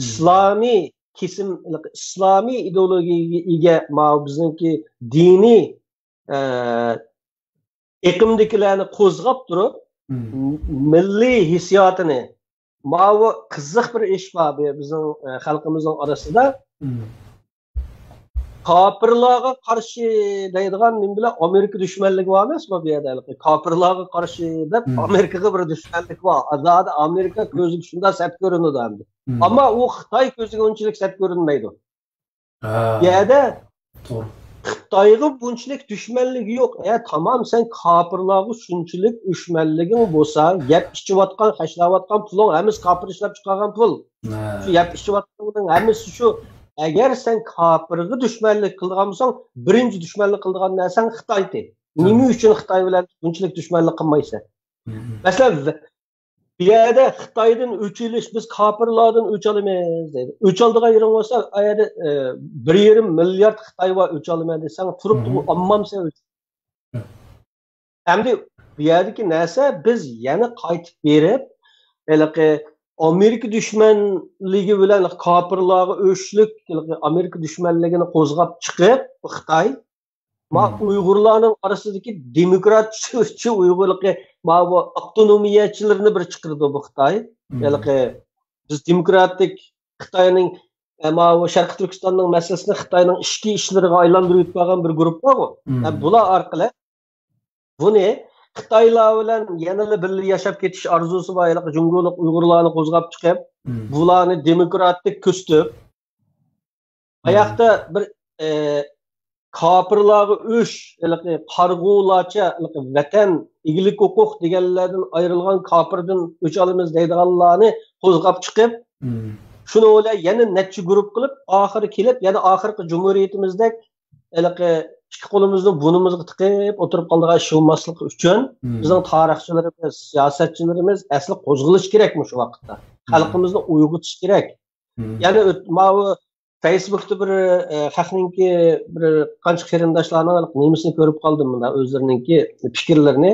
ئىسلامىي كېسىم، ئىسلامىي ئىدېئولوگىيەگە ئىگە، ماۋۇ بىزنىڭكى دىنىي، ئە، ئېقىمدىكىلەرنى قوزغاپ تۇرۇپ، مىللىي ھېسسىياتىنى، ماۋۇ قىزىق بىر ئىش بار، بۇ بىزنىڭ، ئە، خەلقىمىزنىڭ ئارىسىدا. كاپىرلارغا قارشى دەيدىغان نېمە بىلەن ئامېرىكا دۈشمەنلىكى بار ئەمەسمۇ بۇ يەردە ھېلىقى؟ كاپىرلارغا قارشى دەپ ئامېرىكىغا بىر دۈشمەنلىك بار. زادى ئامېرىكا كۆزىگە شۇنداق سەت كۆرۈنىدۇ ئەمدى. ئەمما ئۇ خىتاي كۆزىگە ئۇنچىلىك سەت كۆرۈنمەيدۇ. بۇ يەردە خىتايغا بۇنچىلىك دۈشمەنلىكى يوق. ئە، تامام، سەن كاپىرلارغا شۇنچىلىك دۈشمەنلىكىڭ بولسا، يەپ ئىچىۋاتقان، خەجلەۋاتقان پۇلۇڭ ھەممىسى كاپىر ئىشلەپ چىقارغان پۇل. شۇ يەپ ئىچىۋاتقىنىڭ ھەممىسى شۇ. ئەگەر سەن كاپىرغا دۈشمەنلىك قىلىدىغان بولساڭ، بىرىنچى دۈشمەنلىك قىلىدىغان نەرسەڭ خىتايتى. نېمە ئۈچۈن خىتاي بىلەن بۇنچىلىك دۈشمەنلىك قىلمايسەن؟ مەسىلەن، بۇ يەردە خىتايدىن ئۆچ ئېلىش، بىز كاپىرلاردىن ئۆچ ئالىمىز دەيدۇ. ئۆچ ئالىدىغان يېرىڭ بولسا، ئۇ يەردە، ئە، بىر يېرىم مىليارد خىتاي بار، ئۆچ ئالىمەن دېسەڭ، تۇرۇپتۇ، ئالمامسەن ئۆچ. ئەمدى بۇ يەردىكى نەرسە، بىز يەنە قايتىپ بېرىپ، ھېلىقى ئامېرىكا دۈشمەنلىكى بىلەن كاپىرلارغا ئۆچلۈك، ھېلىقى ئامېرىكا دۈشمەنلىكىنى قوزغاپ چىقىپ، خىتاي، ما ئۇيغۇرلارنىڭ ئارىسىدىكى دېموكراتچى ئۇيغۇرلۇقى، ما بۇ ئاپتونومىيەچىلىرىنى بىر چىقىرىدۇ بۇ خىتاي. ھېلىقى بىز دېموكراتىك خىتاينىڭ، ئە، ما بۇ شەرقىي تۈركىستاننىڭ مەسىلىسىنى خىتاينىڭ ئىچكى ئىشلىرىغا ئايلاندۇرۇۋېتىپ قالغان بىر گۇرۇپپا بۇ. ھە، بۇلار ئارقىلىق بۇنى خىتايلار بىلەن يەنىلا بىللە ياشاپ كېتىش ئارزۇسى بار ھېلىقى جۇڭگولۇق ئۇيغۇرلارنى قوزغاپ چىقىپ، بۇلارنى دېموكراتىك كۆرسىتىپ، ئاياقتا بىر، ئە، كاپىرلارغا ئۆچ، ھېلىقى قارىغۇلارچە، ھېلىقى ۋەتەن، ئىگىلىك ھوقۇق دېگەنلەردىن ئايرىلغان كاپىردىن ئۆچ ئالىمىز دەيدىغانلارنى قوزغاپ چىقىپ، شۇنىڭ بىلەن يەنە نەچچە گۇرۇپ قىلىپ، ئاخىرى كېلىپ، يەنە ئاخىرقى جۇمھۇرىيىتىمىزدەك ھېلىقى ئىككى قولىمىزنى بۇرنىمىزغا تىقىپ ئولتۇرۇپ قالىدىغان ئىش بولماسلىقى ئۈچۈن، بىزنىڭ تارىخچىلىرىمىز، سىياسەتچىلىرىمىز ئەسلى قوزغىلىشى كېرەك مۇشۇ ۋاقىتتا. خەلقىمىزنى ئويغىتىشى كېرەك. يەنە ئۆت-، ماۋۇ فېيسبۇكتا بىر، ئە، خەقنىڭكى بىر قانچە قېرىنداشلارنىڭ نېمىسىنى كۆرۈپ قالدىم، مۇنداق ئۆزلىرىنىڭكى پىكىرلىرىنى.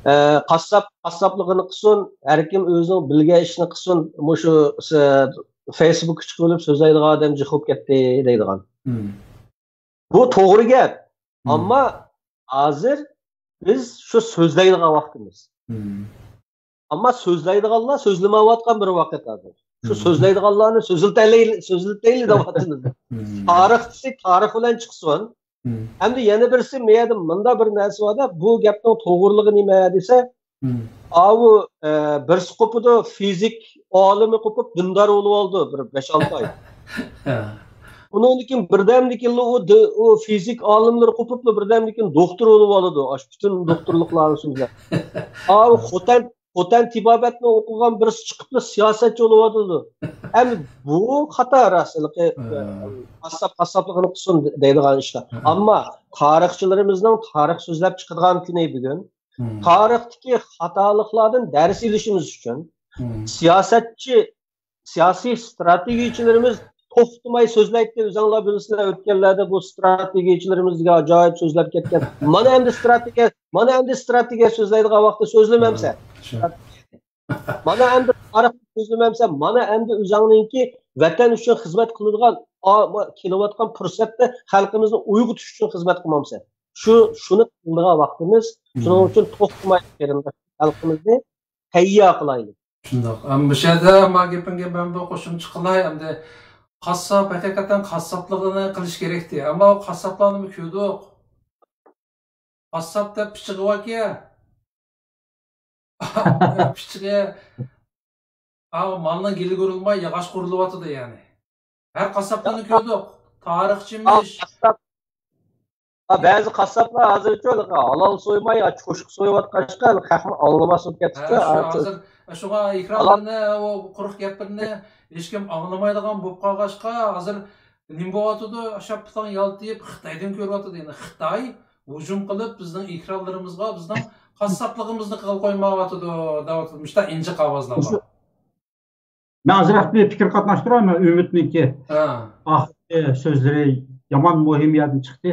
ئە، قاسساپ قاسساپلىقىنى قىلسۇن، ھەركىم ئۆزىنىڭ بىلگەن ئىشىنى قىلسۇن، مۇشۇ س-، فېيسبۇكقا چىقىۋېلىپ سۆزلەيدىغان ئادەم جىق بولۇپ كەتتى دەيدىغان. بۇ توغرا گەپ. ئەمما ھازىر بىز شۇ سۆزلەيدىغان ۋاقتىمىز. ئەمما سۆزلەيدىغانلار سۆزلىمەيۋاتقان بىر ۋاقىت ھازىر. شۇ سۆزلەيدىغانلارنى سۆزلىتەيلى، سۆزلىتەيلى دەۋاتىمىز. تارىخچىسى تارىخ بىلەن چىقسۇن. ئەمدى يەنە بىرسى، مەيەدە مۇندا بىر نەرسە بار-دە، بۇ گەپنىڭ توغرىلىقى نېمە دېسە، ئاۋۇ، ئە، بىرسى قوپىدۇ، فىزىك ئالىمى قوپۇپ دىندار بولۇۋالىدۇ بىر بەش-ئالتە ئاي. ئۇنىڭدىن كېيىن بىردەمدىن كېيىنلا ئۇ دى-، ئۇ فىزىك ئالىملىرى قوپۇپلا بىردەمدىن كېيىن دوختۇر بولۇۋالىدۇ. ئاشۇ پۈتۈن دوختۇرلۇقلارنى سۆزلەپ. ئاۋۇ خوتەن، خوتەن تېبابەتنى ئوقۇغان بىرسى چىقىپلا سىياسەتچى بولۇۋاتىدۇ. ئەمدى بۇ خاتا راست، ھېلىقى، قاسساپ قاسساپلىقىنى قىلسۇن دەيدىغان ئىشلار. ئەمما تارىخچىلىرىمىزنىڭ تارىخ سۆزلەپ چىقىدىغان كۈنى بۈگۈن. تارىختىكى خاتالىقلاردىن دەرس ئېلىشىمىز ئۈچۈن سىياسەتچى، سىياسىي ستراتېگىيىچىلىرىمىز توختىماي سۆزلەيتتى. ئۆزۈڭلار بىلىسىلەر، ئۆتكەنلەردە بۇ ستراتېگىيىچىلىرىمىز دېگەن ئاجايىپ سۆزلەپ كەتكەن. مانا ئەمدى ستراتېگىيە، مانا ئەمدى ستراتېگىيە سۆزلەيدىغان ۋاقىتتا سۆزلىمەمسەن. مانا ئەمدى تارىخنى سۆزلىمەمسەن، مانا ئەمدى ئۆزۈڭنىڭكى ۋەتەن ئۈچۈن خىزمەت قىلىدىغان، ئا-، ما-، كېلىۋاتقان پۇرسەتتە خەلقىمىزنى ئويغىتىش ئۈچۈن خىزمەت قىلمامسەن. شۇ، شۇنى قىلىدىغان ۋاقتىمىز. شۇنىڭ ئۈچۈن توختىماي قېرىنداش خەلقىمىزنى تەييار قىلايلى. شۇنداق. ئەم، مۇشۇ يەردە ما گېپىڭگە مەن بىر قوشۇمچە قىلاي. ئەمدى قاسساپ، ھەقىقەتەن قاسساپلىقىنى قىلىش كېرەكتى. ئەمما ئۇ قاسساپلارنىمۇ كۆردۇق. قاسساپ دەپ پىچىقى باركەن. پىچىقى، ئا، مالنىڭ گېلى ئۇرۇلماي، ياغاچ قۇرۇلۇۋاتىدۇ يەنى. ھەر قاسساپلارنى كۆردۇق. تارىخچىمىش. قاسساپ، ھا، بەزى قاسساپلار ھازىرچۇ ھېلىقى ھالال سويماي، ھا، چوشقا سويۇۋاتقاچقا، ھېلىقى خەقمۇ ئاڭلىماس بولۇپ ھە، كەتتىچۇ. شۇ ھازىر، شۇڭا ئېكرانلىرىنى، ئۇ قۇرۇق گەپلىرىنى ھېچكىم ئاڭلىمايدىغان بولۇپ قالغاچقا، ھازىر نېمە بولۇۋاتىدۇ؟ شاپپىتىڭ يالتىيىپ، خىتايدىن كۆرۈۋاتىدۇ. يەنى خىتاي ھۇجۇم قىلىپ، بىزنىڭ ئېكرانلىرىمىزغا، بىزنىڭ قاسساپلىقىمىزنى قىلغىلى قويمايۋاتىدۇ، دەۋاتىدۇ. مۇشۇنداق ئىنچىكە ئاۋازلار بار. مەن ئازراق بىر پىكىر قاتناشتۇراي، مەن ئۈمىدنىڭكى ھە. ئاخىرقى سۆزلىرى يامان مۇھىم يەردىن چىقتى.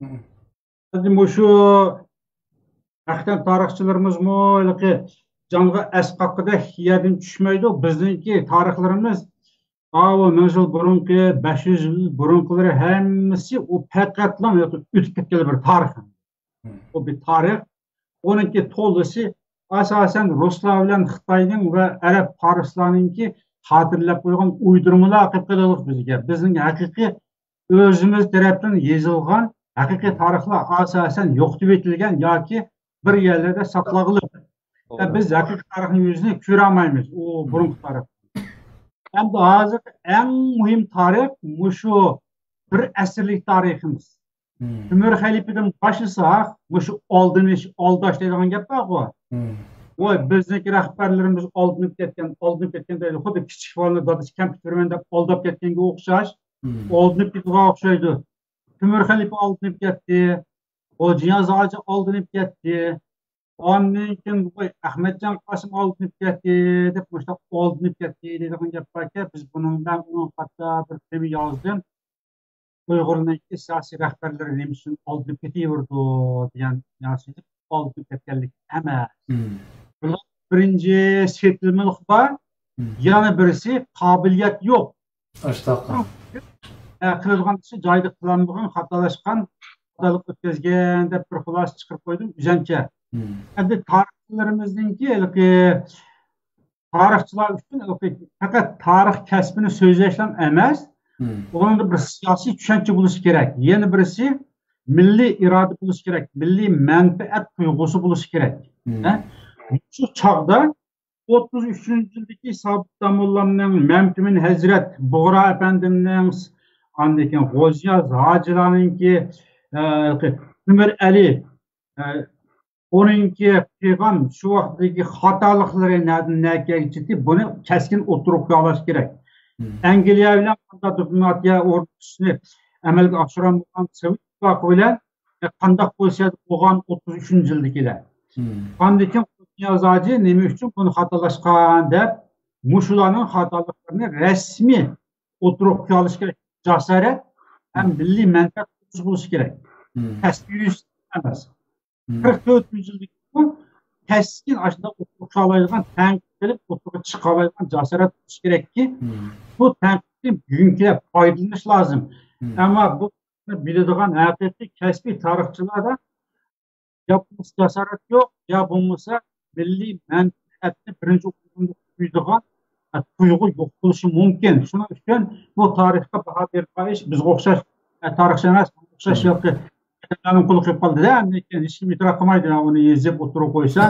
ھە. ئەمدى مۇشۇ ھەقىقەتەن تارىخچىلىرىمىزمۇ ھېلىقى جانغا ئەس قاققۇدەك يەردىن چۈشمەيدۇ. بىزنىڭكى تارىخلىرىمىز ئاۋۇ مىڭ يىل بۇرۇنقى، بەش يۈز يىل بۇرۇنقىلىرى ھەممىسى ئۇ پەقەتلا ئۆتۈپ كەتكەن بىر تارىخ. ئۇ بىر تارىخ. ئۇنىڭكى تولىسى ئاساسەن رۇسلار بىلەن خىتاينىڭ ۋە ئەرەب پارسلارنىڭكى خاتىرىلەپ قويغان ئۇيدۇرمىلار قېلىپ قالدۇق بىزگە. بىزنىڭ ھەقىقىي ئۆزىمىز تەرەپتىن يېزىلغان ھەقىقىي تارىخلار ئاساسەن يوقىتىۋېتىلگەن ياكى بىر يەرلەردە ساقلىغلىق. ۋە بىز ھەقىقىي تارىخنىڭ يۈزىنى كۆرەلمەيمىز، ئۇ بۇرۇنقى تارىخ. ئەمدى ھازىرقى ئەڭ مۇھىم تارىخ مۇشۇ بىر ئەسىرلىك تارىخىمىز. تۆمۈر خەلىپىدىن باشلىساق، مۇشۇ ئالدىنىش، ئالداش دەيدىغان گەپ بارغۇ. ۋاي، بىزنىڭكى رەھبەرلىرىمىز ئالدىنىپ كەتكەن، ئالدىنىپ كەتكەن دەيدۇ. خۇددى كىچىك بالىنى دادىسى كەمپۈت بېرىمەن دەپ ئالداپ كەتكەنگە ئوخشاش، ئالدىنىپ كېتىدىغان ئوخشايدۇ. تۆمۈر خەلىپە ئالدىنىپ كەتتى. خوجانىياز ھاجى ئالدىنىپ كەتتى. ئاندىن كېيىن، ۋاي، ئەخمەتجان قاسىم ئالدىنىپ كەتتى دەپ، مۇشۇنداق ئالدىنىپ كەتتى دەيدىغان گەپ باركەن، بىز بۇنىڭ بىلەن ئۇنىڭ قاتتا بىر تېما يازدىم. ئۇيغۇرنىڭكى سىياسىي رەھبەرلىرى نېمە ئۈچۈن ئالدىنىپ كېتىۋېرىدۇ دېگەن نەرسە ئالدىنىپ كەتكەنلىك ئەمەس. بۇلار بىرىنچى سېتىلمىلىق بار، يەنە بىرسى قابىلىيەت يوق. ئاشتاق. ئە، قىلىدىغان ئىشى جايىدا قىلالمىغان، خاتالاشقان، خاتالىق ئۆتكۈزگەن دەپ بىر خۇلاسە چىقىرىپ قويدۇم ئۆزۈمچە. ئەمدى تارىخچىلىرىمىزنىڭكى ھېلىقى تارىخچىلار ئۈچۈن ھېلىقى پەقەت تارىخ كەسپىنى سۆزلەشلا ئەمەس، ئۇلاردا بىر سىياسىي چۈشەنچە بولۇشى كېرەك. يەنە بىرسى مىللىي ئىرادە بولۇشى كېرەك، مىللىي مەنپەئەت تۇيغۇسى بولۇشى كېرەك. ھە؟ شۇ چاغدا ئوتتۇز ئۈچىنچى يىلدىكى سابىت داموللامنىڭ، مەمتىمىن ھەزرەت، بۇغرا ئەپەندىمنىڭ، ئاندىن كېيىن غوجىنىياز ھاجىلارنىڭكى، ئە، تۆمۈر ئەلى، ئە، ئۇنىڭكى قىلغان شۇ ۋاقىتتىكى خاتالىقلىرى نەدىن نەگىچە، بۇنى كەسكىن ئوتتۇرىغا قويۇۋېلىش كېرەك. ئەنگلىيە بىلەن قانداق دىپلوماتىيە ئورنىتىشنى ئەمەلگە ئاشۇرالمىغان سوۋېت ئىتتىپاقى بىلەن قانداق پوزىتسىيەدە بولغان ئوتتۇز ئۈچىنچى يىلدىكىلەر. ئاندىن كېيىن نىياز ھاجى نېمە ئۈچۈن بۇنى خاتالاشقان دەپ، مۇشۇلارنىڭ خاتالىقلىرىنى رەسمىي ئوتتۇرىغا قويۇۋېلىشقا جاسارەت ھەم مىللىي مەنپەئەت بولۇشى كېرەك. كەسپىي يۈز ئەمەس. قىرىق تۆتىنچى يىلدىكى كەسكىن ئاشۇنداق ئوتتۇرىغا چىقالايدىغان، تەنقىد قىلىپ ئوتتۇرىغا چىقالايدىغان جاسارەت بولۇشى كېرەككى، بۇ تەنقىدتىن بۈگۈنكىدەك پايدىلىنىش لازىم. ئەمما بۇ تارىخنى بىلىدىغان ھەقىقىي كەسپىي تارىخچىلاردا يا بولمىسا جاسارەت يوق، يا بولمىسا مىللىي مەنپەئەتنى بىرىنچى ئورۇندا قويىدىغان، ئە، تۇيغۇ يوق بولۇشى مۇمكىن. شۇنىڭ ئۈچۈن بۇ تارىخقا باھا بېرىدىغان ئىش بىزگە ئوخشاش، ئە، تارىخچى ئەمەس، ماڭا ئوخشاش ھېلىقى ئادەملەرنىڭ قولىغا قېلىپ قالدى-دە. ئەمدى كېيىن ھېچكىم ئېتىراپ قىلمايدۇ، ئۇنى يېزىپ ئوتتۇرىغا قويسا،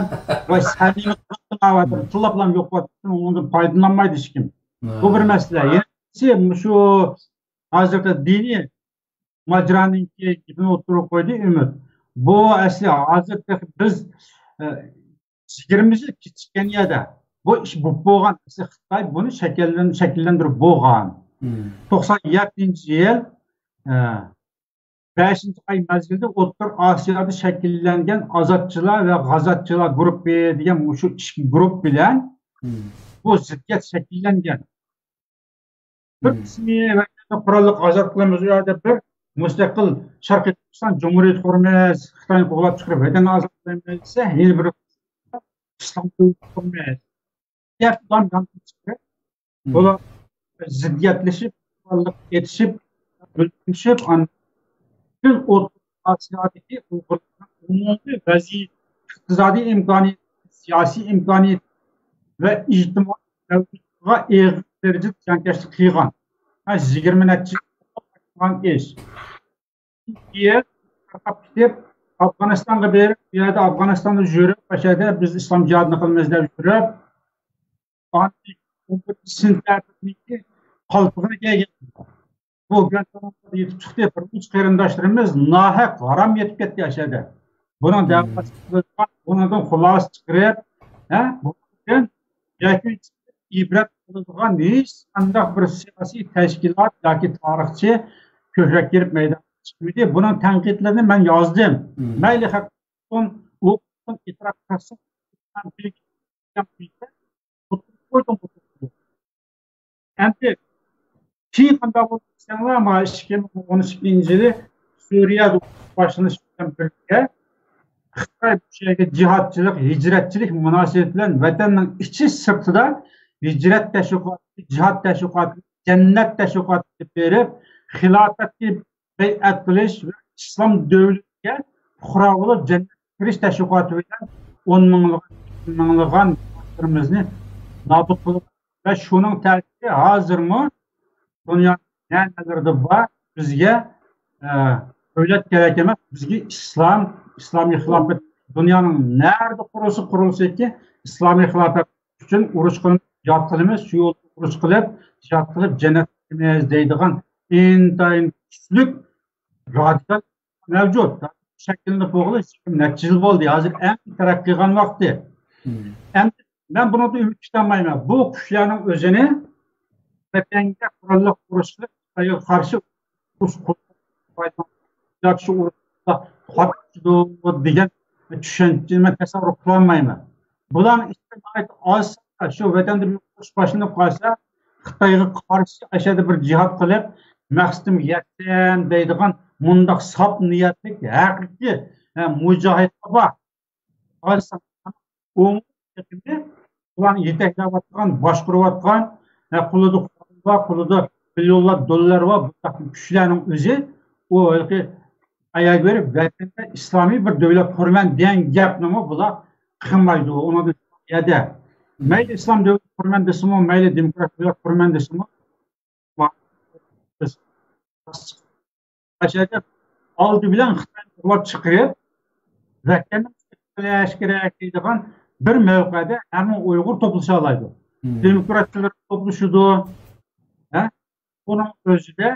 ۋاي، سەن نېمە قىلىۋاتىدىڭ، تىللاپلا يوقىتىۋاتىدىغان، ئۇنىڭدىن پايدىلانمايدۇ ھېچكىم. بۇ بىر مەسىلە. يەنە بىرسى، مۇشۇ ھازىرقى دىنىي ماجىرانىڭكى گېپىنى ئوتتۇرىغا قويدى ئۈمىد. بۇ ئەسلى ھازىر تېخى بىز، ئە، يىگىرمە يىل كېچىككەن يەردە بۇ ئىش بولۇپ بولغان. ئەسلى خىتاي بۇنى شەكىللەن-، شەكىللەندۈرۈپ بولغان. توقسان يەتتىنچى يىل، ئە، بەشىنچى ئاي مەزگىلىدە ئوتتۇرا ئاسىيادا شەكىللەنگەن ئازادچىلار ۋە غازاتچىلار گۇرۇپپى دېگەن مۇشۇ ئىككى گۇرۇپ بىلەن بۇ زىددىيەت شەكىللەنگەن. بىر قىسمى ۋەتەننى قوراللىق ئازاد قىلىمىز، ئۇ يەردە بىر مۇستەقىل شەرقىي تۈركىستان جۇمھۇرىيىتى قۇرىمىز، خىتاينى قوغلاپ چىقىرىپ ۋەتەننى ئازاد قىلىمىز دېسە، يەنە بىر ئىسلام دۆلىتى قۇرىمىز. گەپ دام دام چىقىپ، بۇلار زىددىيەتلىشىپ، قوراللىق ئېتىشىپ، ئۆلتۈرۈشۈپ، ئاندىن پۈتۈن ئوتتۇرا ئاسىيادىكى ئۇيغۇرلارنىڭ ئومۇمىي ۋەزىيىتى، ئىقتىسادىي ئىمكانىيىتى، سىياسىي ئىمكانىيىتى ۋە ئىجتىمائىي مەۋجۇتلۇقىغا ئېغىر دەرىجىدە زىيانكەشلىك قىلغان. ھە، يىگىرمە نەچچە يىل قىلغان ئىش. كېيىن تارقاپ كېتىپ، ئافغانىستانغا بېرىپ، بۇ يەردە ئافغانىستاندا يۈرۈپ، ئاشۇ يەردە بىز ئىسلام جىھادىنى قىلىمىز دەپ يۈرۈپ، ئاندىن ئون بىرىنچى سېنتەبىردىكى قالپىغىنى كىيگەن. بۇ گۇەنتانامودا يېتىپ چىقتى. بىر نەچچە قېرىنداشلىرىمىز ناھەق ھارام يېتىپ كەتتى ئاشۇ يەردە. بۇنىڭ دەۋاسى قىلىنغان، بۇنىڭدىن خۇلاسە چىقىرىپ، ھە، بۇنىڭدىن يەكۈن چىقىرىپ ئىبرەت ئالىدىغان ھېچقانداق بىر سىياسىي تەشكىلات ياكى تارىخچى كۆكرەك كېرىپ مەيدانغا چىقمىدى. بۇنىڭ تەنقىدلىرىنى مەن يازدىم. مەيلى خەق ئۇ ئېتىراپ قىلسۇن، ئەمدى كېيىن قانداق بولدى دېسەڭلار، مانا ئىككى مىڭ ئون ئىككىنچى يىلى سۈرىيەدە باشلىنىش بىلەن بىرگە خىتاي بۇ يەرگە جىھادچىلىق، ھىجرەتچىلىك مۇناسىۋىتى بىلەن ۋەتەننىڭ ئىچى سىرتىدا ھىجرەت تەشۋىقاتى، جىھاد تەشۋىقاتى، جەننەت تەشۋىقاتى دەپ بېرىپ، خىلاپەتكە بەيئەت قىلىش ۋە ئىسلام دۆلىتىگە پۇقرا بولۇپ جەننەتكە كىرىش تەشۋىقاتى بىلەن ئون مىڭلىغان، مىڭلىغان ياشلىرىمىزنى نابۇت قىلىپ ۋە شۇنىڭ تەسىرى ھازىرمۇ دۇنيانىڭ نەلەردە بار. بىزگە، ئە، دۆلەت كېرەك ئەمەس، بىزگە ئىسلام، ئىسلامىي خىلاپەت. دۇنيانىڭ نەدە قۇرۇلسا قۇرۇلسۇنكى، ئىسلامىي خىلاپەت ئۈچۈن ئۇرۇش قىلىمىز، جىھاد قىلىمىز، شۇ يولدا ئۇرۇش قىلىپ، جىھاد قىلىپ جەننەت كىرىمىز دەيدىغان ئىنتايىن كۈچلۈك رادىكال مەۋجۇت. شەكىللىنىپ بولغىلى نەچچە يىل بولدى. ھازىر ئەڭ تەرەققىي قىلغان ۋاقتى. ئەمدى مەن بۇنىڭدىن ئۈمىد كۈتەلمەيمەن. بۇ كۈچلەرنىڭ ئۆزىنى ۋەتەنگە قوراللىق ئۇرۇش قىلىپ، خىتايغا قارشى ئۇرۇش قىلىپ، ياكى شۇ ئۇرۇشتا قاتنىشىدۇ دېگەن چۈشەنچىنى مەن تەسەۋۋۇر قىلالمايمەن. بۇلارنىڭ ئىچىدە ناھايىتى ئاز، شۇ ۋەتەندە بىر ئۇرۇش باشلىنىپ قالسا، خىتايغا قارشى ئاشۇ يەردە بىر جىھاد قىلىپ، مەقسىتىمگە يەتسەم دەيدىغان مۇنداق ساپ نىيەتلىك ھەقىقىي، ھە، مۇجاھىدلار بار. ئۇمۇ بۇلارنى يېتەكلەۋاتقان، باشقۇرۇۋاتقان، ھە، قولىدا قورال بار، قولىدا مىليونلار دوللار بار، بۇنداق كۈچلەرنىڭ ئۆزى ئۇ ھېلىقى ئاياغ بېرىپ، ۋەتەندە ئىسلامىي بىر دۆلەت قۇرىمەن دېگەن گەپنىمۇ بۇلار قىلمايدۇ. ئۇنىڭدىن يەدە مەيلى ئىسلام دۆلىتى قۇرىمەن دېسىمۇ، مەيلى دېموكرات دۆلەت قۇرىمەن دېسىمۇ، ئاشۇ يەردە ئالدى بىلەن خىتاينى قوغلاپ چىقىرىپ، ۋەتەننى قۇتقۇزۇش كېرەك دەيدىغان بىر مەۋقەدە ھەممە ئۇيغۇر توپلىشالايدۇ. دېموكراتچىلار توپلىشىدۇ. ھە؟ بۇنىڭ ئۆزىدە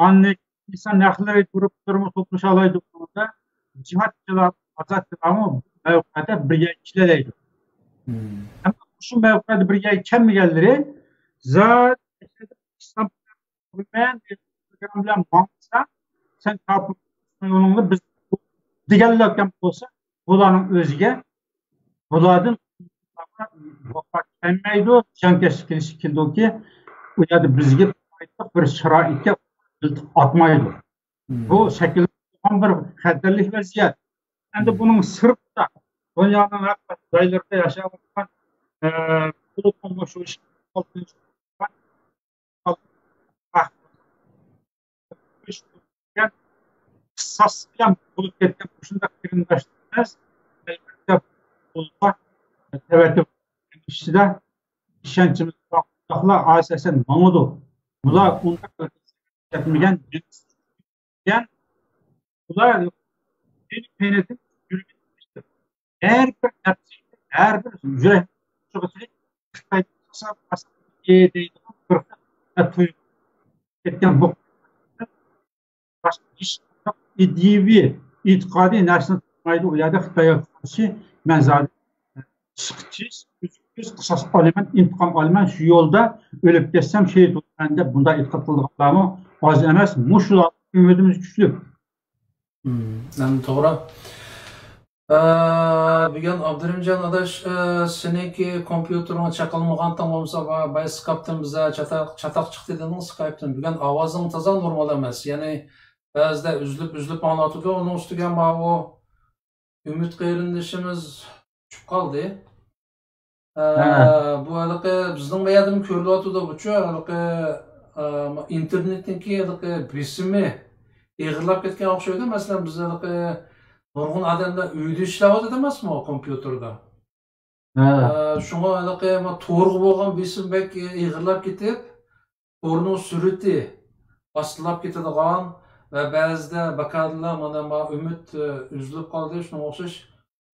ئاندىن ئىنسان ھەقلىرى گۇرۇپپىلىرىمۇ توپلىشالايدۇ. بۇنىڭدا جىھادچىلار، ئازادچىلارمۇ بۇ مەۋقەدە بىر يەرگە كېلەلەيدۇ. ئەمما شۇ مەۋقەدە بىر يەرگە كەلمىگەنلىرى زادى ئىسلام قۇرىمەن دېگەن بىلەن ماڭسا، سەن كاپىر يولۇڭدا بىز دېگەنلەر بولسا، بۇلارنىڭ ئۆزىگە بۇلاردىن ۋاپا كەلمەيدۇ، زىيانكەشلىك كېلىشى كېلىدۇكى، ئۇ يەردە بىزگە پايدىلىق بىر شارائىتكە مىلتىق ئاتمايدۇ. بۇ شەكىللەنگەن بىر خەتەرلىك ۋەزىيەت. ئەمدى بۇنىڭ سىرتىدا دۇنيانىڭ ھەر قايسى جايلىرىدا ياشاۋاتقان، ئە، بولۇپمۇ مۇشۇ ئىش، ئالتىنچى، ئالتىنچى، ئالتىنچى، ئالتىنچى، ئالتىنچى، ئالتىنچى، ئالتىنچى، ئىختىساس بىلەن بولۇپ كەتكەن مۇشۇنداق قېرىنداشلىرىمىز ئەلۋەتتە بۇلارغا تەۋەتىپ ئىچىدە ئىشەنچىمىز بار. بۇنداقلار ئاساسەن ماڭىدۇ. بۇلار ئۇنداق كەتمىگەن، دېگەن بۇلار قېينىدىن يۈرگەن ھەر بىر نەپسى، ھەر بىر يۈرەك تۇيغۇسى خىتاي دەيدىغان بىر خىل تۇيغۇ كەتكەن بۇ باشقا ھېچ ئىدىيىۋى، ئېتىقادىي نەرسىنى تۇتمايدۇ. ئۇ يەردە خىتايغا قارشى مەن زادى چىقىش، ئۈزۈكسىز قىساس ئالىمەن، ئىنتىقام ئالىمەن، شۇ يولدا ئۆلۈپ كەتسەم شېھىت بولىمەن دەپ بۇنداق ئېتىقاد قىلىدىغانلارمۇ ئاز ئەمەس. مۇشۇلار ئۈمىدىمىز كۈچلۈك. مم، ئەمدى توغرا. ئە، بۈگۈن ئابدۇرېھىمجان ئاداش، ئە، سېنىڭكى كومپيۇتېرىڭ چېقىلمىغانتىڭ بولمىسا، بايا سكايپتىن بىزە چاتاق، چاتاق چىقتى دېدىڭ سكايپتىن. بۈگۈن ئاۋازىڭ تازا نورمال ئەمەس. يەنى بەزىدە ئۈزۈلۈپ، ئۈزۈلۈپ ئاڭلىنىۋاتىدۇ. ئۇنىڭ ئۈستىگە ماۋۇ ئۈمىد قېرىندىشىمىز چۈشۈپ قالدى. ئە، بۇ ھېلىقى بىزنىڭ بۇ يەردىمۇ كۆرۈلۈۋاتىدۇ بۇچۇ، ھېلىقى، ئە، ئىنتېرنېتنىڭكى ھېلىقى بېسىمى ئېغىرلاپ كەتكەن ئوخشايدۇ. مەسىلەن، بىز ھېلىقى نۇرغۇن ئادەملەر ئۆيدە ئىشلەۋاتىدۇ ئەمەسمۇ كومپيۇتېردا. ئە، شۇڭا ھېلىقى ما تورغا بولغان بېسىم بەك ئېغىرلاپ كېتىپ، تورنىڭ سۈرئىتى ئاستىلاپ كېتىدىغان ۋە بەزىدە بەكادىلا مانا ما ئۈمىد، ئە، ئۈزۈلۈپ قالدى، شۇنىڭغا ئوخشاش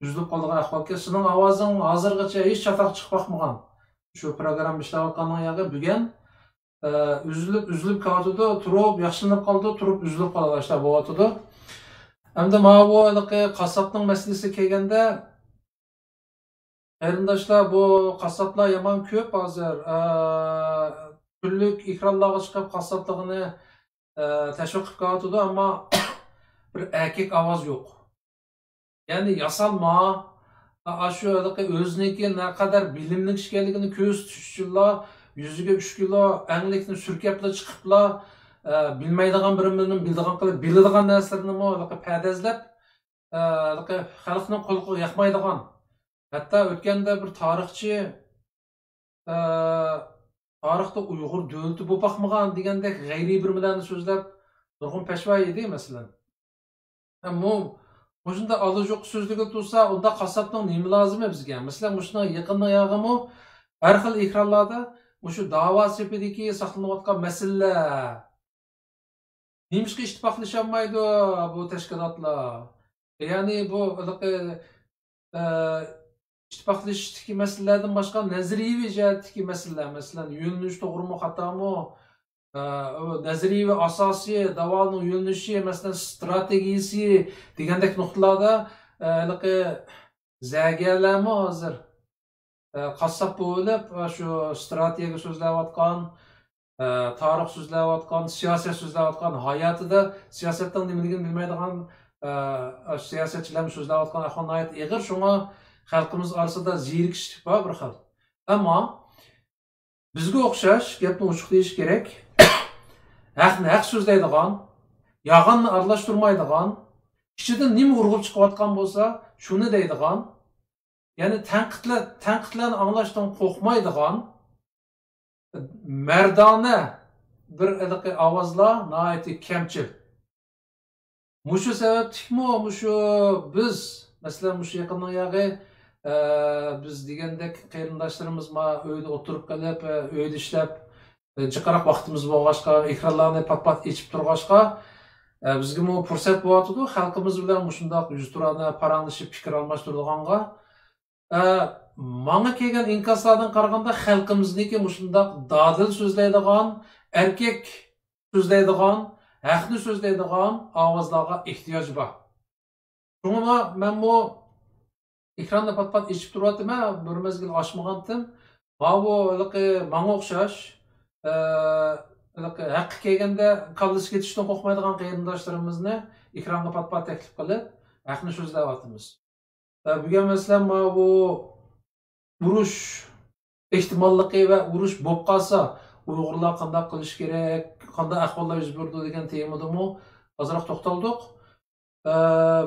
ئۈزۈلۈپ قالىدىغان ئەھۋالكەن. سېنىڭ ئاۋازىڭ ھازىرغىچە ھېچ چاتاق چىقىپ باقمىغان. شۇ پروگرامما ئىشلەۋاتقانلىقىڭ ياقى بۈگۈن، ئە، ئۈزۈلۈپ، ئۈزۈلۈپ كېلىۋاتىدۇ، تۇرۇپ ياخشىلىنىپ قالىدۇ، تۇرۇپ ئۈزۈلۈپ قالىدىغان ئىشلار بولۇۋاتىدۇ. ئەمدى ماۋۇ ھېلىقى قاسساپنىڭ مەسىلىسىگە كەلگەندە، قېرىنداشلار، بۇ قاسساپلار يامان كۆپ ھازىر. ئە، تۈرلۈك ئېكرانلارغا چىقىپ قاسساپلىقىنى، ئە، تەشۋىق قىلىپ كېلىۋاتىدۇ، ئەمما بىر ئەركەك ئاۋاز يوق. يەنى ياسالما، ئاشۇ ھېلىقى ئۆزىنىڭكى نەقەدەر بىلىملىك ئىكەنلىكىنى كۆرسىتىش ئۈچۈنلا يۈزىگە ئۈچ كىلو ئەڭلىكنى سۈركەپلا چىقىپلا، ئە، بىلمەيدىغان بىرىمىزنىڭ بىلىدىغان قىلىپ، بىلىدىغان نەرسىلىرىنىمۇ ھېلىقى پەدەزلەپ، ئە، ھېلىقى خەلقنىڭ قۇلىقىغا ياقمايدىغان، ھەتتا ئۆتكەندە بىر تارىخچى، ئە، تارىختا ئۇيغۇر دۆلىتى بولۇپ باقمىغان دېگەندەك غەيرىي بىرمىلەرنى سۆزلەپ، نۇرغۇن پەشۋا يېدى، مەسىلەن. مۇ-، مۇشۇنداق ئالىجوق سۆزلىگىلى تۇرسا، ئۇنداق قاسساپنىڭ نېمە لازىمى بىزگە؟ مەسىلەن، مۇشۇنىڭ يېقىندا ياغىمۇ ھەر خىل ئېكرانلاردا مۇشۇ داۋا سېپىدىكى ساقلىنىۋاتقان مەسىلىلەر. نېمىشقا ئىتتىپاقلىشالمايدۇ بۇ تەشكىلاتلار؟ يەنى بۇ ھېلىقى، ئە، ئىتتىپاقلىشىشتىكى مەسىلىلەردىن باشقا نەزەرىيەۋى جەھەتتىكى مەسىلىلەر، مەسىلەن، يۆنىلىش توغرىمۇ، خاتامۇ، ئە، نەزەرىيەۋى ئاساسى، داۋانىڭ يۆنىلىشى، مەسىلەن، ئىستراتېگىيىسى دېگەندەك نۇقتىلاردا، ئە، ھېلىقى زەگەرلەرمۇ ھازىر، ئە، قاسساپ بولۇۋېلىپ، ئە، شۇ ئىستراتېگىيە سۆزلەۋاتقان، ئە، تارىخ سۆزلەۋاتقان، سىياسەت سۆزلەۋاتقان، ھاياتىدا سىياسەتنىڭ نېمىلىكىنى بىلمەيدىغان، ئە، سىياسەتچىلەرمۇ سۆزلەۋاتقان ئەھۋال ناھايىتى ئېغىر. شۇڭا خەلقىمىز ئارىسىدا زېرىكىشلىك بار بىر خىل. ئەمما بىزگە ئوخشاش، گەپنى ئوچۇق دېيىش كېرەك، ھەقنى ھەق سۆزلەيدىغان، يالغاننى ئارىلاشتۇرمايدىغان، ئىچىدىن نېمە ئۇرغۇپ چىقىۋاتقان بولسا، شۇنى دەيدىغان، يەنى تەنقىدلە-، تەنقىدلەرنى ئاڭلاشتىن قورقمايدىغان، مەردانە بىر ھېلىقى ئاۋازلار ناھايىتى كەمچىل. مۇشۇ سەۋەبلىكمۇ مۇشۇ بىز، مەسىلەن، مۇشۇ يېقىننىڭ ياغى، ئە، بىز دېگەندەك قېرىنداشلىرىمىز ما ئۆيدە ئولتۇرۇپ قېلىپ، ئە، ئۆيدە ئىشلەپ، ئە، جىقراق ۋاقتىمىز بولغاچقا، ئېكرانلارنى پات-پات ئېچىپ تۇرغاچقا، ئە، بىزگىمۇ پۇرسەت بولۇۋاتىدۇ، خەلقىمىز بىلەن مۇشۇنداق يۈزتۇرانە پاراڭلىشىپ پىكىر ئالماشتۇرىدىغانغا. ئە، ماڭا كەلگەن ئىنكاسلاردىن قارىغاندا، خەلقىمىزنىڭكى مۇشۇنداق دادىل سۆزلەيدىغان، ئەركەك سۆزلەيدىغان، ھەقنى سۆزلەيدىغان ئاۋازلارغا ئېھتىياج بار. شۇڭا مەنمۇ ئېكراننى پات-پات ئېچىپ تۇرۇۋاتىمەن، بىر مەزگىل ئاچمىغانتىم. ماۋۇ ھېلىقى ماڭا ئوخشاش، ئە، ھېلىقى ھەققە كەلگەندە كاللىسى كېتىشتىن قورقمايدىغان قېرىنداشلىرىمىزنى ئېكرانغا پات-پات تەكلىپ قىلىپ، ھەقنى سۆزلەۋاتىمىز. ئە، بۈگۈن مەسىلەن، ماۋۇ ئۇرۇش ئېھتىماللىقى ۋە ئۇرۇش بولۇپ قالسا، ئۇيغۇرلار قانداق قىلىش كېرەك، قانداق ئەھۋاللار يۈز بېرىدۇ دېگەن تېمىدىمۇ ئازراق توختالدۇق. ئە،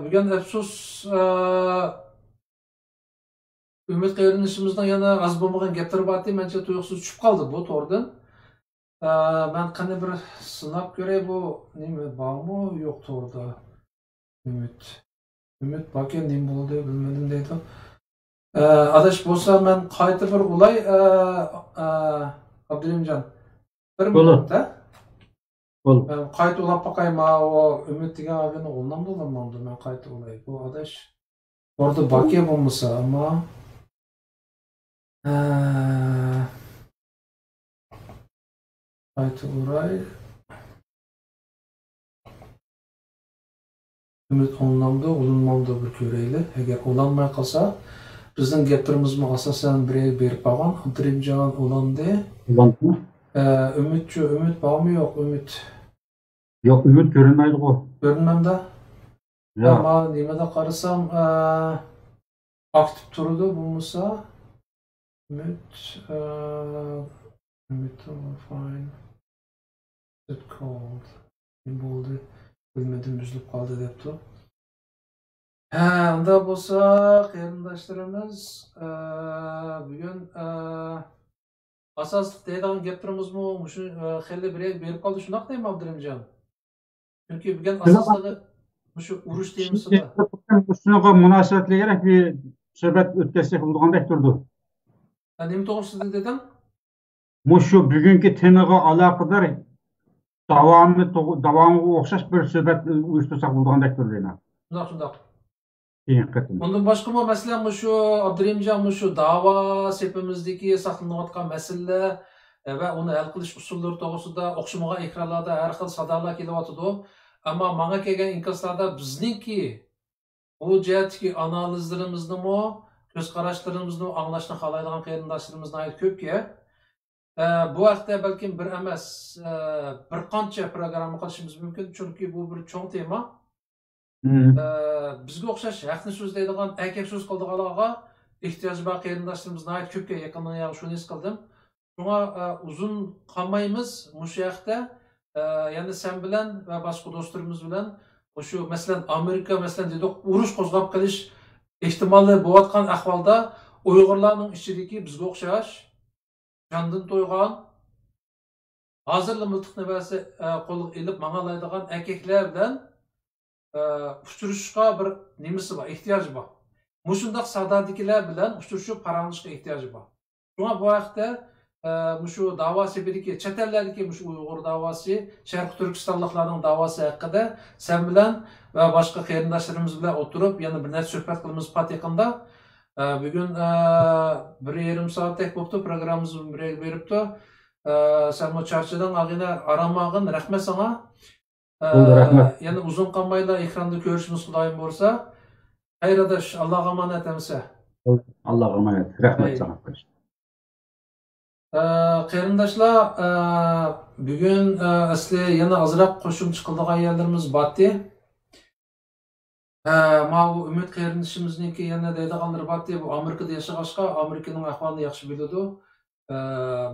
بۈگۈن ئەپسۇس، ئە، ئۈمىد قېرىندىشىمىزنىڭ يەنە ئاز بولمىغان گەپلىرى بارتى، مەنچە تۇيۇقسىز چۈشۈپ قالدى بۇ توردىن. ئە، مەن قېنى بىر سىناپ كۆرەي، بۇ نېمە بارمۇ يوق توردا؟ ئۈمىد. ئۈمىد باركەن، نېمە بولدى، بىلمىدىم دەيدۇ. ئە، ئاداش بولسا مەن قايتا بىر ئۇلاي، ئە، ئە، ئابدۇرېھىمجان. بىر بولدى. مىنۇت، ھە؟ بولدى. مەن قايتا ئۇلاپ باقاي، ماۋۇ ئۈمىد دېگەن ئاغىنى ئۇلىنامدۇ، ئۇلانمامدۇ؟ مەن قايتا ئۇلاي. بۇ ئاداش ئوردا باركەن بولمىسا، ئەمما، ئە، قايتا ئۇراي. ئۈمىد ئۇلىنامدۇ، ئۇلانمامدۇ، بىر كۆرەيلى. ئەگەر ئۇلانماي قالسا، بىزنىڭ گەپلىرىمىزمۇ ئاساسەن بىرەيگە بېرىپ قالغان. ئابدۇرېھىمجان ئۇلاندى. ئۇلاندىمۇ؟ ئە، ئۈمىدچۇ، ئۈمىد بارمۇ يوق، ئۈمىد؟ يوق، ئۈمىد كۆرۈنمەيدىغۇ. كۆرۈنمەمدۇ؟ ياق. مانا نېمىدە قارىسام، ئە، ئاكتىپ تۇرىدۇ بولمىسا. ئۈمىد، ئە، ئۈمىد، fine. It called. نېمە بولدى؟ بىلمىدىم، ئۈزۈلۈپ قالدى دەپتۇ. ھە، ئۇنداق بولسا، قېرىنداشلىرىمىز، ئە، بۈگۈن، ئە، ئاساسلىق دەيدىغان گەپلىرىمىزمۇ مۇشۇ، ئە، خېلى بىرەر بېرىپ قالدى، شۇنداق دەيمەن، ئابدۇرېھىمجان؟ چۈنكى بۈگۈن شۇنداق. ئاساسلىقى مۇشۇ ئۇرۇش تېمىسىدا. شۇنىڭغا مۇناسىۋەتلىك بىر سۆھبەت ئۆتكەزسەك بولىدىغاندەك تۇرىدۇ. ھە، نېمە توغرىسىدا دېدىڭ؟ مۇشۇ بۈگۈنكى تېمىغا ئالاقىدار داۋامى توغ-، داۋامىغا ئوخشاش بىر سۆھبەت ئۇيۇشتۇرساق بولىدىغاندەك تۇرىدۇ يەنە. شۇنداق، شۇنداق. كېيىنكى قېتىم. ئۇندىن باشقىمۇ، مەسىلەن، مۇشۇ ئابدۇرېھىمجان، مۇشۇ داۋا سېپىمىزدىكى ساقلىنىۋاتقان مەسىلىلەر ۋە ئۇنى ھەل قىلىش ئۇسۇللىرى توغرىسىدا ئوخشىمىغان ئېكرانلاردا ھەر خىل سادالار كېلىۋاتىدۇ. ئەمما ماڭا كەلگەن ئىنكاسلاردا بىزنىڭكى بۇ جەھەتتىكى ئانالىزلىرىمىزنىمۇ، كۆز قاراشلىرىمىزنىمۇ ئاڭلاشنى خالايدىغان قېرىنداشلىرىمىز ناھايىتى كۆپكەن. ئە، بۇ ھەقتە بەلكىم بىر ئەمەس، ئە، بىر قانچە پروگرامما قىلىشىمىز مۇمكىن، چۈنكى بۇ بىر چوڭ تېما. مم. ئە، بىزگە ئوخشاش ھەقنى سۆزلەيدىغان، ئەركەك سۆز قىلىدىغانلارغا ئېھتىياجى بار قېرىنداشلىرىمىز ناھايىتى كۆپكەن، يېقىندىن ياغى شۇنى ھېس قىلدىم. شۇڭا، ئە، ئۇزۇن قالمايمىز مۇشۇ ھەقتە. ئە، يەنە سەن بىلەن ۋە باشقا دوستلىرىمىز بىلەن مۇشۇ، مەسىلەن، ئامېرىكا، مەسىلەن، دېدۇق، ئۇرۇش قوزغاپ قېلىش ئېھتىمالى بولۇۋاتقان ئەھۋالدا ئۇيغۇرلارنىڭ ئىچىدىكى بىزگە ئوخشاش جاندىن تويغان، ھازىرلا مىلتىقنى بەرسە، ئە، قولىغا ئېلىپ ماڭالايدىغان ئەركەكلەر بىلەن، ئە، ئۇچرىشىشقا بىر نېمىسى بار، ئېھتىياجى بار. مۇشۇنداق سادادىكىلەر بىلەن ئۇچرىشىپ پاراڭلىشىشقا ئېھتىياجى بار. شۇڭا بۇ ھەقتە، ئە، مۇشۇ داۋا سېپىدىكى، چەت ئەللەردىكى مۇشۇ ئۇيغۇر داۋاسى، شەرقىي تۈركىستانلىقلارنىڭ داۋاسى ھەققىدە سەن بىلەن ۋە باشقا قېرىنداشلىرىمىز بىلەن ئولتۇرۇپ يەنە بىر نەچچە سۆھبەت قىلىمىز پات يېقىندا. ئە، بۈگۈن، ئە، بىر يېرىم سائەتتەك بوپتۇ، پروگراممىمىز بىرگە بېرىپتۇ. ئە، سەنمۇ چارچىدىڭ، ئاغىنە، ئارام ئالغىن، رەھمەت ساڭا. ئە، بولدى، رەھمەت. يەنە ئۇزۇن قالمايلا ئېكراندا كۆرۈشىمىز خۇدايىم بۇيرۇسا. خەير ئاداش، ئاللاغا ئامانەت ئەمىسە. ئاللاغا ئامانەت، رەھمەت ساڭا. ئە، قېرىنداشلار، ئە، بۈگۈن، ئە، ئەسلى يەنە ئازراق قوشۇمچە قىلىدىغان يەرلىرىمىز بارتى. ھە، ماۋۇ ئۈمىد قېرىندىشىمىزنىڭكى يەنە دەيدىغانلىرى بارتى، بۇ ئامېرىكىدا ياشىغاچقا ئامېرىكىنىڭ ئەھۋالىنى ياخشى بىلىدۇ. ئە،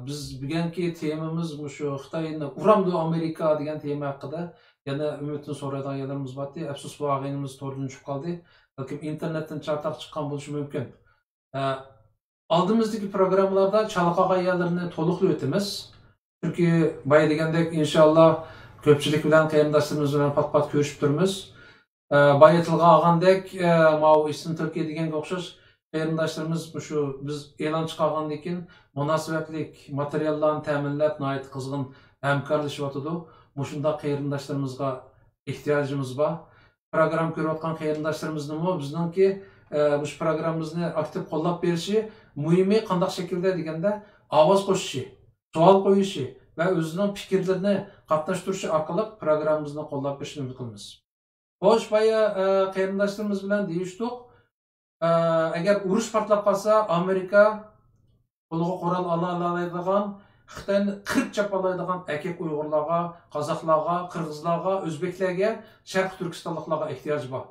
بىز بۈگۈنكى تېمىمىز مۇشۇ خىتاينى ئۇرامدۇ ئامېرىكا دېگەن تېما ھەققىدە يەنە ئۈمىدتىن سورايدىغان يەرلىرىمىز بارتى. ئەپسۇس، بۇ ئاغىنىمىز توردىن چۈشۈپ قالدى. بەلكىم ئىنتېرنېتتىن چاتاق چىققان بولۇشى مۇمكىن. ئە، ئالدىمىزدىكى پروگراممىلاردا چالا قالغان يەرلىرىنى تولۇقلاپ ئۆتىمىز. چۈنكى بايا دېگەندەك، ئىنشاللا، كۆپچىلىك بىلەن، قېرىنداشلىرىمىز بىلەن پات-پات كۆرۈشۈپ تۇرىمىز. ئە، بايا تىلغا ئالغاندەك، ئە، ماۋۇ ئىسىم تۈركىي دېگەنگە ئوخشاش قېرىنداشلىرىمىز مۇشۇ بىز ئېلان چىقارغاندىن كېيىن مۇناسىۋەتلىك ماتېرىياللارنى تەمىنلەپ، ناھايىتى قىزغىن ھەمكارلىشىۋاتىدۇ. مۇشۇنداق قېرىنداشلىرىمىزغا ئېھتىياجىمىز بار. پروگرامما كۆرۈۋاتقان قېرىنداشلىرىمىزنىڭمۇ بىزنىڭكى، ئە، مۇشۇ پروگراممىمىزنى ئاكتىپ قوللاپ بېرىشى، مۇھىمى قانداق شەكىلدە دېگەندە، ئاۋاز قوشۇشى، سوئال قويۇشى ۋە ئۆزىنىڭ پىكىرلىرىنى قاتناشتۇرۇشى ئارقىلىق پروگراممىمىزنى قوللاپ بېرىشىنى ئۈمىد قىلىمىز. خوش، بايا، ئە، قېرىنداشلىرىمىز بىلەن دېيىشتۇق. ئە، ئەگەر ئۇرۇش پارتلاپ قالسا، ئامېرىكا قولىغا قورال ئالالايدىغان، خىتاينى قىرىپ چاپالايدىغان ئەركەك ئۇيغۇرلارغا، قازاقلارغا، قىرغىزلارغا، ئۆزبېكلەرگە، شەرقىي تۈركىستانلىقلارغا ئېھتىياجى بار.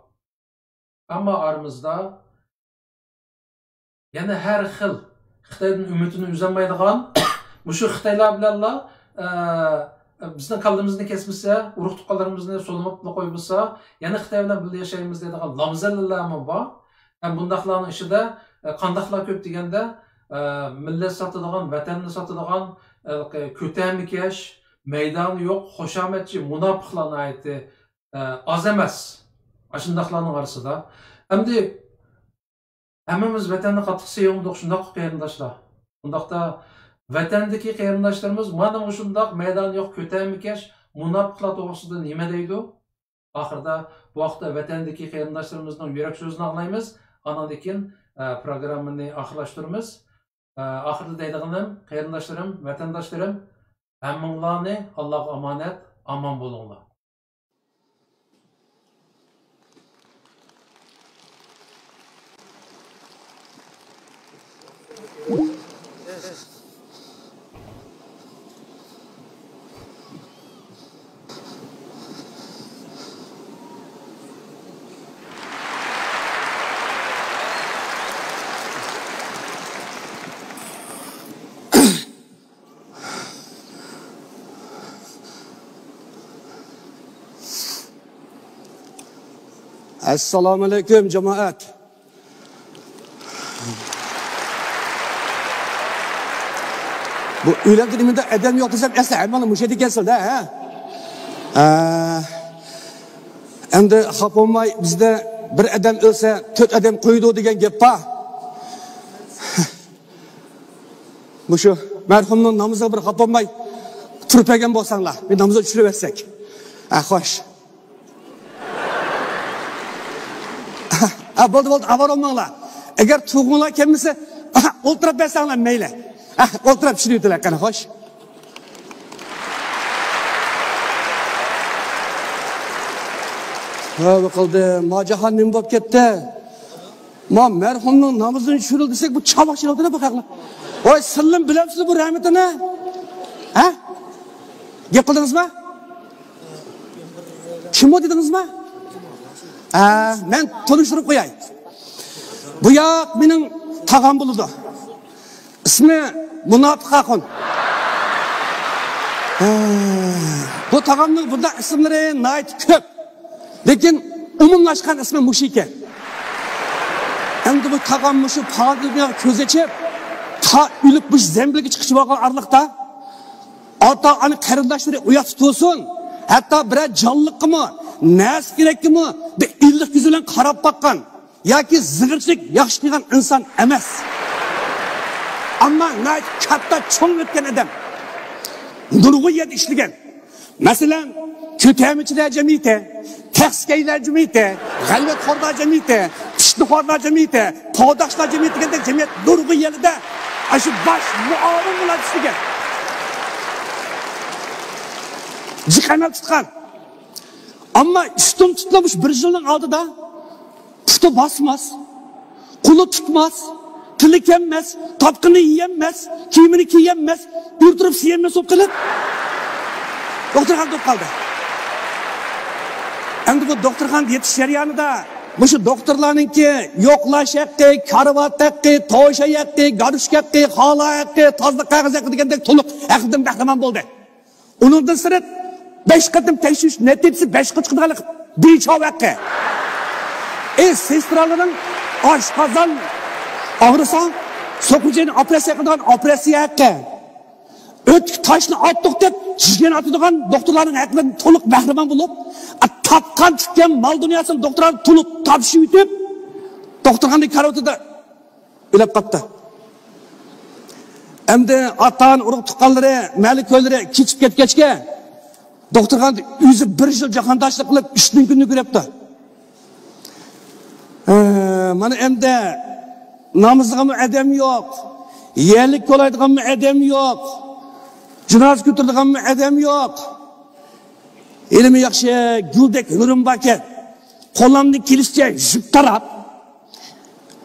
ئەمما ئارىمىزدا يەنە ھەر خىل خىتايدىن ئۈمىدىنى ئۈزەلمەيدىغان، مۇشۇ خىتايلار بىلەنلا، ئە، بىزنىڭ كاللىمىزنى كەسمىسە، ئۇرۇق-تۇغقانلىرىمىزنى سولىماپلا قويمىسا، يەنە خىتاي بىلەن بىللە ياشايمىز دەيدىغان لامزەللىلەرمۇ بار. ھەم بۇنداقلارنىڭ ئىچىدە، ئە، قانداقلار كۆپ دېگەندە، ئە، مىللەت ساتىدىغان، ۋەتەننى ساتىدىغان، ئە، كۆتەرمىكەش، مەيدانى يوق، خۇشامەتچى مۇناپىقلار ناھايىتى، ئە، ئاز ئەمەس. ئاشۇنداقلارنىڭ ئارىسىدا. ئەمدى ھەممىمىز ۋەتەننى قاتتىق سېغىندۇق، شۇنداققۇ قېرىنداشلار؟ ئۇنداقتا ۋەتەندىكى قېرىنداشلىرىمىز مانا مۇشۇنداق مەيدانى يوق كۆتەرمىكەش، مۇناپىقلار توغرىسىدا نېمە دەيدۇ؟ ئاخىرىدا بۇ ھەقتە ۋەتەندىكى قېرىنداشلىرىمىزنىڭ يۈرەك سۆزىنى ئاڭلايمىز. ئانىڭدىن كېيىن، ئە، پروگراممىنى ئاخىرلاشتۇرىمىز. ئە، ئاخىرىدا دەيدىغىنىم، قېرىنداشلىرىم، ۋەتەنداشلىرىم، ھەممىڭلارنى ئاللاغا ئامانەت، ئامان بولۇڭلار. ئەسسالامۇئەلەيكۇم، جامائەت. بۇ ئۆيلەردە نېمىدە ئادەم يوق دېسەم، ئەسلى ھەممىڭلار مۇشۇ يەردە ئىكەنسىلەر، ھە؟ ئە، ئەمدى خاپا بولماي، بىزدە بىر ئادەم ئۆلسە، تۆت ئادەم قويىدۇ دېگەن گەپ بار. مۇشۇ مەرھۇمنىڭ نامىزىغا بىر خاپا بولماي تۇرۇپ بەرگەن بولساڭلار، بىر نامىزغا چۈشۈرۈۋەتسەك. ھە، خوش. ھە، بولدى، بولدى، ئاۋارە بولماڭلار. ئەگەر تۇغۇڭلار كەلمىسە، ئولتۇرۇپ بەرسەڭلار مەيلى. ھە، ئولتۇرۇپ چۈشۈرۈۋېتىلە قېنى، خوش. ھە، بۇ قىلدى. ماجاھان نېمە بولۇپ كەتتى؟ ما مەرھۇمنىڭ نامىزىنى چۈشۈرۈل دېسەك، بۇ چاۋاك چېلىۋاتىدۇ بۇ خەقلەر. ۋاي، سىلىم بىلەمسىز بۇ رەھمىتىنى؟ ھە؟ گەپ قىلدىڭىزمۇ؟ كىم ئۇ دېدىڭىزمۇ؟ ھە، مەن تونۇشتۇرۇپ قوياي. بۇ ياق مېنىڭ تاغام بولىدۇ. ئىسمى مۇناپىق ئاخۇن. ھە، بۇ تاغامنىڭ بۇنداق ئىسىملىرى ناھايىتى كۆپ. لېكىن ئومۇملاشقان ئىسمى مۇشۇ ئىكەن. ئەمدى بۇ تاغام مۇشۇ پانىي دۇنياغا كۆز ئېچىپ، تا ئۆلۈپ مۇشۇ زەمبىلگە چىقىشى بولغان ئارىلىقتا، ئاتا-ئانا قېرىنداشلىرى ئۇياتتا تۇرسۇن، ھەتتا بىرەر جانلىققىمۇ، نەرسە كېرەككىمۇ بىر ئىللىق كۆزى بىلەن قاراپ باققان ياكى زىغىرچىلىك ياخشى قىلغان ئىنسان ئەمەس. ئەمما ناھايىتى كاتتا چوڭ ئۆتكەن ئادەم. نۇرغۇن يەردە ئىشلىگەن. مەسىلەن، كۆتەرمىچىلەر جەمئىيىتى، تەخسىكەيلەر جەمئىيىتى، غەلۋەتخورلار جەمئىيىتى، پىشتىخورلار جەمئىيىتى، پوداشلار جەمئىيىتى دېگەندەك جەمئىيەت نۇرغۇن يەرلەردە ئاشۇ باش مۇئاۋىن بولۇپ ئىشلىگەن. جىق ئەمەل تۇتقان. ئەمما ئۈستۈن تۇتۇلمۇش بىر يىلنىڭ ئالدىدا پۇتى باسماس، قولى تۇتماس، تىلى كەممەس، تاپقىنى يېيەلمەس، كىيىمىنى كىيەلمەس، ئۆلتۈرۈپ سىيەلمەس بولۇپ قېلىپ، دوختۇرخانىدا بولۇپ قالدى. ئەمدى بۇ دوختۇرخانىدا يېتىش جەريانىدا مۇشۇ دوختۇرلارنىڭكى يوقلاش ھەققى، كارىۋات ھەققى، توشاي ھەققى، گادۇشكا ھەققى، خالا ھەققى، تازىلىق قەغىزى ھەققى دېگەندەك تولۇق ھەققىدىن بەھرىمەن بولدى. ئۇنىڭدىن سىرت، بەش قېتىم تەكشۈرۈش نەتىجىسى بەشقا چىقىدىغانلىق بىچاۋ ھەققى. ئى، سېسترالارنىڭ ئاشقازان ئاغرىسا، سوقۇرجاينى ئوپېراتسىيە قىلىدىغان ئوپېراتسىيە ھەققى. ئۆتۈك تاشنى ئاتتۇق دەپ، جىگەن ئاتىدىغان دوختۇرلارنىڭ ھەققىدىن تولۇق بەھرىمەن بولۇپ، ئا، تاپقان تىككەن مال دۇنياسىنى دوختۇرغا تولۇپ تاپشۇرۇۋېتىپ، دوختۇرخانىنىڭ كارىۋىتىدا ئۆلۈپ قاپتۇ. ئەمدى ئاتا-ئانا، ئۇرۇق-تۇغقانلىرى، مەلىكۆلىرى كېچىپ كەتكەچكە، دوختۇرخانىدا ئۆزى بىر يىل جاھانداشلىق قىلىپ، ئىشتىن كۈننى كۆرۈپتۇ. ھە، مانا ئەمدى نامىزىغىمۇ ئادەم يوق، يەرلىك كولايدىغانمۇ ئادەم يوق، جىنازا كۆتۈرىدىغانمۇ ئادەم يوق. ھېلىمۇ ياخشى گۈلدەك ھۆرۈم باركەن. قولۇمدىن كېلىشىچە يۈك تاراپ،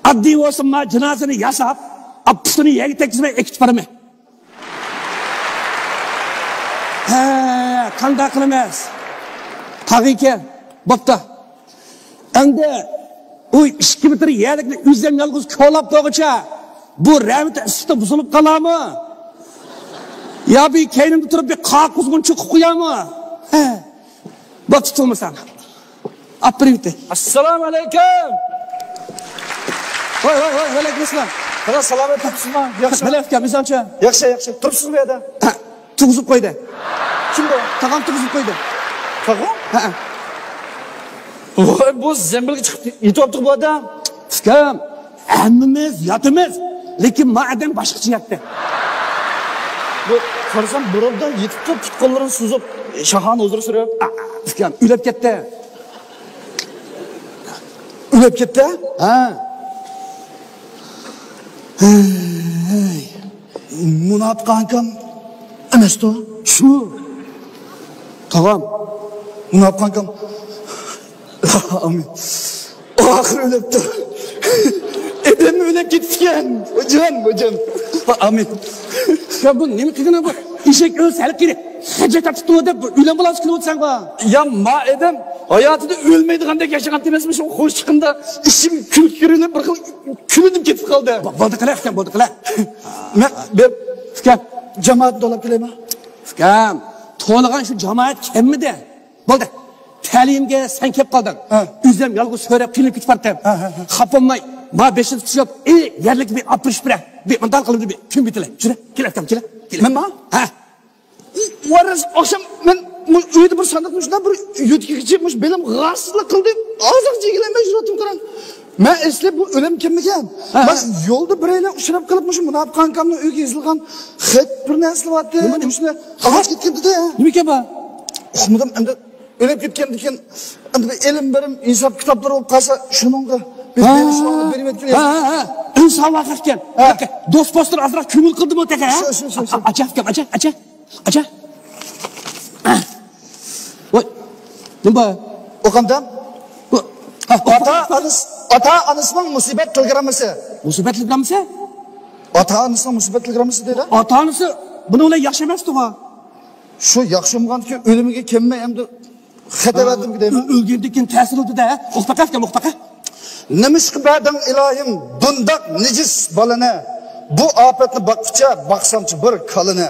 ئاددىي بولسىمۇ جىنازىنى ياساپ، ئاپىسىنى يەرگە تەگكۈزمەي ئەكېتىپ بارىمەن. ھە، قانداق قىلىمىز؟ تاغىكەن، بوپتۇ. ئەمدى ئۇ ئىككى مېتىر يەرلىكنى ئۆزۈم يالغۇز كولاپ بولغۇچە، بۇ رەھمىتى ئىسسىقتا بۇزۇلۇپ قالارمۇ؟ يا بىر كەينىمدە تۇرۇپ بىر قاغا قۇزغۇن چوقۇپ قويارمۇ؟ ھە. بوپتۇ، تۇتۇلمىساڭ. ئاپىرىۋېتەي. ئەسسالامۇ ئەلەيكۇم. ۋاي، ۋاي، ۋاي، ۋەئەلەيكۇم ئەسسالام. قانداق، سالامەت تۇرۇپسىزما؟ ياخشىمۇ؟ مەلەك ئاكا، مىزانچە. ياخشى، ياخشى. تۇرۇپسىزمۇ يەردە؟ ھە، تۇرغۇزۇپ قويدى. كىم بۇ؟ تاغام تۇرغۇزۇپ قويدى. تاغام؟ ھە. ۋاي، بۇ زەمبىلگە چىقىپ يېتىۋاپتۇ بۇ ئادەم. ئۇكام، ھەممىمىز ياتىمىز، لېكىن ما ئادەم باشقىچە ياتتى. بۇ قارىسام، بۇرۇلدا يېتىپتۇ، پۇت-قوللىرىنى سوزۇپ، شاھانە ھۇزۇر سۈرۈپ. ئۇكام، ئۆلۈپ كەتتى. ئۆلۈپ كەتتى؟ ھە. ھەي، مۇناپىق ئاكام ئەمەستۇ؟ شۇ. تاغام، مۇناپىق ئاكام. ئامىن. ئاخىر ئۆلۈپتۇ. ئادەم ئۆلۈپ كېتىپتىكەن. ۋاجان، ۋاجان. ئامىن. يا بۇ نېمە قىلغىنى بۇ؟ ئېشەك ئۆلسە ھەل كېرەك. خەجەت تارتىپتۇ دەپ ئۆلۈم بالاسى كۈلۈۋاتىسەن بۇ. يا ما ئادەم ھاياتىدا ئۆلمەيدىغاندەك ياشىغان ئەمەسمۇ؟ شۇ خوش چىققىندا ئىچىم كۈلكە كىرىلىپ بىر خىل كۈلۈنۈپ كېتىپ قالدى. بولدى قىلە، ئۇكام، بولدى قىلە. مەن بىر ئۇكام، جامائەتنى تولاپ كېلەيمۇ؟ ئۇكام، تولىغان شۇ جامائەت كەممىدى؟ بولدى. تەلىيىمگە سەن كەپ قالدىڭ. ھە. ئۆزۈم يالغۇز سۆرەپ قىينىلىپ كېتىپ بارتىم. ھە، ھە، ھە. خاپا بولماي، ما بېشىنى تۇتۇشۇپ، ئى، يەرلىككە بىر ئاپىرىشىپ بېرە. بىر مۇنداق قىلىپ بىر كۈن بېتىلەي. يۈرە، كېلە ئۇكام، كېلە، كېلە. مەنما؟ ھە. ۋارىس، ئاخشام مەن مۇ-، ئۆيدە بىر ساندۇقنى شۇنداق بىر يۆتكىگىچە مۇشۇ بېلىم غاسىزلىق قىلدى. ئازاق جىگىلەنمەي يۈرۈۋاتىمەن قاراڭ. مەن ئەسلى بۇ ئۆلۈم كەممىگەن. ھە، ھە. مەن يولدا بىرەيلەن ئۇچراپ قېلىپ مۇشۇ مۇناپىق ئاكامنىڭ ئۆيىگە يېزىلغان خەت بىر نەرسىلەر بارتى. نېمە، نېمە؟ مۇشۇنى ئاغاچ كەتكەن دېدى. نېمە ئىكەن بۇ؟ ئۇقمىدىم ئەمدى. ئۆلۈپ كەتكەندىن كېيىن ئەمدى بىر ئېلىم بېرىم ھېساب كىتابلىرى بولۇپ قالسا شۇنىڭغا بىر ھە، بېرىش ھە، ھە. بېرىۋەتكىلى. ھە، ھە، ھە. ئىنسان ۋاقىتكەن. ھە. دوست پوستلار ئازراق كۆڭۈل قىلدىمۇ تېخى، ھە؟ شۇ، شۇ، شۇ، شۇ. ئاچا ئۇكام، ئاچا، ئاچا. ئاچا. ۋاي، نېمە بار؟ ئوقامدىم. بۇ، ھە، ئاتا ئانىسى، ئاتا ئانىسىنىڭ مۇسىبەت تېلېگراممىسى. مۇسىبەت تېلېگراممىسى؟ ئاتا ئانىسىنىڭ مۇسىبەت تېلېگراممىسى دەيدۇ. ئاتا ئانىسى بۇنىڭ بىلەن ياخشى ئەمەستىغۇ. شۇ ياخشى بولمىغاندىكىن ئۆلۈمىگە كەممەي ئەمدى خەت ئەۋەتتىم دەيمەن. ئۆلگەندىن كېيىن تەسىر ئۇدىدە. ئوقۇپ باقە ئۇكام، ئوقۇپ باقە. نېمىشقا بەردىڭ ئىلاھىم بۇنداق نىجىس بالىنى؟ بۇ ئاپەتنى باققۇچە باقسامچۇ بىر كالىنى.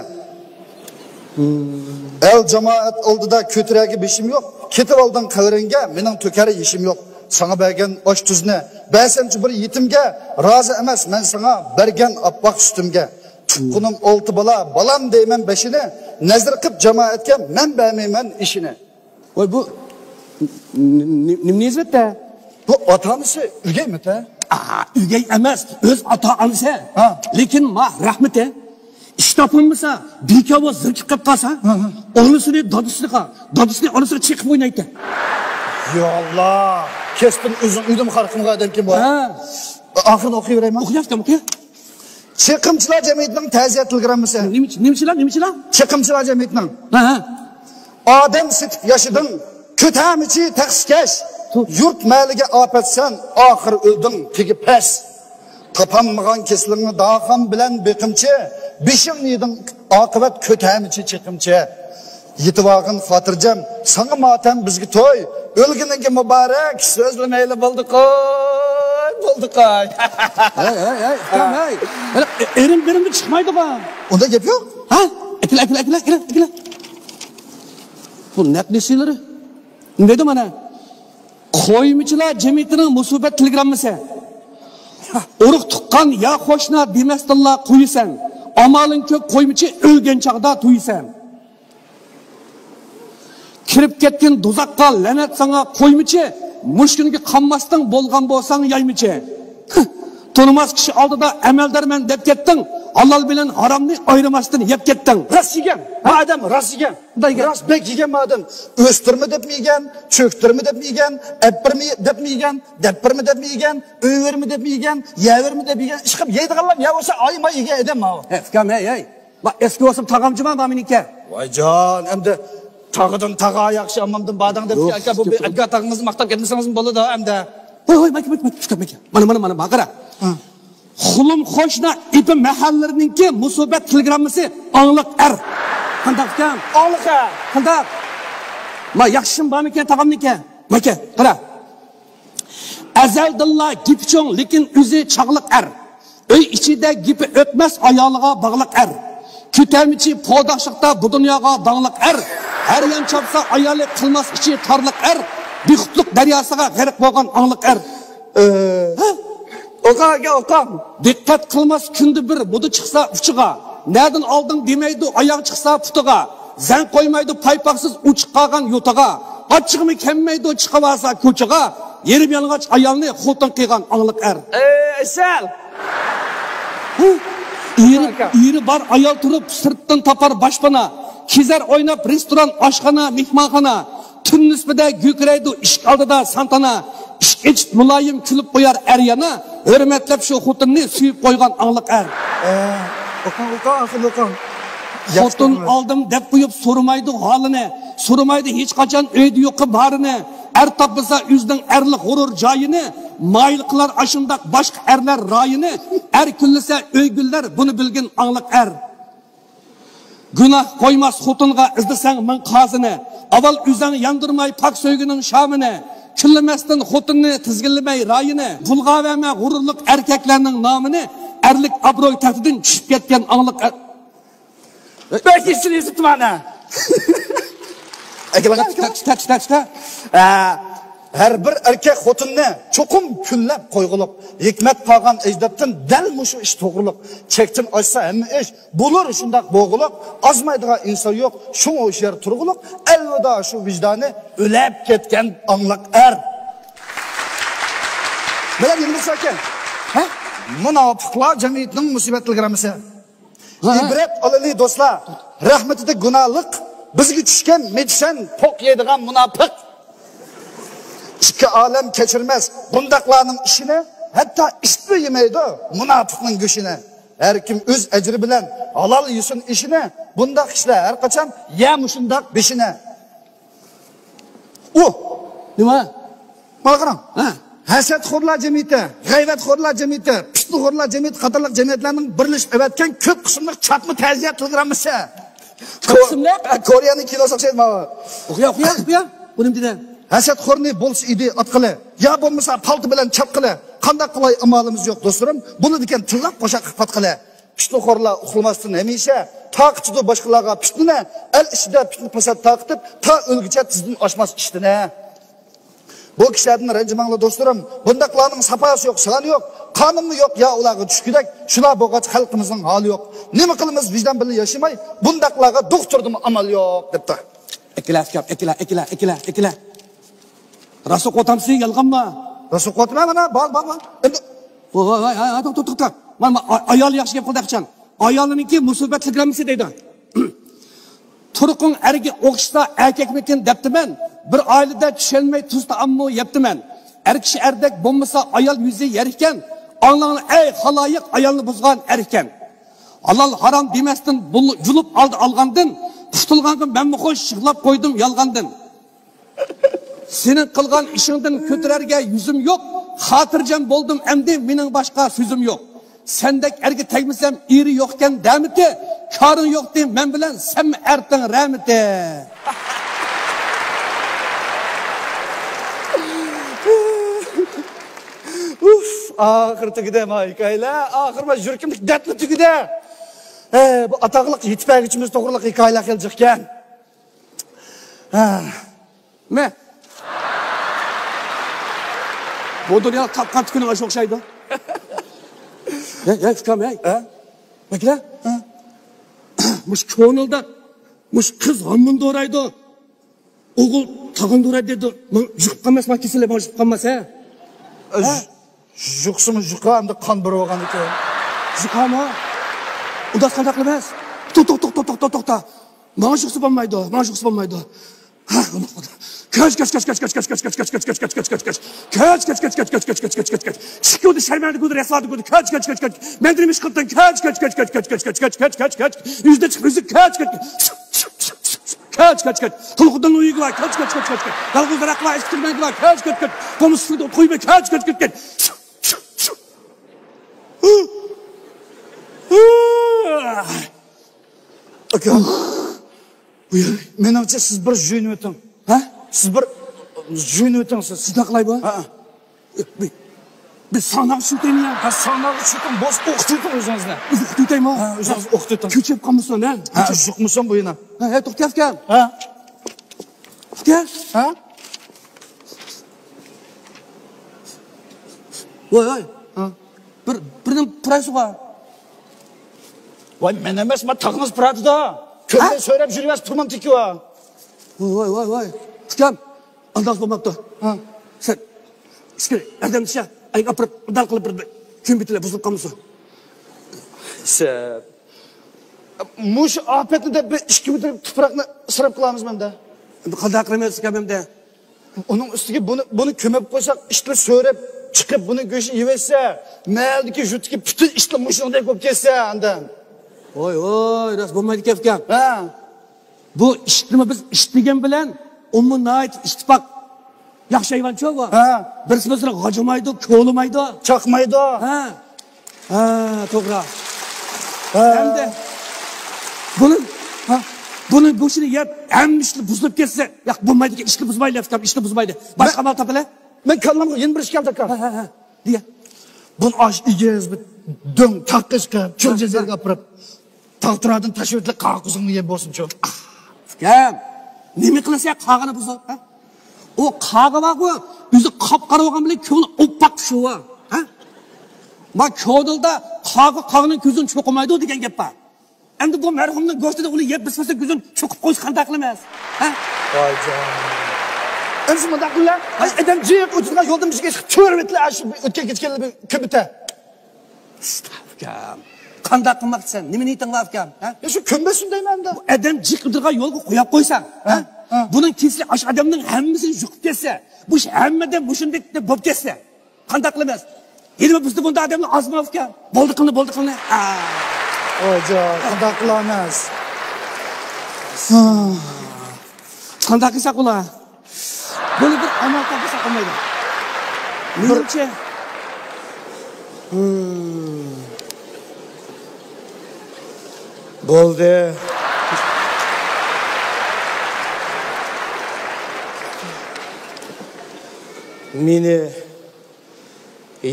ئەل جامائەت ئالدىدا كۆتۈرەرگە بېشىم يوق. كېتىۋالدىڭ قەۋرىڭگە، مېنىڭ تۆكەر يېشىم يوق. ساڭا بەرگەن ئاش تۇزنى بەرسەمچۇ بىر يېتىمگە؟ رازى ئەمەس مەن ساڭا بەرگەن ئاپئاق سۈتۈمگە. تۇغقىنىم ئالتە بالا، بالام دەيمەن بېشىنى. نەزىر قىپ جامائەتكە مەن بەرمەيمەن ئىشىنى. ۋاي، بۇ ن-، ن-، نېمە نىسبەتتە؟ بۇ ئاتا-ئانىسى ئۆگەيمىتە؟ ئا، ئۆگەي ئەمەس، ئۆز ئاتا-ئانىسى. ھە. لېكىن ما رەھمىتى. ئىش تاپالمىسا، بىكاۋا زىركىپ قېلىپ قالسا، ھە، ھە. ئانىسىنى دادىسىغا، دادىسىنى ئانىسىغا چېقىپ ئوينايتتى. يا ئاللا، كەسپىن ئۆزۈڭ ئۆيدىمۇ خار قىلمىغان ئادەمكەن بۇ. ھە. ئاخىرىنى ئوقۇيۋېرەيمۇ؟ ئوقۇياي ئۇكام، ئوقۇياي. چېقىمچىلار جەمئىيىتىنىڭ تەزىيە تېلېگراممىسى. نېمىچى-، نېمىچىلەر، نېمىچىلەر؟ چېقىمچىلار جەمئىيىتىنىڭ. ھە، ھە. ئادەم سېتىپ ياشىدىڭ، كۆتەرمىچى تەخسىكەش. تو. يۇرت مەھەللىگە ئاپەتسەن، ئاخىر ئۆلدۈڭ تېگى پەس. تاپالمىغان كېسىلىڭنى داخان بىلەن بېقىمچى، بېشىڭنى يېدىڭ ئاقىۋەت كۆتەرمىچى چېقىمچى. يېتىۋالغىن خاتىرجەم، ساڭا ماتەم بىزگە توي. ئۆلگىنىڭگە مۇبارەك، سۆزلىمەيلى بولدى قوي، بولدى قوي. ھەي، ھەي، ھەي، ئۇكام، ھەي. ھېلى ئېرىم بېرىمدە چىقمايدىغۇ. ئۇنداق گەپ يوق. ھە؟ ئەكىلە، ئەكىلە، ئەكىلە، ئەكىلە، ئەكىلە. بۇ نەق نېسىلىرى. نېمە دەيدۇ مانا؟ قويمىچىلار جەمئىيىتىنىڭ مۇسىبەت تېلېگراممىسى. ئۇرۇق تۇغقان يا قوشنا دېمەستىنلا قويىسەن. ئامالىڭ كۆپ قويمىچى ئۆلگەن چاغدا تويىسەن. كىرىپ كەتكىن دوزاخقا لەنەت ساڭا قويمىچى. مۇشۇ كۈنگە قانماستىڭ بولغان بولساڭ يايمىچى. تونۇماس كىشى ئالدىدا ئەمەلدارمەن دەپ كەتتىڭ. ھالال بىلەن ھارامنى ئايرىماستىن يەپ كەتتىڭ. راست يېگەن، ھە؟ ئادەم راست يېگەن. راست بەك يېگەن ئادەم. ئۆستۈرمە دەپمۇ يېگەن، چۆكتۈرمە دەپمۇ يېگەن، ئەپپىرمە دەپمۇ يېگەن، دەپپىرمە دەپمۇ يېگەن، ئۆۋۈرمە دەپمۇ يېگەن، يەۋۈرمە دەپ يېگەن، ئىشقىلىپ يەيدىغانلار يەۋەرسە ئايماي يېگەن ئادەم ماۋۇ. ھە، ئۇكام، ھەي، ھەي. ما ئەسكى بولسام تاغامچىما ما مېنىڭكى. ۋايجان، ئەمدى تاغىدىن تاغا ياخشى، ئاممامدىن باداڭ دەپ، يوق، ئاكا، بۇ يوق، يوق. ئاكا تاغىڭىزنى ماختاپ كەتمىسىڭىزمۇ بولىدۇ ئەمدى. ۋاي، ۋاي، ماكا، ماكا، ماكا، ماكا. مانا، مانا، مانا، مانا، قارا. ھە. خۇلۇم قوشنا ئېپى مەھەللىرىنىڭكى مۇسىبەت تېلېگراممىسى ئاڭلىق ئەر. قانداق ئىكەن؟ ئاڭلىق ئەر. قانداق؟ ما ياخشىمۇ بارمىكەن تاغامنىڭكى؟ ماكا، قارا. ئەزەلدىنلا گېپى چوڭ، لېكىن ئۆزى چاغلىق ئەر. ئۆي ئىچىدە گېپى ئۆتمەس، ئايالىغا باغلىق ئەر. كۆتەرمىچى پاداشلىقتا بۇ دۇنياغا داڭلىق ئەر. ھەر يان چاپسا ئايالى، قىلماس ئىچى تارلىق ئەر. بىخۇدلۇق دەرياسىغا غەرق بولغان ئاڭلىق ئەر. ئە، ھە؟ ئوقۇڭ ئاكا، ئوقۇڭ. دىققەت قىلماس كۈندە بىر مودا چىقسا ئۇچىغا. نەدىن ئالدىڭ دېمەيدۇ ئاياغ چىقسا پۇتىغا. زەڭ قويمايدۇ پايپاقسىز ئۇچۇپ قالغان يوتىغا. ئاچچىقىمۇ كەممەيدۇ چىقىۋالسا كوچىغا، يېرىم يالىڭاچ ئايالنى خوتۇن قىلغان ئاڭلىق ئەر. ئەي، ئەسەل! ھە؟ ئېرى، ئېرى بار ئايال تۇرۇپ سىرتتىن تاپار باشپانا، كېزەر ئويناپ رېستوران، ئاشخانا، مېھمانخانا، تۈن نىسپىدە گۈركىرەيدۇ ئىشىك ئالدىدا سانتانا، ئىشىك ئېچىپ مۇلايىم كۈلۈپ قويار ئەر يانا، ھۆرمەتلەپ شۇ خوتۇننى سۆيۈپ قويغان ئاڭلىق ئەر. ئە، ئوقۇڭ، ئوقۇڭ، ئاخىرىنى ئوقۇڭ. ياخشى خوتۇن ئوقۇڭ. ئالدىم دەپ قويۇپ سورىمايدۇ ھالىنى، سورىمايدۇ ھېچقاچان ئۆيدە يوقى بارىنى، ئەر تاپمىسا ئۆزىنىڭ ئەرلىك غۇرۇر جايىنى، مايىل قىلار ئاشۇنداق باشقا ئەرلەر رايىنى، ئەر كۈنلىسە ئۆي گۈللەر بۇنى بىلگىن ئاڭلىق ئەر. گۇناھ قويماس خوتۇنغا ئىزدىسەڭ مىڭ قازىنى. ئاۋۋال ئۆزۈڭ ياندۇرماي پاك سۆيگۈنىڭ شامىنى. كۈنلىمەستىن خوتۇننى تىزگىنلىمەي رايىنى. پۇلغا بەرمە غۇرۇرلۇق ئەركەكلەرنىڭ نامىنى. ئەرلىك ئابروي تەختىدىن چۈشۈپ كەتكەن ئاڭلىق ئەر. بەك يېشىل يېزىپتىمەن ھە. ھە، ھەر بىر ئەركەك خوتۇننى چوقۇم كۈنلەپ قويغۇلۇق. ھېكمەت قالغان ئەجدادتىن دەل مۇشۇ ئىش توغرۇلۇق. چەكتىن ئاشسا ھەممە ئىش، بولۇر شۇنداق بوغۇلۇق، ئازمايدىغان ئىنسان يوق، شۇڭا ھوشيار تۇرغۇلۇق، ئەلۋىدا شۇ ۋىجدانى ئۆلۈپ كەتكەن ئاڭلىق ئەر. مانا يەنە بىر سۆز ئىكەن. ھە؟ مۇناپىقلار جەمئىيىتىنىڭ مۇسىبەت تېلېگراممىسى. ھە، ھە. ئىبرەت ئالىلى دوستلار، رەھمىتىدە گۇناھلىق، بىزگە چۈشكەن مېدىشەن پوق يەيدىغان مۇناپىق. ئىككى ئالەم كەچۈرمەس بۇنداقلارنىڭ ئىشىنى، ھەتتا ئىتمۇ يېمەيدۇ مۇناپىقنىڭ گۆشىنى. ھەر كىم ئۆز ئەجرى بىلەن ھالال يېسۇن ئېشىنى، بۇنداق كىشىلەر ھەر قاچان يە مۇشۇنداق بېشىنى. ئۇ. نېمە؟ مانا قاراڭ. ھە. ھەسەتخورلار جەمئىيىتى، غەيۋەتخورلار جەمئىيىتى، پىتنىخورلار جەمئىيىتى قاتارلىق جەمئىيەتلەرنىڭ بىرلىشىپ ئەۋەتكەن كۆپ قىسىملىق چاتما تەزىيە تېلېگراممىسى. كۆپ قىسىملىق؟ كورېيەنىڭ كىنوسىغا ئوخشايدۇ ماۋۇ. ئوقۇيا، ئوقۇيا، ئوقۇيا. بۇ نېمە دېدى؟ ھەسەتخورنى بولسا ئىدى ئاتقىلى، يا بولمىسا پالتا بىلەن چاتقىلى. قانداق قىلاي ئامالىمىز يوق دوستلىرىم، بولىدىكەن تىللاپ قوشاققا پاتقىلى. پىتنىخورلار ئۇخلىماستىن ھەمىشە، تارقىتىدۇ باشقىلارغا پىتنىنى، ئەل ئىچىدە پىتنە پاسات تارقىتىپ، تا ئۆلگۈچە تىزدىن ئاشماس ئىشتىنى. بۇ كىشىلەردىن رەنجىمەڭلار دوستلىرىم، بۇنداقلارنىڭ ساپاسى يوق، سانى يوق، قانۇنمۇ يوق يا ئۇلارغا چۈشكۈدەك، شۇلار بولغاچ خەلقىمىزنىڭ ھالى يوق. نېمە قىلىمىز ۋىجدان بىلەن ياشىماي، بۇنداقلارغا دوختۇردىمۇ ئامال يوق دەپتۇ. ئەكېلە ئۇكام، ئەكېلە، ئەكېلە، ئەكېلە، ئەكېلە. راست ئوقۇۋاتامسىز يالغانما؟ راست ئوقۇۋاتىمەن مانا، بار، بار، بار. ئەمدى ۋاي، ۋاي، ۋاي، ۋاي، توختا، توختا، توختا. مانا، مانا، ئا-، ئايالى ياخشى گەپ قىلدى ئەخچان. ئايالىنىڭكى مۇسىبەتلىك رەمىسى دەيدۇ. تۇرقۇڭ ئەرگە ئوخشىسا ئەركەكمىكىن دەپتىمەن. بىر ئائىلىدە چۈشەنمەي تۇز تائاممۇ يەپتىمەن. ئەر كىشى ئەردەك بولمىسا ئايال يۈزى يەر ئىكەن. ئاڭلاڭلار ئەي خالايىق، ئايالنى بۇزغان ئەر ئىكەن. ھالال ھارام دېمەستىن بۇل-، جۇلۇپ ئالدى ئالغاندىن، قۇتۇلغانغا مەنمۇ خوش يىغلاپ قويدۇم يالغاندىن. سېنىڭ قىلغان ئىشىڭدىن كۆتۈرەرگە يۈزۈم يوق، خاتىرجەم بولدۇم ئەمدى مېنىڭ باشقا سۆزۈم يوق. سەندەك ئەرگە تەگمىسەم ئېرى يوقكەن دەمىتى، كارىڭ يوقتى مەن بىلەن سەنمۇ ئەرتىڭ رەمىتى. ئۇف، ئاخىرى تۈگىدى ما ھېكايىلەر، ئاخىرى ما يۈرىكىمدىكى دەردلا تۈگىدى. ھە، بۇ ئاتاقلىق يېتىپ بەرگۈچىمىز توغرىلىق ھېكايىلەر خېلى جىقكەن. ھە. مە. بۇ دۇنيا تاپقان تۈكۈنۈڭ ئاشۇ ئوخشايدۇ. ھەي، ھەي، ئۇكام، ھەي. ھە؟ بەكرە؟ ھە؟ مۇشۇ كۆڭۈلدە، مۇشۇ قىز ھاممىنى دورايدۇ. ئوغۇل تاغىنى دورايدۇ دەيدۇ. ماڭا يۇقۇپ قالماس، ماڭا كېسەللىك ماڭا يۇقۇپ قالماس، ھە؟ ھە؟ يۇقسىمۇ يۇقا، ئەمدى قان بېرىۋالغان ئىكەن. يۇقامۇ؟ ئۇنداق قانداق قىلىمىز؟ توختا، توختا، توختا، توختا، توختا. ماڭا يۇقسا بولمايدۇ، ماڭا يۇقسا بولمايدۇ. ھە، كەچ، كەچ، كەچ. كەچ، كەچ، كەچ. ئىشىك گۆردە شەرمەندە گۆردە رەسۋادە گۆردە. كەچ، كەچ، كەچ، كەچ. مەندىن نېمە ئىش قىلدىڭ؟ كەچ، كەچ، كەچ. يۈزدە چىقىپ ئۈزۈك. كەچ، كەچ، كەچ. كەچ، كەچ، كەچ. تولغىدىن ئۆيگە بار. كەچ، كەچ، كەچ. يالغۇز راقلار ئىچكىرمەنگە بار. كەچ، كەچ، كەچ. بولمىسا سىلىدە توي بار. كەچ، كەچ، كەچ، كەچ. ئاكا، مېنىڭچە سىز بىر يۇيۇنۇۋېتىڭ. ھە؟ سىز بىر يۇيۇنۇۋېتىڭ سىز. شۇنداق قىلاي بۇ؟ ھە. بىز، بىز ساڭا چۈشىنىتەيمۇ يا؟ ھە، ساڭا چۈشىنىتىڭ، بولسا ئوقۇتۇۋېتىڭ ئۆزىڭىزنى. ئۆزى ئوقۇتۇۋېتەيمۇ؟ ھە، ئۆزىڭىز ئوقۇتۇۋېتىڭ. كۆچۈپ قالمىسۇن، ھە؟ ھە، يۇقمىسۇن بۇ يەنە. ھە، ھە، توختاپ كەل. ھە؟ ئۇكا. ھە؟ ۋاي، ۋاي. ھە. بىر، بىرنى پۇرايسىغا. ۋاي، مەن ئەمەس، ما تاغىڭىز پۇراتىدا. كۆرمەي ھە؟ سۆرەپ يۈرۈۋەرسە تۇرمام تېكىۋا. ۋاي، ۋاي، ۋاي. ئۇكام، ئانداق بولماپتۇ. ھە. سەن ئىچكىرى ياردەمچى، ئەيگە ئاپىرىپ، ئۇنداق قىلىپ بىر كۆمبىتىلەر بۇزۇلۇپ قالمىسۇن. سە-، مۇشۇ ئاپەتنى دەپ بىر ئىككى مېتىر تۇپراقنى ئىسراپ قىلامىز مەندە. ئەمدى قانداق قىلىمىز ئۇكام ئەمدى؟ ئۇنىڭ ئۈستىگە بۇنى، بۇنى كۆمۈپ قويساق، ئىتلار سۆرەپ چىقىپ، بۇنىڭ گۆشىنى يېۋەتسە، مەھەللىدىكى يۇرتتىكى پۈتۈن ئىتلار مۇشۇنىڭدەك بولۇپ كەتسە، ئاندىن. ۋاي، ۋاي، راست بولمايدىكەن ئۇكام. ھە. بۇ ئىتنىمۇ بىز ئىت دېگەن بىلەن ئۇمۇ ناھايىتى ئىتتىپاق. ياخشى ھايۋانچۇ بۇ. ھە. بىرسى بىرسىنى غاجىمايدۇ، كولىمايدۇ. چاقمايدۇ. ھە. ھە، توغرا. ھە. ھەمدە بۇنى، ھە، بۇنى بۇ ئىشنى يەپ، ھەممە ئىشلار بۇزۇلۇپ كەتسە، ياق، بولمايدىكەن، ئىشنى بۇزمايلى، ئۇكام، ئىشنى بۇزمايلى. باشقا مەن، ئامال تاپىلى. مەن كاللامغا يەنە بىر ئىش كەلدى، ئاكا. ھە، ھە، ھە. دېگە. بۇنى ئاش ئېگىز بىر دۆڭ تاغقا چىقىپ، چۆل جەزىرىگە ئاپىرىپ، تاغ تۇراردىن تاشلىۋېتىلىپ، قاغا قوزۇڭنى يەپ بولسۇنچۇ. ئۇكام، نېمە قىلىسەن قاغىنى بۇزۇپ، ھە؟ ئۇ قاغا بارغۇ، يۈزى قاپقارا بولغان بىلەن كۆڭلى ئوپئاق شۇ، ھە؟ ما كۆڭۈلدە قاغا قاغىنىڭ كۆزىنى چوقۇمايدۇ دېگەن گەپ بار. ئەمدى بۇ مەرھۇمنىڭ گۆشىنى ئۇنى يەپ بىسمىسە كۆزىنى چوقۇپ قويسا قانداق قىلىمىز؟ ھە؟ ۋايجان. ئەمىسە مۇنداق قىلىڭلار. ئاي، ئادەم جىق ئۆتىدىغان يولدىن بىر ئىشىككە چىقىپ چۆرۈۋېتىلە، ئاشۇ ئۆتكەن كەچكەنلەر بىر كۆمۈتە. ئۇكام. قانداق قىلماقچىسەن؟ نېمە نىيىتىڭ بار ئۇكام؟ ھە؟ يا شۇ كۆمبەتسۇن دەيمەن ئەمدى. بۇ ئادەم جىق ئۆتىدىغان يولغا قويۇپ قويساڭ، ھە؟ ھە؟ بۇنىڭ كېسىلى ئاشۇ ئادەمنىڭ ھەممىسىنى يۇقۇپ كەتسە، بۇ ئىش ھەممىدىن مۇشۇندەك دەپ بولۇپ كەتسە. قانداق قىلىمىز؟ ھېلىمۇ بىزدە بۇنداق ئادەملەر ئازمۇ ئۇكا؟ بولدى قىلىڭ، بولدى قىلىڭ. ئا. ۋايجان، قانداق قىلىمىز؟ قانداق قىلساق بولا؟ بۇنى بىر ئامال تاپمىساق بولمايدۇ. مېنىڭچە. بولدى. مېنى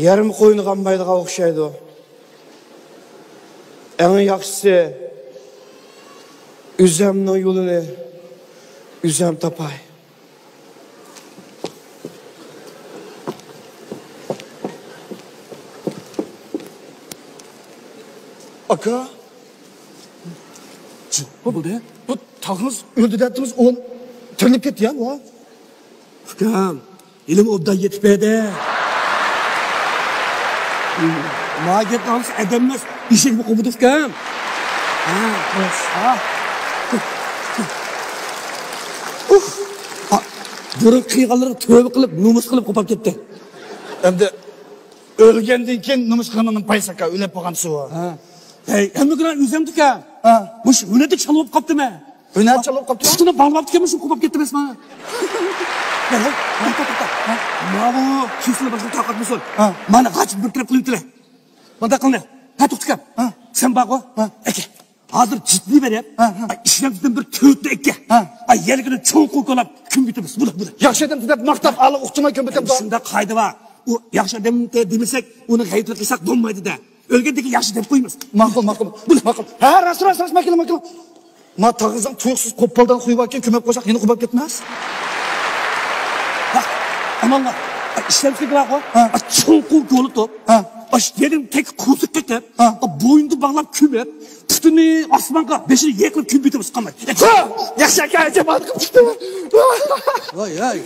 يەرمۇ قوينىغا ئالمايدىغان ئوخشايدۇ. ئەڭ ياخشىسى، ئۆزەمنىڭ يولىنى ئۆزەم تاپاي. ئاكا. بۇ، بۇ، بۇ تاغىڭىز ئۆلدى دەپتىمىز، ئۇ تىرىلىپ كەتتى يا، بۇ. ئۇكام، ھېلىمۇ ئوبدان يېتىپ بەردى. ما گەپنى ئاڭلىسا ئادەم ئەمەس، ئېشەكمۇ قوپىدۇ ئۇكام. ھە. ھە. ئۇھ. ھا، بۇرۇن قىلغانلىرىغا تۆۋە قىلىپ، نومۇس قىلىپ قوپاپ كەتتى. ئەمدى ئۆلگەندىن كېيىن نومۇس قىلغىنىڭ پايسى ئاكا، ئۆلۈپ بولغان سۇ. ھە. ھەي، ھەممە گۇناھ ئۆزۈمدىكەن. ھە. مۇشۇ ھۆلەكتە چالا بولۇپ قاپتىمەن. ھۆلەك چالا بولۇپ قاپتۇ؟ پۇتىنى باغلاپتىكەن، مۇشۇ قوپاپ كەتتى بەس مانا. ھەي، ھەي، توختا، توختا. ھە. ماۋۇ كېسىلى باشقا تارقاتمىسۇن. ھە. مانا غاچ بىر تەرەپ قىلىۋېتىلە. مانداق قىلىڭ. ھە، توختىكەم. ھە. سەن بارغۇ. ھە. ئەكە. ھازىر جىتنى بېرىپ، ھە، ھە. ئىشلەمسىدىن بىر تۆتنى ئەككە. ھە. ئاي، يەرلىكىنى چوڭقۇر كولاپ، كۆمۈپ كېتىمىز. بۇلار، بۇلار. ياخشى ئادەم دەپ ماختاپ، ئالىغا ئۇقتۇرماي كۆمۈپ كېتىمىز. شۇنداق قائىدە بار. ئۇ ياخشى ئادەم دېمىسەك، ئۇنى غەيۋەت قىلساق بولمايدۇ-دە. ئۆلگەندىن كېيىن ياخشى دەپ قويىمىز. ماقۇل، ماقۇل. بۇلار. ماقۇل. ھە، راست، راست، راست، ماقۇل، ماقۇل. ما تاغىزنىڭ تۇيۇقسىز قوپالدان خۇيى باركەن، كۆمۈپ قويساق يەنە قوپاپ كەتمەس. ۋاھ، ئامانلا. ئىشلەمسىكى بارغۇ. ھە. چوڭقۇر كولىتىپ. ھە. ئاش يېرىم تەك قوزۇپ كېتىپ. ھە. بوينىدا باغلاپ كۆمۈپ. پۇتىنى ئاسمانغا، بېشىنى يېقىلىپ كۆمۈپ كېتىمىز، قالماي. ھە! ياخشى ئاكا، جامائەت قىلىپ چىقتى. ۋاي، ۋاي.